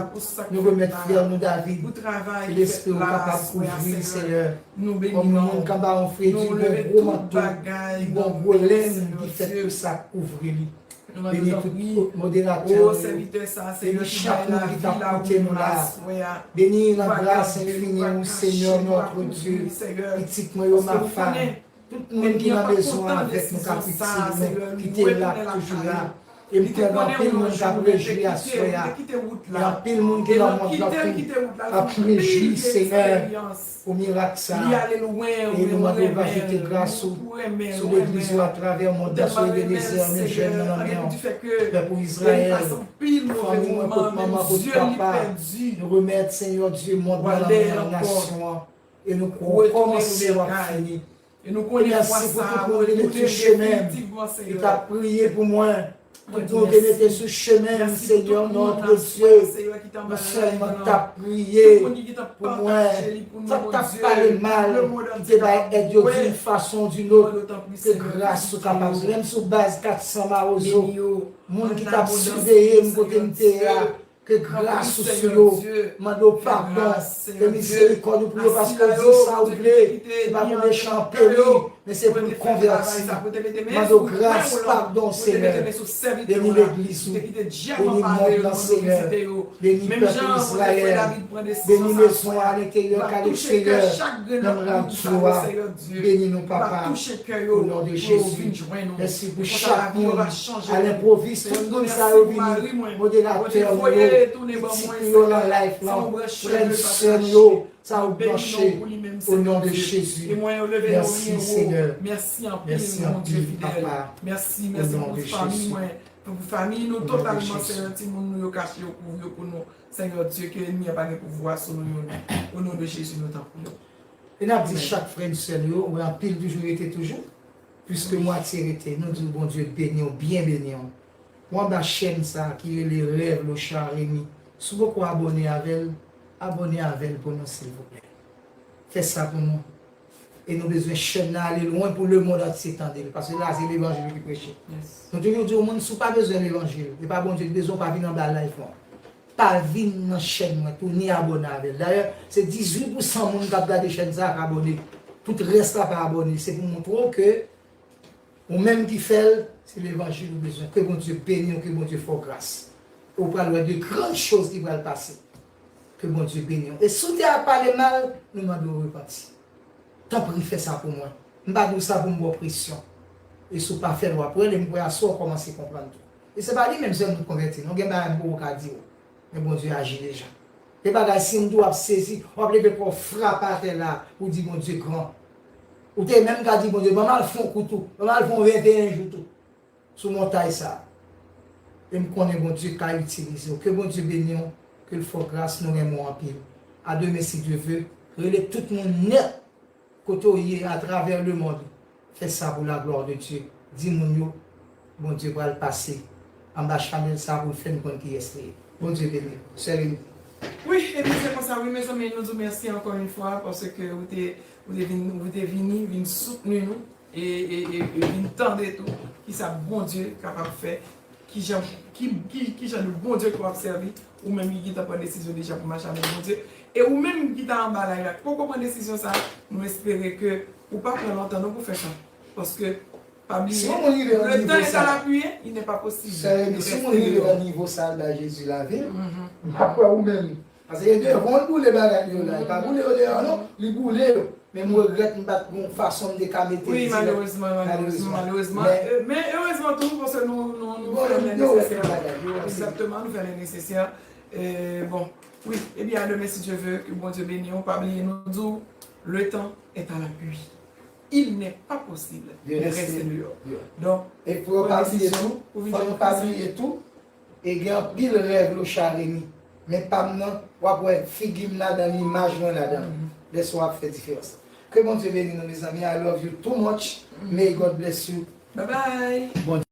nou remèt frè nou David, ke lespri w kapab kouvri l, Senyè. Kòm yon moun k anba yon fredi, gon gwo manto, gon gwo lenn ki fèt pou sa k kouvri li. Beni tout moderatè nou yo. Beni chak moun ki t ap koute nou la. Beni nan gras enfini ou, Senyè, notre Dieu. Pitit mwen yo, Mafa. Tout moun ki nan bezwen avèk nou k ap itil nou, ki te la, k toujou la. E m kwè gen anpil moun k ap rejwi aswè a. Gen anpil moun ki nan mond lan tou k ap rejwi, Senyè, pou mirak sa a. E nou mande w va jete gras ou sou legliz ou atravè mond lan, sou Ebenezer, nou jwenn nan nan men w. Pèp ou Izrayèl, fanmi mwen, kot manman, kot papa, nou remèt, Senyè Dye, mond lan nan men w, nasyon an. E nou kwè w kòmanse, w ap fini. E nou konnen fwa sa a, mwen tounen definitivman, Senyè. Li t ap priye pou mwen. Tout moun te mete sou chemen m, Senyè, nòtre Dye. Nou sèlman t ap priye pou mwen. Sa k t ap pale mal, ki te bay èd yo d'une façon ou d'une autre, ke gras ou kapab, menm sou baz kat san Mawozo, moun ki t ap siveye m kote m te ye a, ke gras ou sou yo. Mande w padon, ke mizerikòd ou pou yo, paske w di sa ou vle, se pa pou mechan peri, men se pou l konvèti. Mande w gras, padon, Senyè. Beni legliz ou, beni mond lan, Senyè. Beni pèp Izrayèl, beni mezon an, alenteryè k aleksteryè, nan radyo a. Beni nou, Papa, o non de Jezi. Mèsi pou chak moun, a lenpwovis, tout moun sa yo vini, moderatè nou yo, pitit nou yo nan live lan, frè n sè nou yo, sa yo branche, o non de Jezi. Mèsi, Senyè. Mèsi anpil, Papa, o non de Jezi. Pou fanmi nou totalman, Senyè, timoun nou yo kache yo, kouvri yo pou nou, Senyè Dye, ke ènmi an pa gen pouvwa sou nou yo, non. O non de Jezi, nou tanpri w. E n ap di chak frè n sè n yo, wè anpil toujou rete toujou, piske mwatye rete, nou di w Bondye beni w, byen beni w. Ou anba chèn sa ki rele Rèv Lochard Remy. Si w poko abòne avè l, abòne avè l pou nou, silvouplè. Fè sa pou nou. E nou bezwen chèn nan ale lwen pou lemonn antye tande l, paske la se levanjil ki preche. Nou toujou di yon moun, si w pa bezwen levanjil, e pa Bondye ki bezwen, w pa vin anba live mwen. Pa vin nan chèn mwen tou, ni abòne avè l. Dayè, se dizuit pousan moun k ap gade chèn sa a k abòne. Tout rès la pa abòne. Se pou montre w ke ou menm ki fè l, se levanjil ou bezwen. Ke Bondye beni w, ke Bondye fè w gras. Ou pral wè de grann choz ki pral pase. Ke Bondye beni w. E si w te ap pale mal, nou mande w repanti. Tanpri fè sa pou mwen. M pa di w sa pou m ba w presyon. E si w pa fè l, w ap wè l, e m kwè aswè w kòmanse konprann tou. E se pa li menm sèl nou konvèti, non, gen bagay m poko ka di w. Men Bondye aji deja. Gen bagay, si m di w, w ap sezi, w ap leve kò w frape atè la, ou di Bondye gran. Ou te menm ka di Bondye, ban m al fè yon kou tou, ban m al fè yon venteyen jou tou. Sou montay sa. E m konnen Bondye ka itilize w. Ke Bondye beni w, ke l fè w gras, nou renmen w anpil. A demen si Dye ve, rele tout moun nèt kote w ye atravè lemonn. Fè sa pou la glwa de Dye. Di moun yo, Bondye pral pase anba chanèl sa pou l fè n konn kiyès li ye. Bondye beni w. Sè Remy. Wi, ebyen se konsa wi, mezanmi, nou di w mèsi ankò yon fwa, paske ou te, ou te vin, ou te vini, vin soutni nou. E, e, e, e vin tande tou kisa Bondye kapab fè, kijan, ki, ki, kijan de Bondye ke w ap sèvi, ou menm ki gentan pran desizyon deja pou mache avèk Bondye, e ou menm ki ta anba live la, ki poko pran desizyon sa, nou espere ke ou pa pran lontan non pou fè sa, paske pa bliye, le temps est à l'appui, il n'est pas possible de rester dehors. Sè Remy, si moun rive nan nivo sa, l bay Jezi lavi l, m pa kwè ou menm. Paske devan l boule bagay yo la, li pa boule yo deyò non, li boule yo. Men m regrèt m pa t gon fason m te ka mete l dirèk. Wi, malerezman, malerezman, malerezman. Men, euh, men erezman tou, paske nou, nou, nou fè le nesesè. Egzakteman, nou fè le nesesè. Euh, bon, wi, ebyen, a demen si Dye ve, ke Bondye beni w, pa bliye nou di w, le temps est à l'appui. Il n'est pas possible de rester dehors. Donk, e fò yo pa bliye tou, fò yo pa bliye tou, e gen anpil rèv Lochard Remy. Men pa m nan, w ap wè figi m ladan l, imaj mwen ladan l. Lè sa w ap fè diferans. Ke Bondye beni nou, mezanmi. I love you too much. May God bless you. Bye bye. Bondye